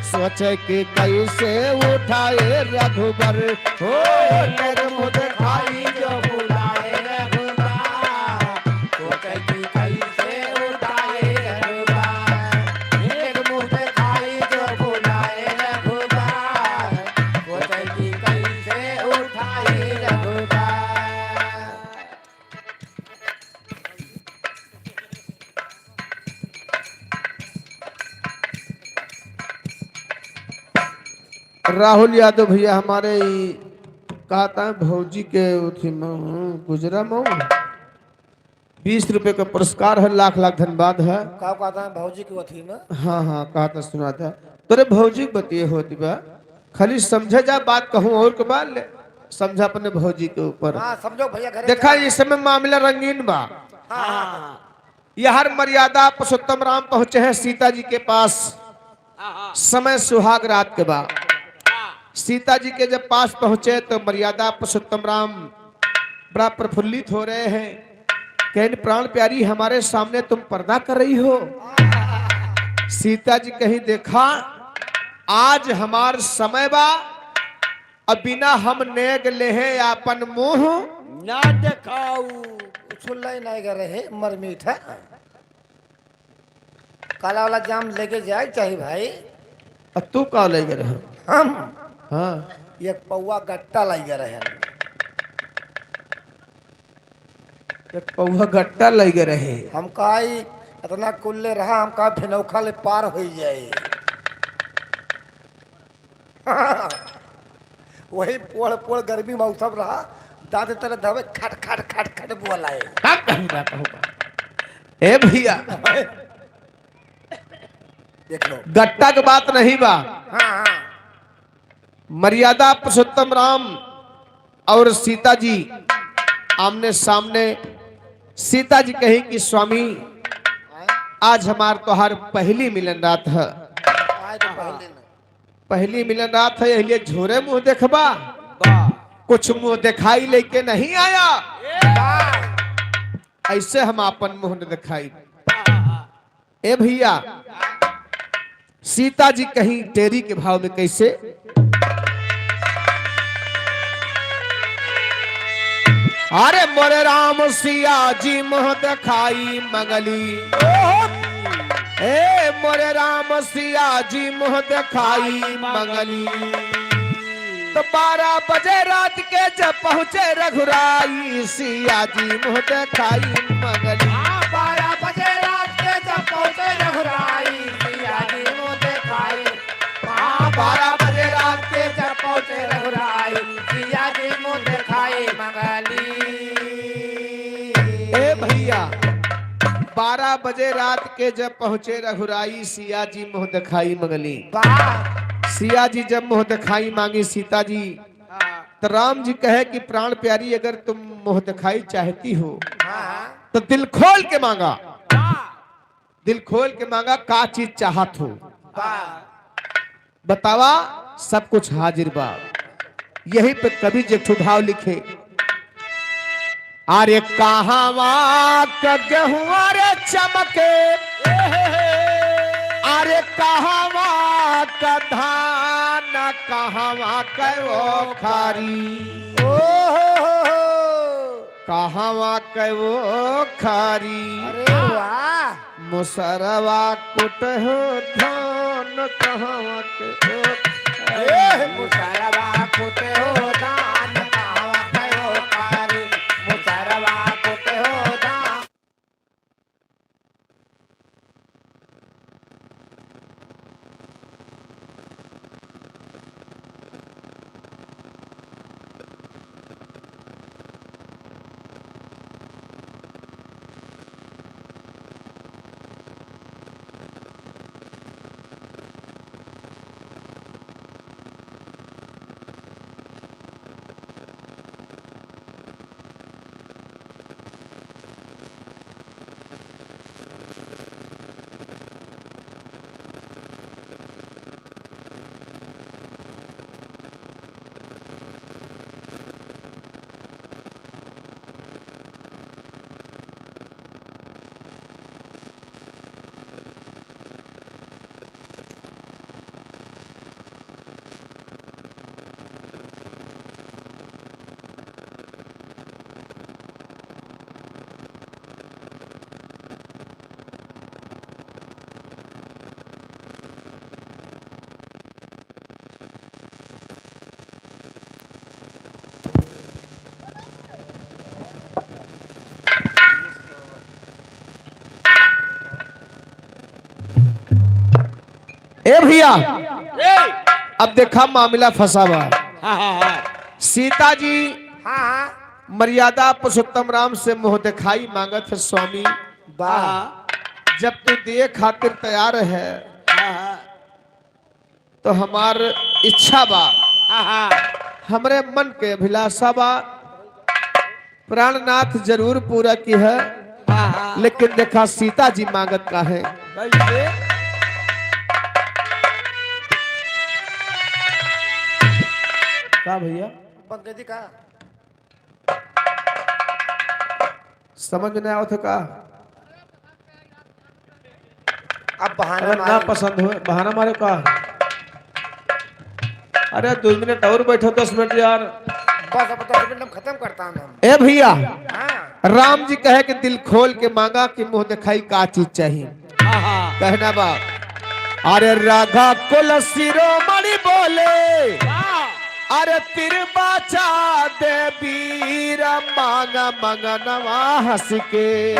सोचे कि कैसे उठाए रघुबर। हो, नेग मुह दिखाई जो भोला ए रघुबर, सोचे कि कैसे उठाए रघुबर। नेग मुह दिखाई जो भोला ए रघुबर, सोचे कि कैसे उठाए रघुबर। राहुल यादव भैया हमारे ई कहता है भौजी के उथी में, हम्म, गुजरा मऊ। बीस रुपए का पुरस्कार है, लाख लाख धन्यवाद है। का कहता है भौजी के उथी में? हाँ, हाँ, कहता सुनाता। तोरे भौजी के बतिये होती बा, खाली समझे जा बात कहूँ और के बात ले, समझा अपने भौजी के ऊपर। हाँ, समझो भैया, घरे देखा, चला। इस समय मामला रंगीन बा। हाँ, हाँ, हाँ। यार मर्यादा पुरुषोत्तम राम पहुँचे हैं सीता जी के पास। समय सुहाग रात के बा। सीता जी के जब पास पहुँचे तो मर्यादा पुरुषोत्तम राम बड़ा प्रफुल्लित हो रहे हैं। कहेन, "प्राण प्यारी, हमारे सामने तुम पर्दा कर रही हो?" सीता जी कहीं, "देखा, आज हमार समय बा, अब बिना हम नेग लेहे आपन मुँह ना देखाऊ।" कुछ ले नहीं गए रहे, मरमीठा। काला वाला जाम लेके जाए चाही भाई। अब तू का लेके रहे? हम? हाँ। एक पौवा गट्टा लेके रहे। एक पौवा गट्टा लेके रहे। हम कहा, "ई इतना कुल्ले रहा, हम कहा, भिनौखा ले पार होई जाए।" वही पोड़ पोड़ गर्मी मौसम रहा, दाँत तले धवे खट खट खट खट बोलाए। का कही बा, कहू बा। ए भैया, देख लो। गट्टा के बात नहीं बा। हाँ, हाँ। मर्यादा पुरुषोत्तम राम और सीता जी आमने सामने। सीता जी कही कि स्वामी, आज हमार तोहार पहली मिलन रात है। आज तो पहले ना। पहली मिलन रात है, यही लिए झोरे मुँह देखबा। वाह। कुछ मुँह दिखाई लेके नहीं आया। वाह। ऐसे हम आपन मुँह न दिखाई। ए भैया, सीता जी कहीं टेरी के भाव में कैसे? अरे मोरे राम सिया जी मुँह दिखाई मंगली। ए मोरे राम सिया जी मुँह दिखाई मंगली। तो बारह बजे रात के जब पहुँचे रघुराई, सिया जी मुँह दिखाई मंगली। हाँ, बारह बजे रात के जब पहुँचे रघुराई, सिया जी मुँह दिखाई। हाँ, बारह बजे रात के जब पहुँचे रघुराई, सिया जी मुँह दिखाई मंगली। ए भैया, बारह बजे रात के जब पहुँचे रघुराई, सिया जी मुँह दिखाई मंगली। वाह। सिया जी जब मुँह दिखाई मांगी सीता जी, हाँ। तो राम जी कहे कि प्राण प्यारी, अगर तुम मुँह दिखाई चाहती हो, हाँ। तो दिल खोल के मांगा। हाँ। दिल खोल के मांगा, का चीज चाहत हो? वाह। बतावा, सब कुछ हाजिर बा। यही पे कवि जी एक ठो भाव लिखे, अरे कहवा क गेहुआ रे चमके, अरे कहवा क धान, कहवा क ओखरी। ओ हो हो हो। कहवा के ओखरी। अरे वाह। मुसरवा कुटहो धान कहवा के ओखरी। ए, मुसरवा कुटहो धान कहवा के ओखरी। मुसरवा कुटहो धान। ए भैया, ए! अब देखा मामला फंसा बा। हाँ, हाँ, हाँ। सीता जी हाँ, हाँ। मर्यादा पुरुषोत्तम राम से मुँह देखाई माँगत है, स्वामी, वाह। हाँ। जब तू दिए खातिर तैयार है, हाँ, हाँ। तो हमार इच्छा बा, हाँ, हाँ। हमरे मन के अभिलाषा बा, प्राणनाथ जरूर पूरा किहे, हाँ, हाँ। लेकिन देखा सीता जी माँगत का है। कैसे? का भैया? पंकज जी का? समझ में नहीं आवत है का? अब बहाना अरे ना मारे। पसंद हो, बहाना मारे का? अरे दो मिनट और बैठो, दस मिनट यार। बस अब दस मिनट में खत्म करता हूँ हम। ए भैया, हाँ। राम जी कहे कि दिल खोल के माँगा कि मुँह देखाई का चीज चाहिए। हाँ, हाँ। कहना बा, अरे राघा कुल शिरोमणि बोले, वाह। अरे तिरबाचा दे वीर माँग मंगनवा हँस के।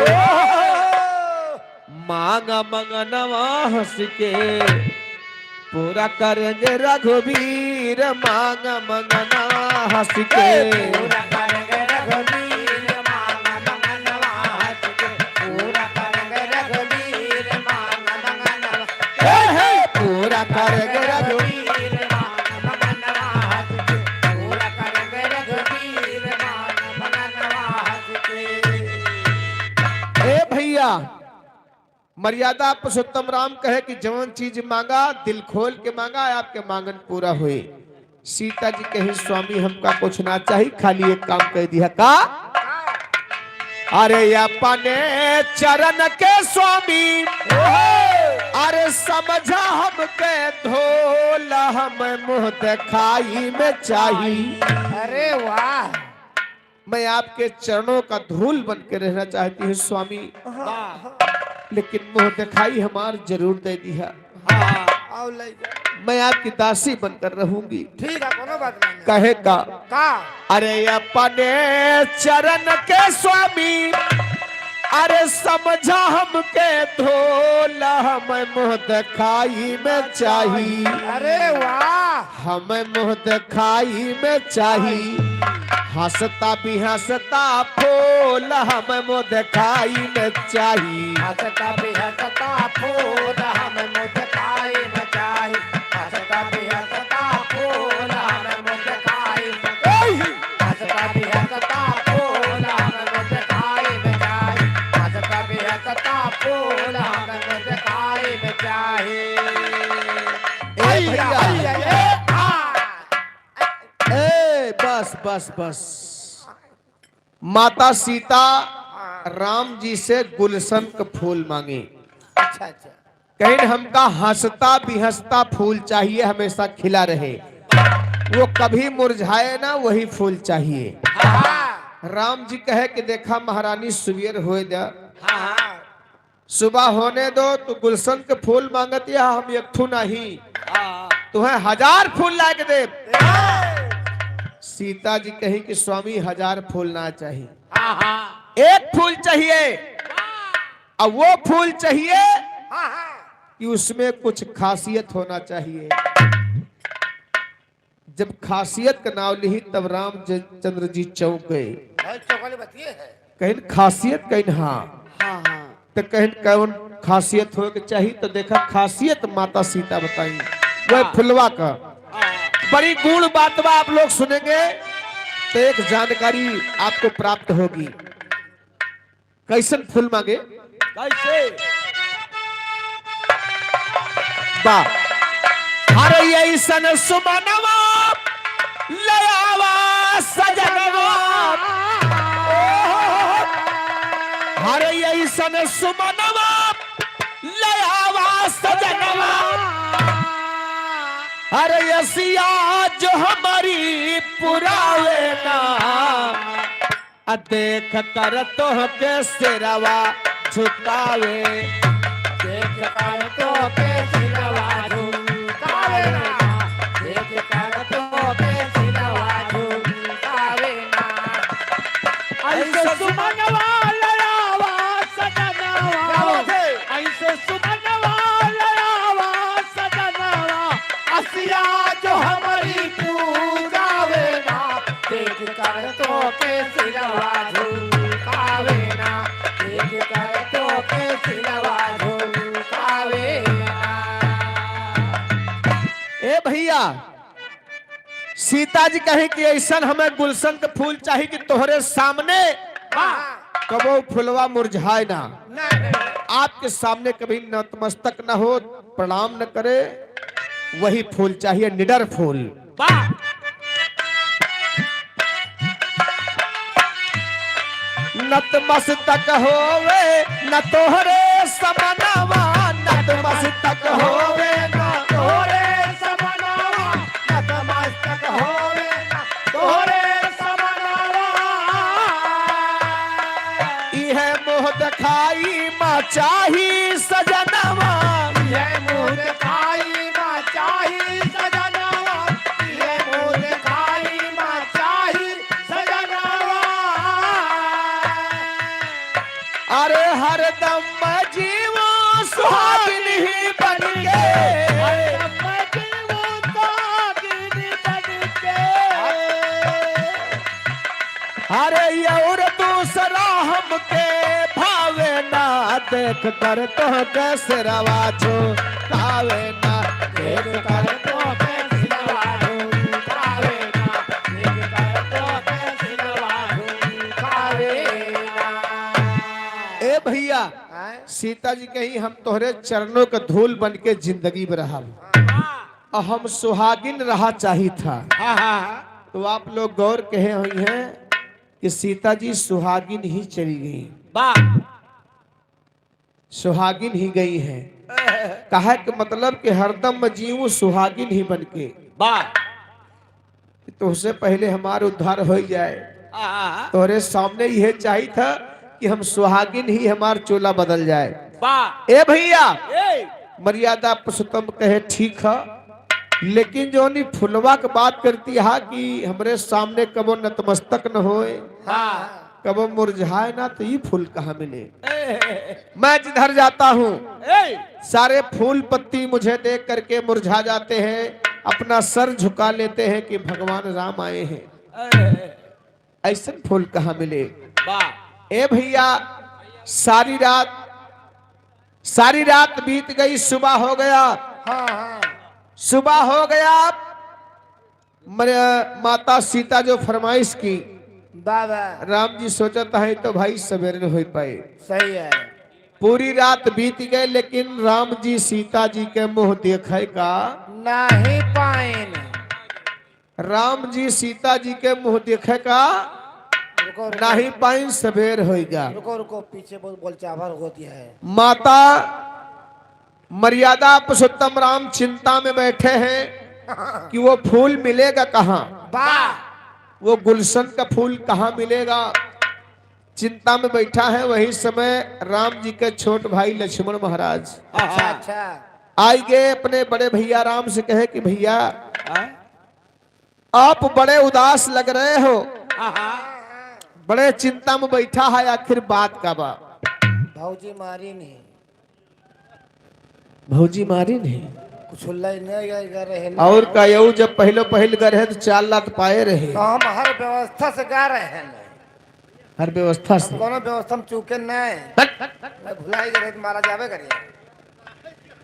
माँग मंगनवा हँस के, पूरा करेंगे रघुवीर माँग मंगनवा हँस के। पूरा करेंगे रघुवीर माँग मंगनवा हँस के, पूरा करेंगे रघुवीर माँग मंगनवा। हे, हे, पूरा करेंगे रघुवीर माँग मंगनवा हँस के, पूरा करेंगे रघुवीर माँग मंगनवा हँस के। ए भैया, मर्यादा पुरुषोत्तम राम कहे कि जवन चीज माँगा, दिल खोल के माँगा, आपके माँगन पूरा होए। सीता जी कही, स्वामी, हमका कुछ ना चाही, खाली एक काम कह दिया का? अरे अपने चरण के स्वामी, अरे समझा हमके धोल, हम मुँह देखाई में चाही। अरे वाह। मैं आपके चरणों का धूल बन के रहना चाहती हूँ स्वामी, वाह। लेकिन मुँह देखाई हमार जरूर दे दिहा। हाँ। आओ ले जा। मैं आपकी दासी बनकर रहूंगी। ठीक है, कोनो बात नहीं। कहे का? का? अरे अपने चरण के स्वामी, अरे समझा हमके धोल, हम मुँह देखाई में चाही। अरे वाह। हम मुँह देखाई में चाही, हँसता बिहँसता फूल, हम मुँह देखाई में चाही। हँसता बिहँसता फूल, हम मुँह देखाई में चाही। हँसता बिहँसता फूल, हम मुँह देखाई में चाही। हँसता बिहँसता फूल, हम मुँह देखाई में चाही। हँसता बिहँसता फूल, हम मुँह देखाई में चाही। ए भैया। ए, आ। ए, बस, बस, बस। माता सीता हाँ। राम जी से गुलशन का फूल माँगे। अच्छा, अच्छा। कहिन हमका हँसता बिहँसता फूल चाहिए, हमेशा खिला रहे, वो कभी मुरझाए ना, वही फूल चाहिए। हाँ। राम जी कहे कि देखा महारानी, सुबेर होए द्या। हाँ, हाँ। सुबह होने दो, तू गुलशन के फूल माँगत या, हम एक ठू नहीं, हाँ। तुहैं हजार फूल लाके देब। ए! सीता जी कही कि स्वामी, हजार फूल ना चाही, हाँ, हाँ। एक फूल चाहिए। अब वो फूल चाहिए हाँ, हाँ। कि उसमें कुछ खासियत होना चाहिए। जब खासियत का नाव लिही, तब रामचंद्र जी चौंक गए। बहुत चौंकाने बात ये है। कहिन खासियत, कहिन हाँ। हाँ, हाँ। तो कहिन कौन खासियत होए के चाही, तो देखा खासियत माता सीता बताई, वह हाँ। फुलवा का। हाँ। बड़ी गूढ़ बात बा, आप लोग सुनेंगे तो एक जानकारी आपको प्राप्त होगी। कैसन फूल माँगे? कैसे? बा। हर ऐसन सुमनवा ले आवा सजनवा। हर ऐसन सुमनवा ले आवा सजनवा। हर असिया जो हमारी पुरावे ना। आ देख कर तोहके सिरवा झुकावे। देख कर तोहके सिरवा झुकावे ना। देख कर तोहके सिरवा झुकावे ना। ऐसे सुमनवा लड़ावा सजनवा। क्या बात है? ऐसे सुमनवा लड़ावा सजनवा। असिया जो सिलवा झुकावे ना, देख कर तोके सिलवा झुकावे ना। ए भइया, सीता जी कहे कि अइसन हमें गुलशन के फूल चाही कि तोहरे सामने हाँ। कबो फुलवा मुरझाए ना। नहीं, नहीं। आपके सामने कभी नतमस्तक न हो, प्रणाम न करे, वही फूल चाहिए, निडर फूल। वाह। नतमस्तक होवे न तोहरे समनवा, नतमस्तक होवे न तोहरे समनवा, नतमस्तक होवे न तोहरे समनवा। इहे मोह देखाई मा चाही सजनवा। इहे मोह देखाई मा चाही सजनवा। इहे मोह देखाई मा चाही सजनवा। अरे हरदम मैं जीवो सुहागिन ही बन के। हरदम मैं जीवो सुहागिन बन के। अरे और दूसरा हमके भावे ना, देख कर तोहके सिरवा झुकावे ना, देख कर तोहके सिरवा झुकावे ना, देख कर तोहके सिरवा झुकावे ना। ए भइया, आय? सीता जी कही, "हम तोहरे चरणों के धूल बन के जिंदगी में रहब, और हम सुहागिन रहा चाहित ह।" हाँ, हाँ, हाँ। तो आप लोग गौर कहे हुई हैं कि सीता जी सुहागिन ही चली गई, वाह। सुहागिन ही गई हैं। कहे के मतलब कि हरदम मैं जीऊँ सुहागिन ही बन के। वाह। कि तोहसे पहिले हमार उद्धार होइ जाए। आहा। तोहरे सामने इहे चाहित ह कि हम सुहागिन ही हमार चोला बदल जाए। वाह। ए भइया, ए। मर्यादा पुरुषोत्तम कहे, "ठीक ह, लेकिन जौन ई फुलवा के बात करती ह कि हमरे सामने कबो नतमस्तक न होए, हाँ। कबो मुरझाए ना, तो ई फूल कहाँ मिले?" ए। मैं जिधर जाता हूँ, ए। सारे फूल पत्ती मुझे देख करके मुरझा जाते हैं, अपना सर झुका लेते हैं कि भगवान राम आए हैं। ए। अइसन फूल कहाँ मिले? वाह। ए भइया, सारी रात, सारी रात बीत गई, सुबह हो गया। हाँ, हाँ। सुबह हो गया, मर-, माता सीता जो फरमाइश की, बाबा। राम जी सोचत है तो भाई सवेरे न होइ पाए। सही है। पूरी रात बीत गए, लेकिन राम जी सीता जी के मुँह देखे का नहीं पाइन। राम जी सीता जी के मुँह देखे का रुको, रुको। नहीं पाइन, सवेर होइगा। रुको, रुको, पीछे बहुत बोलचाल होती है। माता मर्यादा पुरुषोत्तम राम चिंता में बैठे हैं कि वो फूल मिलेगा कहाँ, वाह। वो गुलशन का फूल कहाँ मिलेगा। चिंता में बैठा है, वही समय राम जी के छोट भाई लक्ष्मण महाराज अच्छा, अच्छा। आइ गए, अपने बड़े भइया राम से कहे कि भइया, हाँ? आप बड़े उदास लग रहे हो, आहा। बड़े चिंता में बैठा है, आखिर बात का बा? भौजी मारी नहीं। भौजी मारी नहीं। कुछ उल्लाई नहीं गा, गा रहे ना। और का यऊ जब पहलो पहल गा रहे तो चार लात पाए रहे। तो हम हर व्यवस्था से गा रहे हैं। हर व्यवस्था से। कोनो व्यवस्था में चूके नहीं। हट। मैं भुलाई गए तो मारा जावे करिए।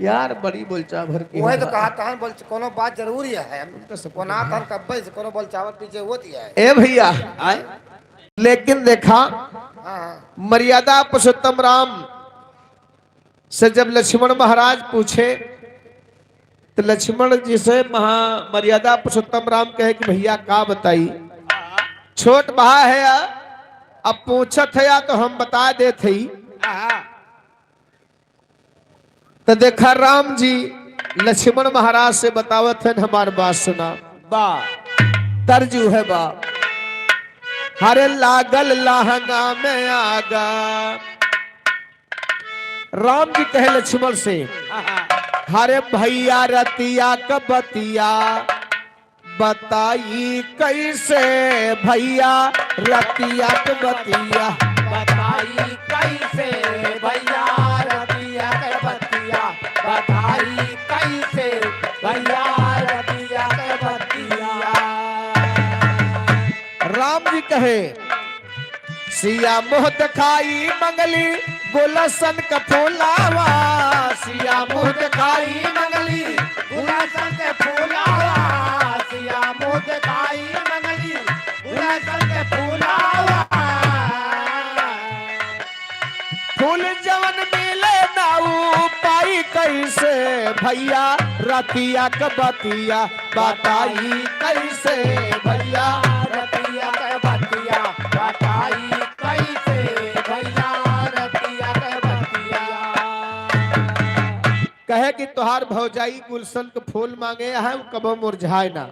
यार, बड़ी बोलचाल भर के वही तो है। कहा तहन बोल, कोनो बात जरूरी है। हम उनका सब कोना तहन कब्बे से कोनो बोलचाल पीछे होती है। ए भइया, आए? लेकिन देखा, हाँ, हाँ। मर्यादा पुरुषोत्तम राम से जब लक्ष्मण महाराज पूछे, तो लक्ष्मण जी से महा-, मर्यादा पुरुषोत्तम राम कहे कि भइया, का बताई, छोट भा है या, अब पूछत है या तो हम बता देत हई। तो देखा, राम जी लक्ष्मण महाराज से बतावत हैं, हमार बात सुना। बा। तर्जु है बा। हरे लागल लहंगा में आगा। राम जी कहे लक्ष्मण से, हरे भइया रतिया क बतिया बताई कइसे भइया रतिया क बतिया। बताई कइसे भइया रतिया क बतिया, बताई कइसे भइया रतिया क बतिया। राम जी कहे, सिया मुँह देखाई मंगली गुलसन क फूलावा। सिया मुँह देखाई मंगली गुलसन क फूलावा। सिया मुँह देखाई मंगली गुलसन क फूलावा। फूल जवन मिले ना ऊ पाई कैसे भैया, रतिया क बतिया बताई कैसे भैया। रतिया क बतिया बताई कैसे भैया, रतिया क बतिया। कहे कि तोहार भौजाई गुलशन क फूल माँगे हैं, उ कबो मुरझाए ना।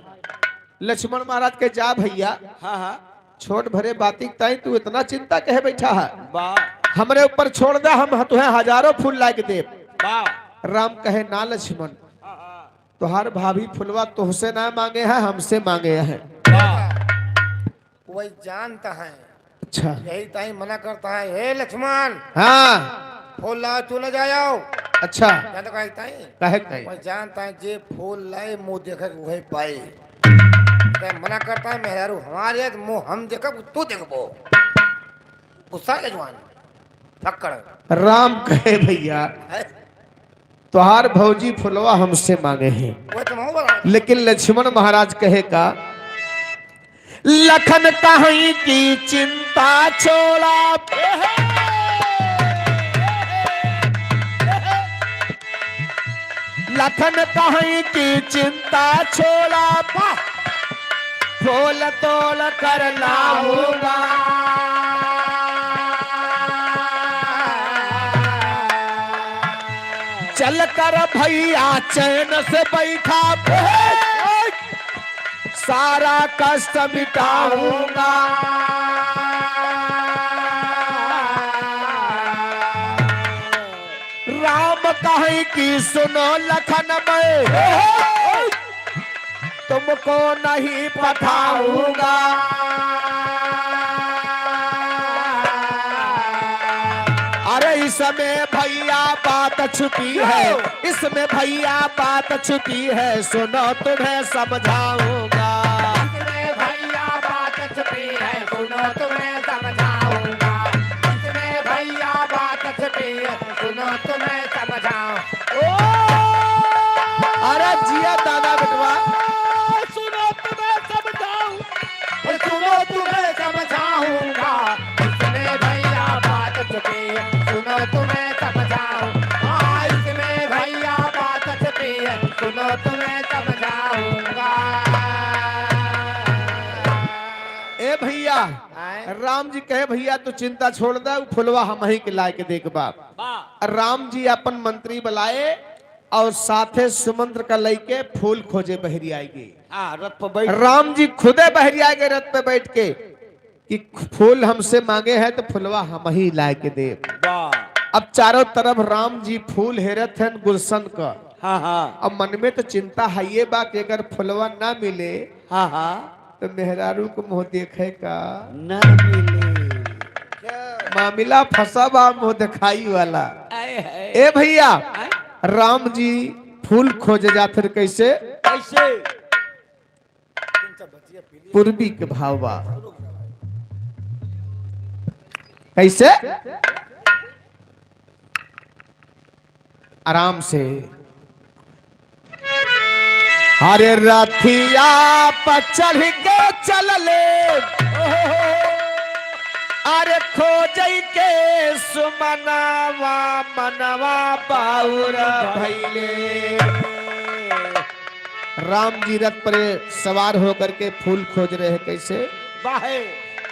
लक्ष्मण महाराज के, जा भैया, हाँ, हाँ। छोट भरे बाती क ताई तू इतना चिंता कहे बैठा है? वाह। हमरे ऊपर छोड़ दे, हम तुहें हजारों फूल लाइके देब। वाह। राम कहे, ना लक्ष्मण, हाँ, हाँ। तोहार भाभी फुलवा तोहसे ना माँगे हैं, हमसे माँगे हैं। वाह। वही जानता है। अच्छा। यही ताई मना करता है, "हे लक्ष्मण, हाँ। फूल लाओ, तू न जाओ।" अच्छा। जानता काहे ताई? काहे ताई? वही जानता है, जे फूल लाए, मुँह देखे के वही पाए। ते मना करता है, मेहरारू हमारे, मुँह हम देखब, तू देखबो। गुस्सा है जवान। फक्कड़। राम कहे, भैया, हैं? तोहार भौजी फुलवा हमसे माँगे हैं। वो तो मऊ बना। लेकिन लक्ष्मण महाराज कहे का, लखन कहीं की चिंता छोड़ा, लखन कहीं की चिंता छोड़ा, फूल तोड़ कर लाऊंगा। चल कर भैया चैन से बैठा, सारा कष्ट मिटाऊंगा। राम कहे कि सुनो लखन, मैं तुमको नहीं पठाऊंगा। अरे इसमें भैया बात छुपी है, इसमें भैया बात छुपी है, सुनो तुम्हें समझाऊंगा। इसमें भैया बात छुपी है, सुनो तुम्हें समझाऊंगा। इसमें भैया बात छुपी है, सुनो तुम्हें समझाऊं। ओ! अरे जिया दादा बेटवा। सुनो तुम्हें समझाऊं। सुनो तुम्हें समझाऊंगा। इसमें भैया बात छुपी है, सुनो तुम्हें समझाऊं। हाँ, इसमें भैया बात छुपी है, सुनो तुम्हें समझाऊंगा। ए भैया, आए? राम जी कहे, "भैया, तू चिंता छोड़ दे, उ फुलवा हमहीं के लाइके देब।" बा। राम जी अपन मंत्री बुलाए और साथे सुमंत्र का लइके फूल खोजे बहरी आइगे। हाँ, रथ पे बैठ। राम जी खुदे बहरी आइगे रथ पे बैठ के कि फूल हमसे माँगे हैं तो फुलवा हमहीं लाइके देब। बा। अब चारों तरफ राम जी फूल हेरत हैं गुलशन का। हाँ, हाँ। अब मन में तो चिंता है ये बा कि अगर फुलवा ना मिले, हाँ, हाँ। तो मेहरारू को मुँह देखे का? ना मिले। मामला फंसा बा मुँह देखाई वाला। आए, आए। ए भैया, आए। राम जी फूल खोजे जात हैं, कैसे? कैसे? पूर्वी के भाव बा। कैसे? आराम से। अरे रथिया पर चढ़ के चलले, अरे खोजई के सुमनवा, मनवा बाउर भइले। राम जी रथ पर सवार होकर के फूल खोज रहे हैं, कैसे? बाहे।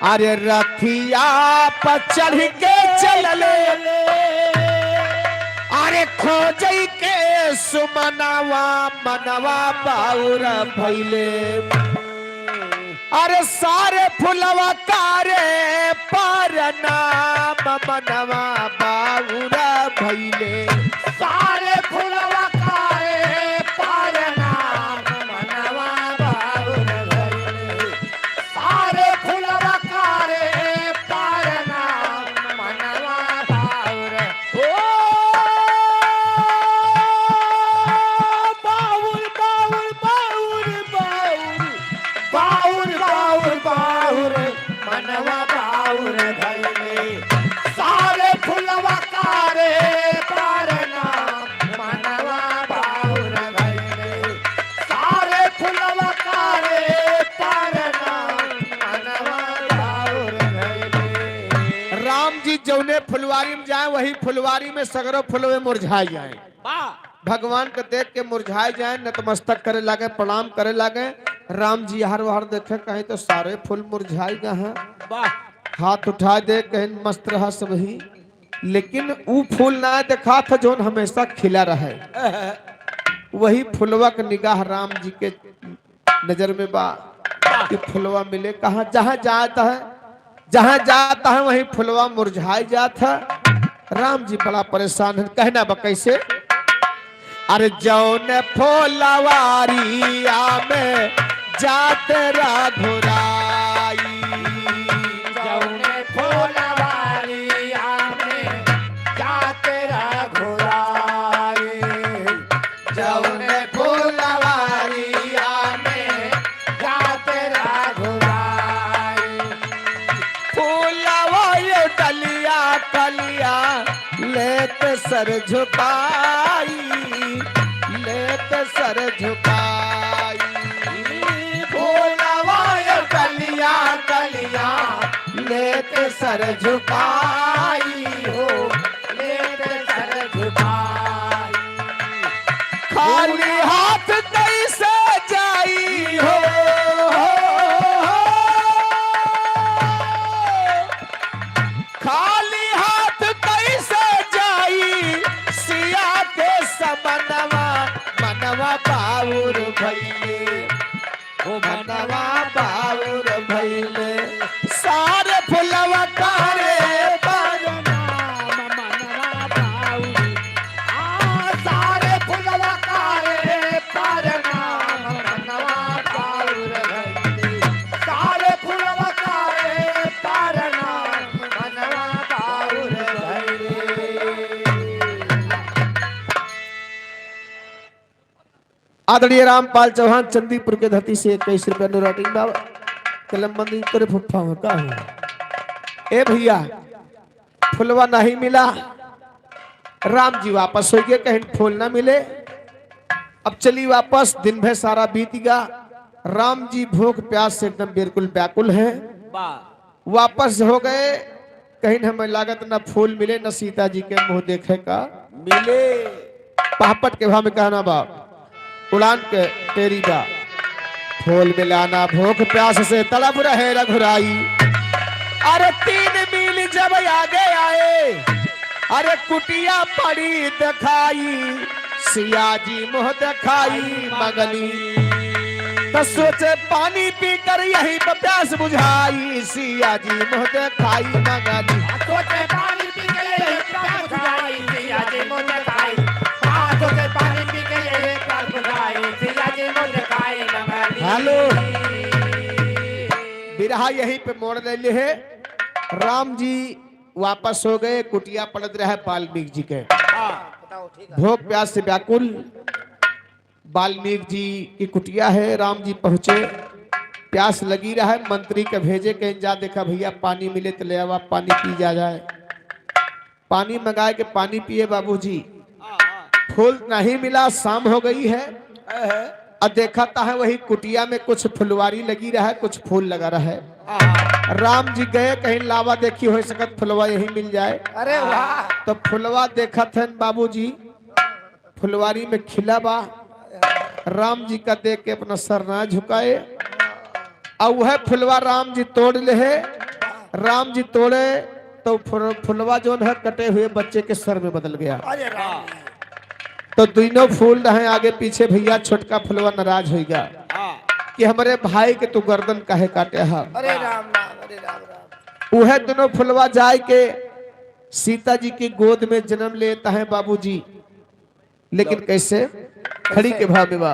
अरे रथिया पर चढ़ के चलले, अरे खोजई के सुमनवा, मनवा बाउर भइले। अरे सारे फुलवा कारे पार नाम, मनवा बाउर भइले। सारे फुलवा कारे पार नाम, मनवा बाउर भइले। सारे फुलवा कारे पार नाम, मनवा बाउर। ओ बाउर, बाउर, बाउर, बाउर। बाउर, बाउर, बाउर, मनवा बाउर भइले। फुलवारी में जाए, वही फुलवारी में सगरो फुलवे मुरझाई जाए। वाह। भगवान के देख के मुरझाई जाए, नतमस्तक करे लागे, प्रणाम करे लागे। राम जी हर वहर देखे, कहीं तो सारे फूल मुरझाई गए हैं। वाह। हाथ उठाए दे, कहीं मस्त रहा सबही, लेकिन ऊ फूल ना देखा था जौन हमेशा खिला रहे। वही फुलवा के निगाह राम जी के नजर में बा कि फुलवा मिले कहाँ, जहाँ जात है, जहाँ जात है वहीं फुलवा मुरझाई जात है। राम जी बड़ा परेशान है, कहना बा कैसे? अरे जौन फुलवारिया में जात रघुराई, जौन फुलवारिया में जात रघुराई, जौन फुलवारिया में जात रघुराई। फूलवा ये डलिया कलिया लेत सर झुकाई, लेत सर झुकाई। फूलवा ये डलिया कलिया लेत सर झुकाई हो, लेत सर झुकाई। खाली हाथ कैसे जाई हो, खाली हाथ कैसे जाई सिया के समनवा, मनवा बाउर भइले। ओ मनवा बाउर भइले, सारे फुलवा कारे परनाम, मनवा बाउर। आ, सारे फुलवा कारे परनाम, मनवा बाउर भइले। सारे फुलवा कारे परनाम, मनवा बाउर भइले। आदरणीय रामपाल चौहान चंदीपुर के धरती से इक्कीस रुपया नोट आटिन बा। कलम बंदी तोरे फुफ्फा हो का हो? ए भइया, फुलवा नहीं मिला, राम जी वापस होइ गए, कहीं फूल ना मिले। अब चली वापस, दिन भर सारा बीत गया। राम जी भूख प्यास से एकदम बिल्कुल व्याकुल है। वाह। वापस हो गए, कहीं हमें लागत न फूल मिले, न सीता जी के मुँह देखे का मिले। पहापट के भाव में कहना बा, उड़ान के तेरी बा। फूल मिला ना भूख प्यास से तड़प रहे रघुराई। अरे तीन मील जब आगे आए, अरे कुटिया पड़ी देखाई, सिया जी मुँह देखाई मगनी। त सोचे पानी पीकर यहीं पे प्यास बुझाई, सिया जी मुँह देखाई मगनी। सोचे पानी पीकर यहीं प्यास बुझाई, सिया जी मुँह देखाई। हाँ, सोचे पानी पीकर यहीं प्यास बुझाई, सिया जी मुँह देखाई मगनी। हेलो। बिरहा यहीं पे मोड़ ले ले है। राम जी वापस हो गए, कुटिया पड़त रहे वाल्मीकि जी के। हाँ। भूख प्यास से व्याकुल वाल्मीकि जी की कुटिया है। राम जी पहुँचे, प्यास लगी रहा है, मंत्री के भेजे, कहीं जा देखा भइया पानी मिले तो ले आवा, पानी पी जा जाए। पानी मंगाए के पानी पिए बाबूजी। फूल नहीं मिला, शाम हो गई है। और देखा ता है वही कुटिया में कुछ फुलवारी लगी रहा है, कुछ फूल लगा रहा है। राम जी गए कहीं लावा देखी हो सकत फुलवा यहीं मिल जाए। अरे वाह। तो फुलवा देखत हन बाबूजी, फुलवारी में खिला बा। राम जी का देख के अपना सर ना झुकाए। और वह फुलवा राम जी तोड़ ले है। राम जी तोड़े तो फुल-, फुलवा जौन है कटे हुए बच्चे के सर में बदल गया। अरे राम। तो दोनों फूल रहे आगे पीछे भइया, छोटका फुलवा नाराज होइगा हाँ। कि हमरे भाई के तू गर्दन काहे काटे है। अरे राम राम, अरे राम राम। उहे दोनों फुलवा जाए के सीता जी की गोद में जन्म लेता है बाबूजी। लेकिन कैसे? खड़ी के भाव में बा।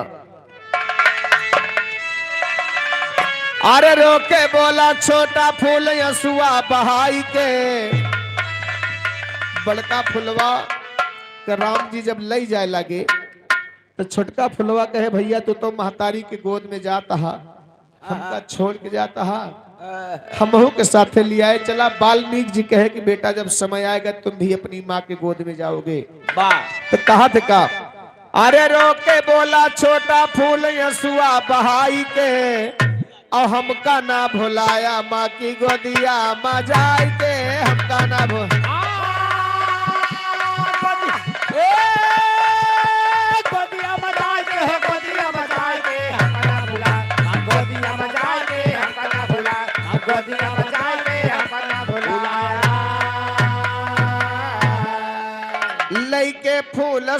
अरे रोके बोला छोटा फूल यसुआ बहाई के। बड़का फुलवा के राम जी जब लई जाए लागे, तो छोटका फुलवा कहे, "भइया, तू तो महतारी के गोद में जात हा।" हमका छोड़ के जाता हा, हमहू के साथे लियाए चला। वाल्मीकि जी कहे कि बेटा, जब समय आएगा, तुम भी अपनी माँ के गोद में जाओगे। वाह। तो कहा थे का, अरे रोके बोला छोटा फूल यसुआ बहाई के, और हमका ना भुलाया माँ की गोदिया में जाई के, हमका ना भु-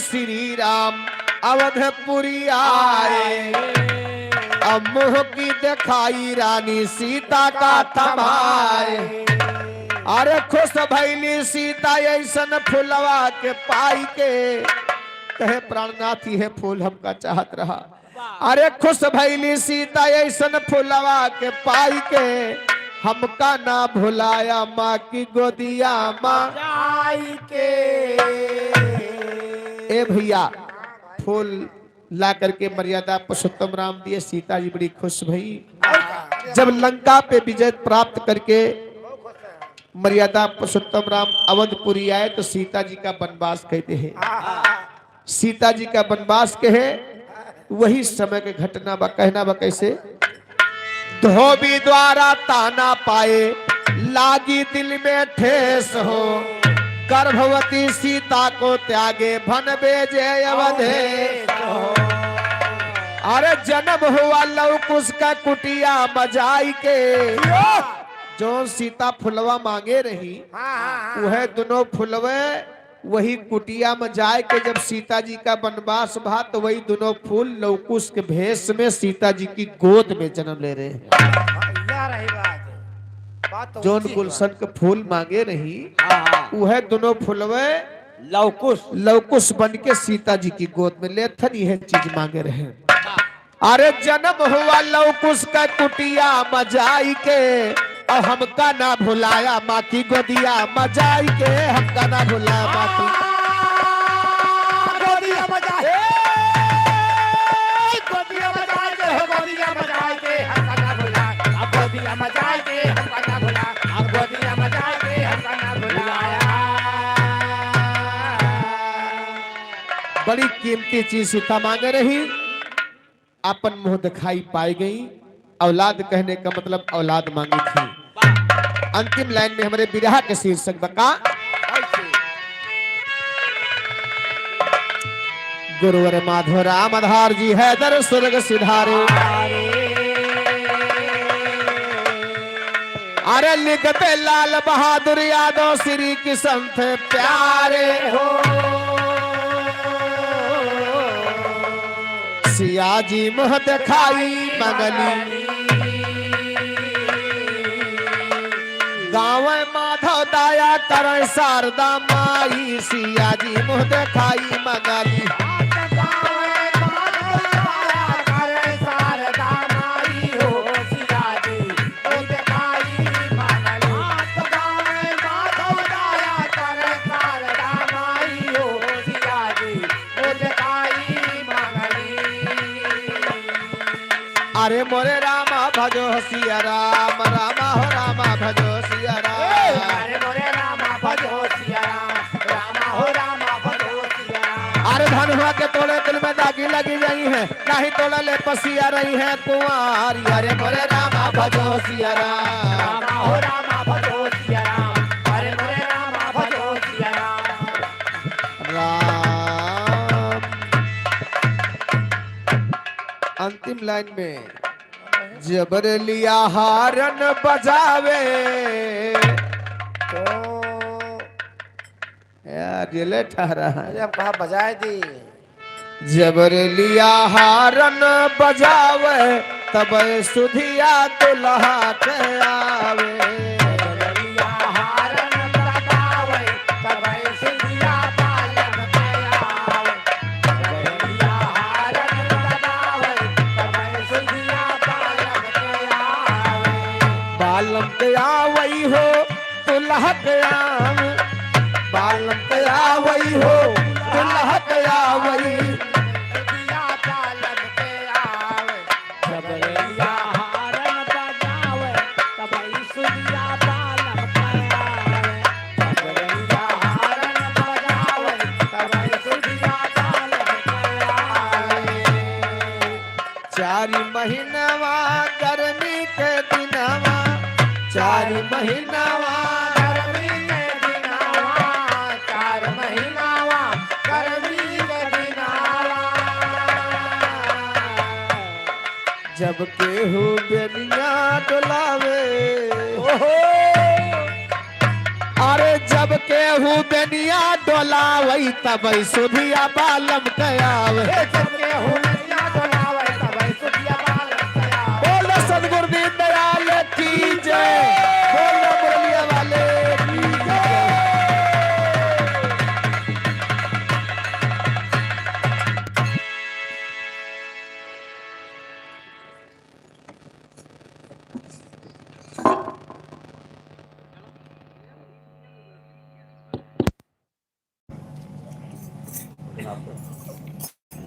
श्री राम अवधपुरी आए, अब मुँह की देखाई रानी सीता का थमाए। अरे खुश भइली सीता ऐसन फुलवा के पाई के, कहे प्राणनाथ इहे फूल हमका चाहत रहा। अरे खुश भइली सीता ऐसन फुलवा के पाई के, हमका ना भुलाया माँ की गोदिया मा जाई के। ए भइया, फूल ला करके मर्यादा पुरुषोत्तम राम दिए, सीता जी बड़ी खुश भई। जब लंका पे विजय प्राप्त करके मर्यादा पुरुषोत्तम राम अवधपुरी आए तो सीता जी का वनवास कहते हैं। सीता जी का वनवास के है, वही समय के घटना बा, कहना बा कैसे? धोबी द्वारा ताना पाए, लागी दिल में ठेस हो, गर्भवती सीता को त्यागे, भन बेजे अवधेश हो। अरे जन्म हुआ लव कुश का कुटिया मा जाई के, जौन सीता फुलवा मांगे रही, हाँ, हाँ, हाँ। वह दुनो फुलवे वही कुटिया में जाए के जब सीता जी का वनवास भा, तो वही दुनो फूल लवकुश के भेष में सीता जी की गोद में जन्म ले रहे हैं। हाँ, या रही बात। बात तो जौन ऊंची गुलशन बात। के फूल मांगे रही, हाँ, हाँ। उहे दुनो फुलवे लवकुश। लवकुश बन के सीता जी की गोद में लेथन, यह चीज मांगे रहे। अरे जन्म हुआ लवकुश का कुटिया मा जाई के, और हमका ना भुलाया माँ की गोदिया मा जाई के, हमका ना भुलाया माँ की। गोदिया मा जाई, ए, गोदिया मा जाई के, हो गोदिया मा जाई के, हमका ना भुलाया, अब गोदिया मा जाई के, हमका ना भुलाया, अब गोदिया मा जाई के, हमका ना भुलाया। बड़ी कीमती चीज सीता मांगे रही, आपन मुंह दिखाई पाई गई। औलाद कहने का मतलब औलाद मांगी थी। अंतिम लाइन में हमरे बिरहा के शीर्षक बा का, गुरुवर माधव राम आधार जी हैदर स्वर्ग सिधारे। अरे लिखते लाल बहादुर यादव श्री किशन थे प्यारे हो। सिया जी मुँह देखाई मंगली। गाँव माधव दाया करै शारदा माई, सिया जी मुँह देखाई मंगली। अरे मोरे रामा भजो सिया राम, रामा हो रामा भजो सिया राम। अरे मोरे रामा भजो सिया राम, रामा हो रामा भजो सिया राम। अरे धनुहा के तोड़े दिल में दागी लगी जाई है, नाही तोड़ले पसिया रही है कुंवारी। अरे मोरे रामा भजो सिया राम। रामा हो रामा भजो सिया राम। अरे मोरे रामा भजो सिया राम। राम। अंतिम लाइन में जबर लिया हारन बजावे। तो यार, ये ले ठहरा है। अरे, हम कहा बजाए दी। जबर लिया हारन बजावे, तब सुधिया दुल्हा के आवे। जबर लिया हारन बजावे, तब सुधिया बालन के आवे। जबर लिया हारन बजावे, तब सुधिया बालन के आवे। बालन के आवई हो, दुल्हा के आवे, बालन के आवई हो, दुल्हा के आवई। चारि महीनवा गर्मी के दिनवा, चारि महीनवा गर्मी के दिनवा, चारि महीनवा गर्मी के दिनवा। जब केहू बेनिया डोलावे, ओहो। अरे जब केहू बेनिया डोलावै तबै सुधिया बालम क आवै। हे जब केहू बेनिया डोलावै तबै सुधिया बालम क आवै। बोल सतगुरु दीनदयाल की जय। बोल मुरलिया वाले की जय।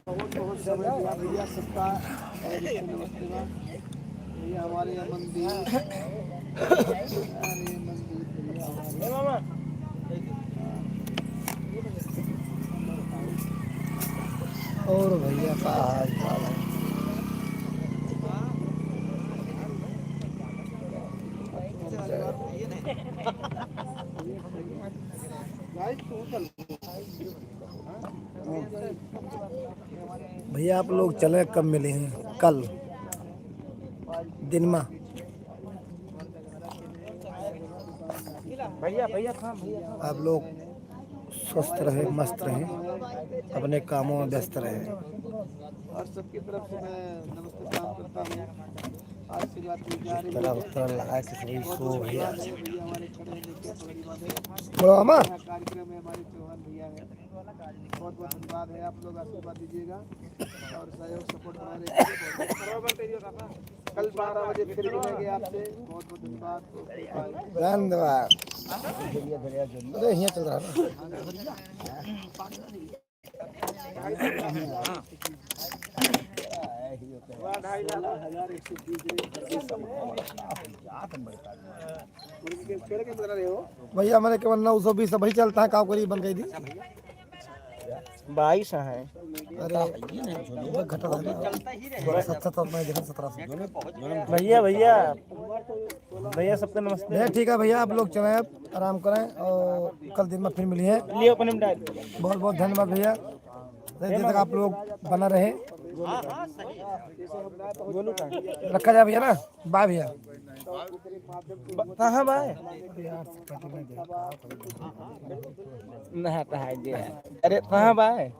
बहुत बहुत समय दिया भैया सबका। और इससे नमस्ते बा। भैया हमारे यहाँ मंदिर, हमारे यहाँ मंदिर भैया हमारे। और भैया का हाल चाल है? भैया, आप लोग चले कब मिले हैं? कल दिन में। भैया, भैया, हाँ, भैया, हाँ। आप लोग स्वस्थ रहे, मस्त रहे, अपने कामों में व्यस्त रहे। और सबकी तरफ से मैं नमस्ते प्रणाम करता हूँ। आशीर्वाद की जा रही है। तरह लगा के सही सो भैया। बड़ो मामा। कार्यक्रम में हमारे चौहान भैया हैं। बहुत बहुत धन्यवाद है, आप लोग आशीर्वाद दीजिएगा और सहयोग सपोर्ट बनाए रखिए। कल बारह बजे फिर मिलेंगे आपसे। बहुत बहुत धन्यवाद। धन्यवाद। अरे, यहाँ चल रहा है ना। भैया, मैंने केवल नौ सौ बीस अभी चलता है, का करी, बंद कर दी। बाईस है। अरे, घटा था ना। सत्रह सौ, मैं देखा सत्रह सौ। भैया, भैया, भैया, सबके नमस्ते। भैया, ठीक है भैया, आप लोग चलें, अब आराम करें और कल दिन में फिर मिलिए। लियो, अपने में डाल। बहुत बहुत धन्यवाद भैया। अरे, जब तक आप लोग बना रहे। रखा जाए भैया ना, बाय भैया। ब-, कहाँ बाय? ना, कहाँ है जे है? अरे, कहाँ बाय?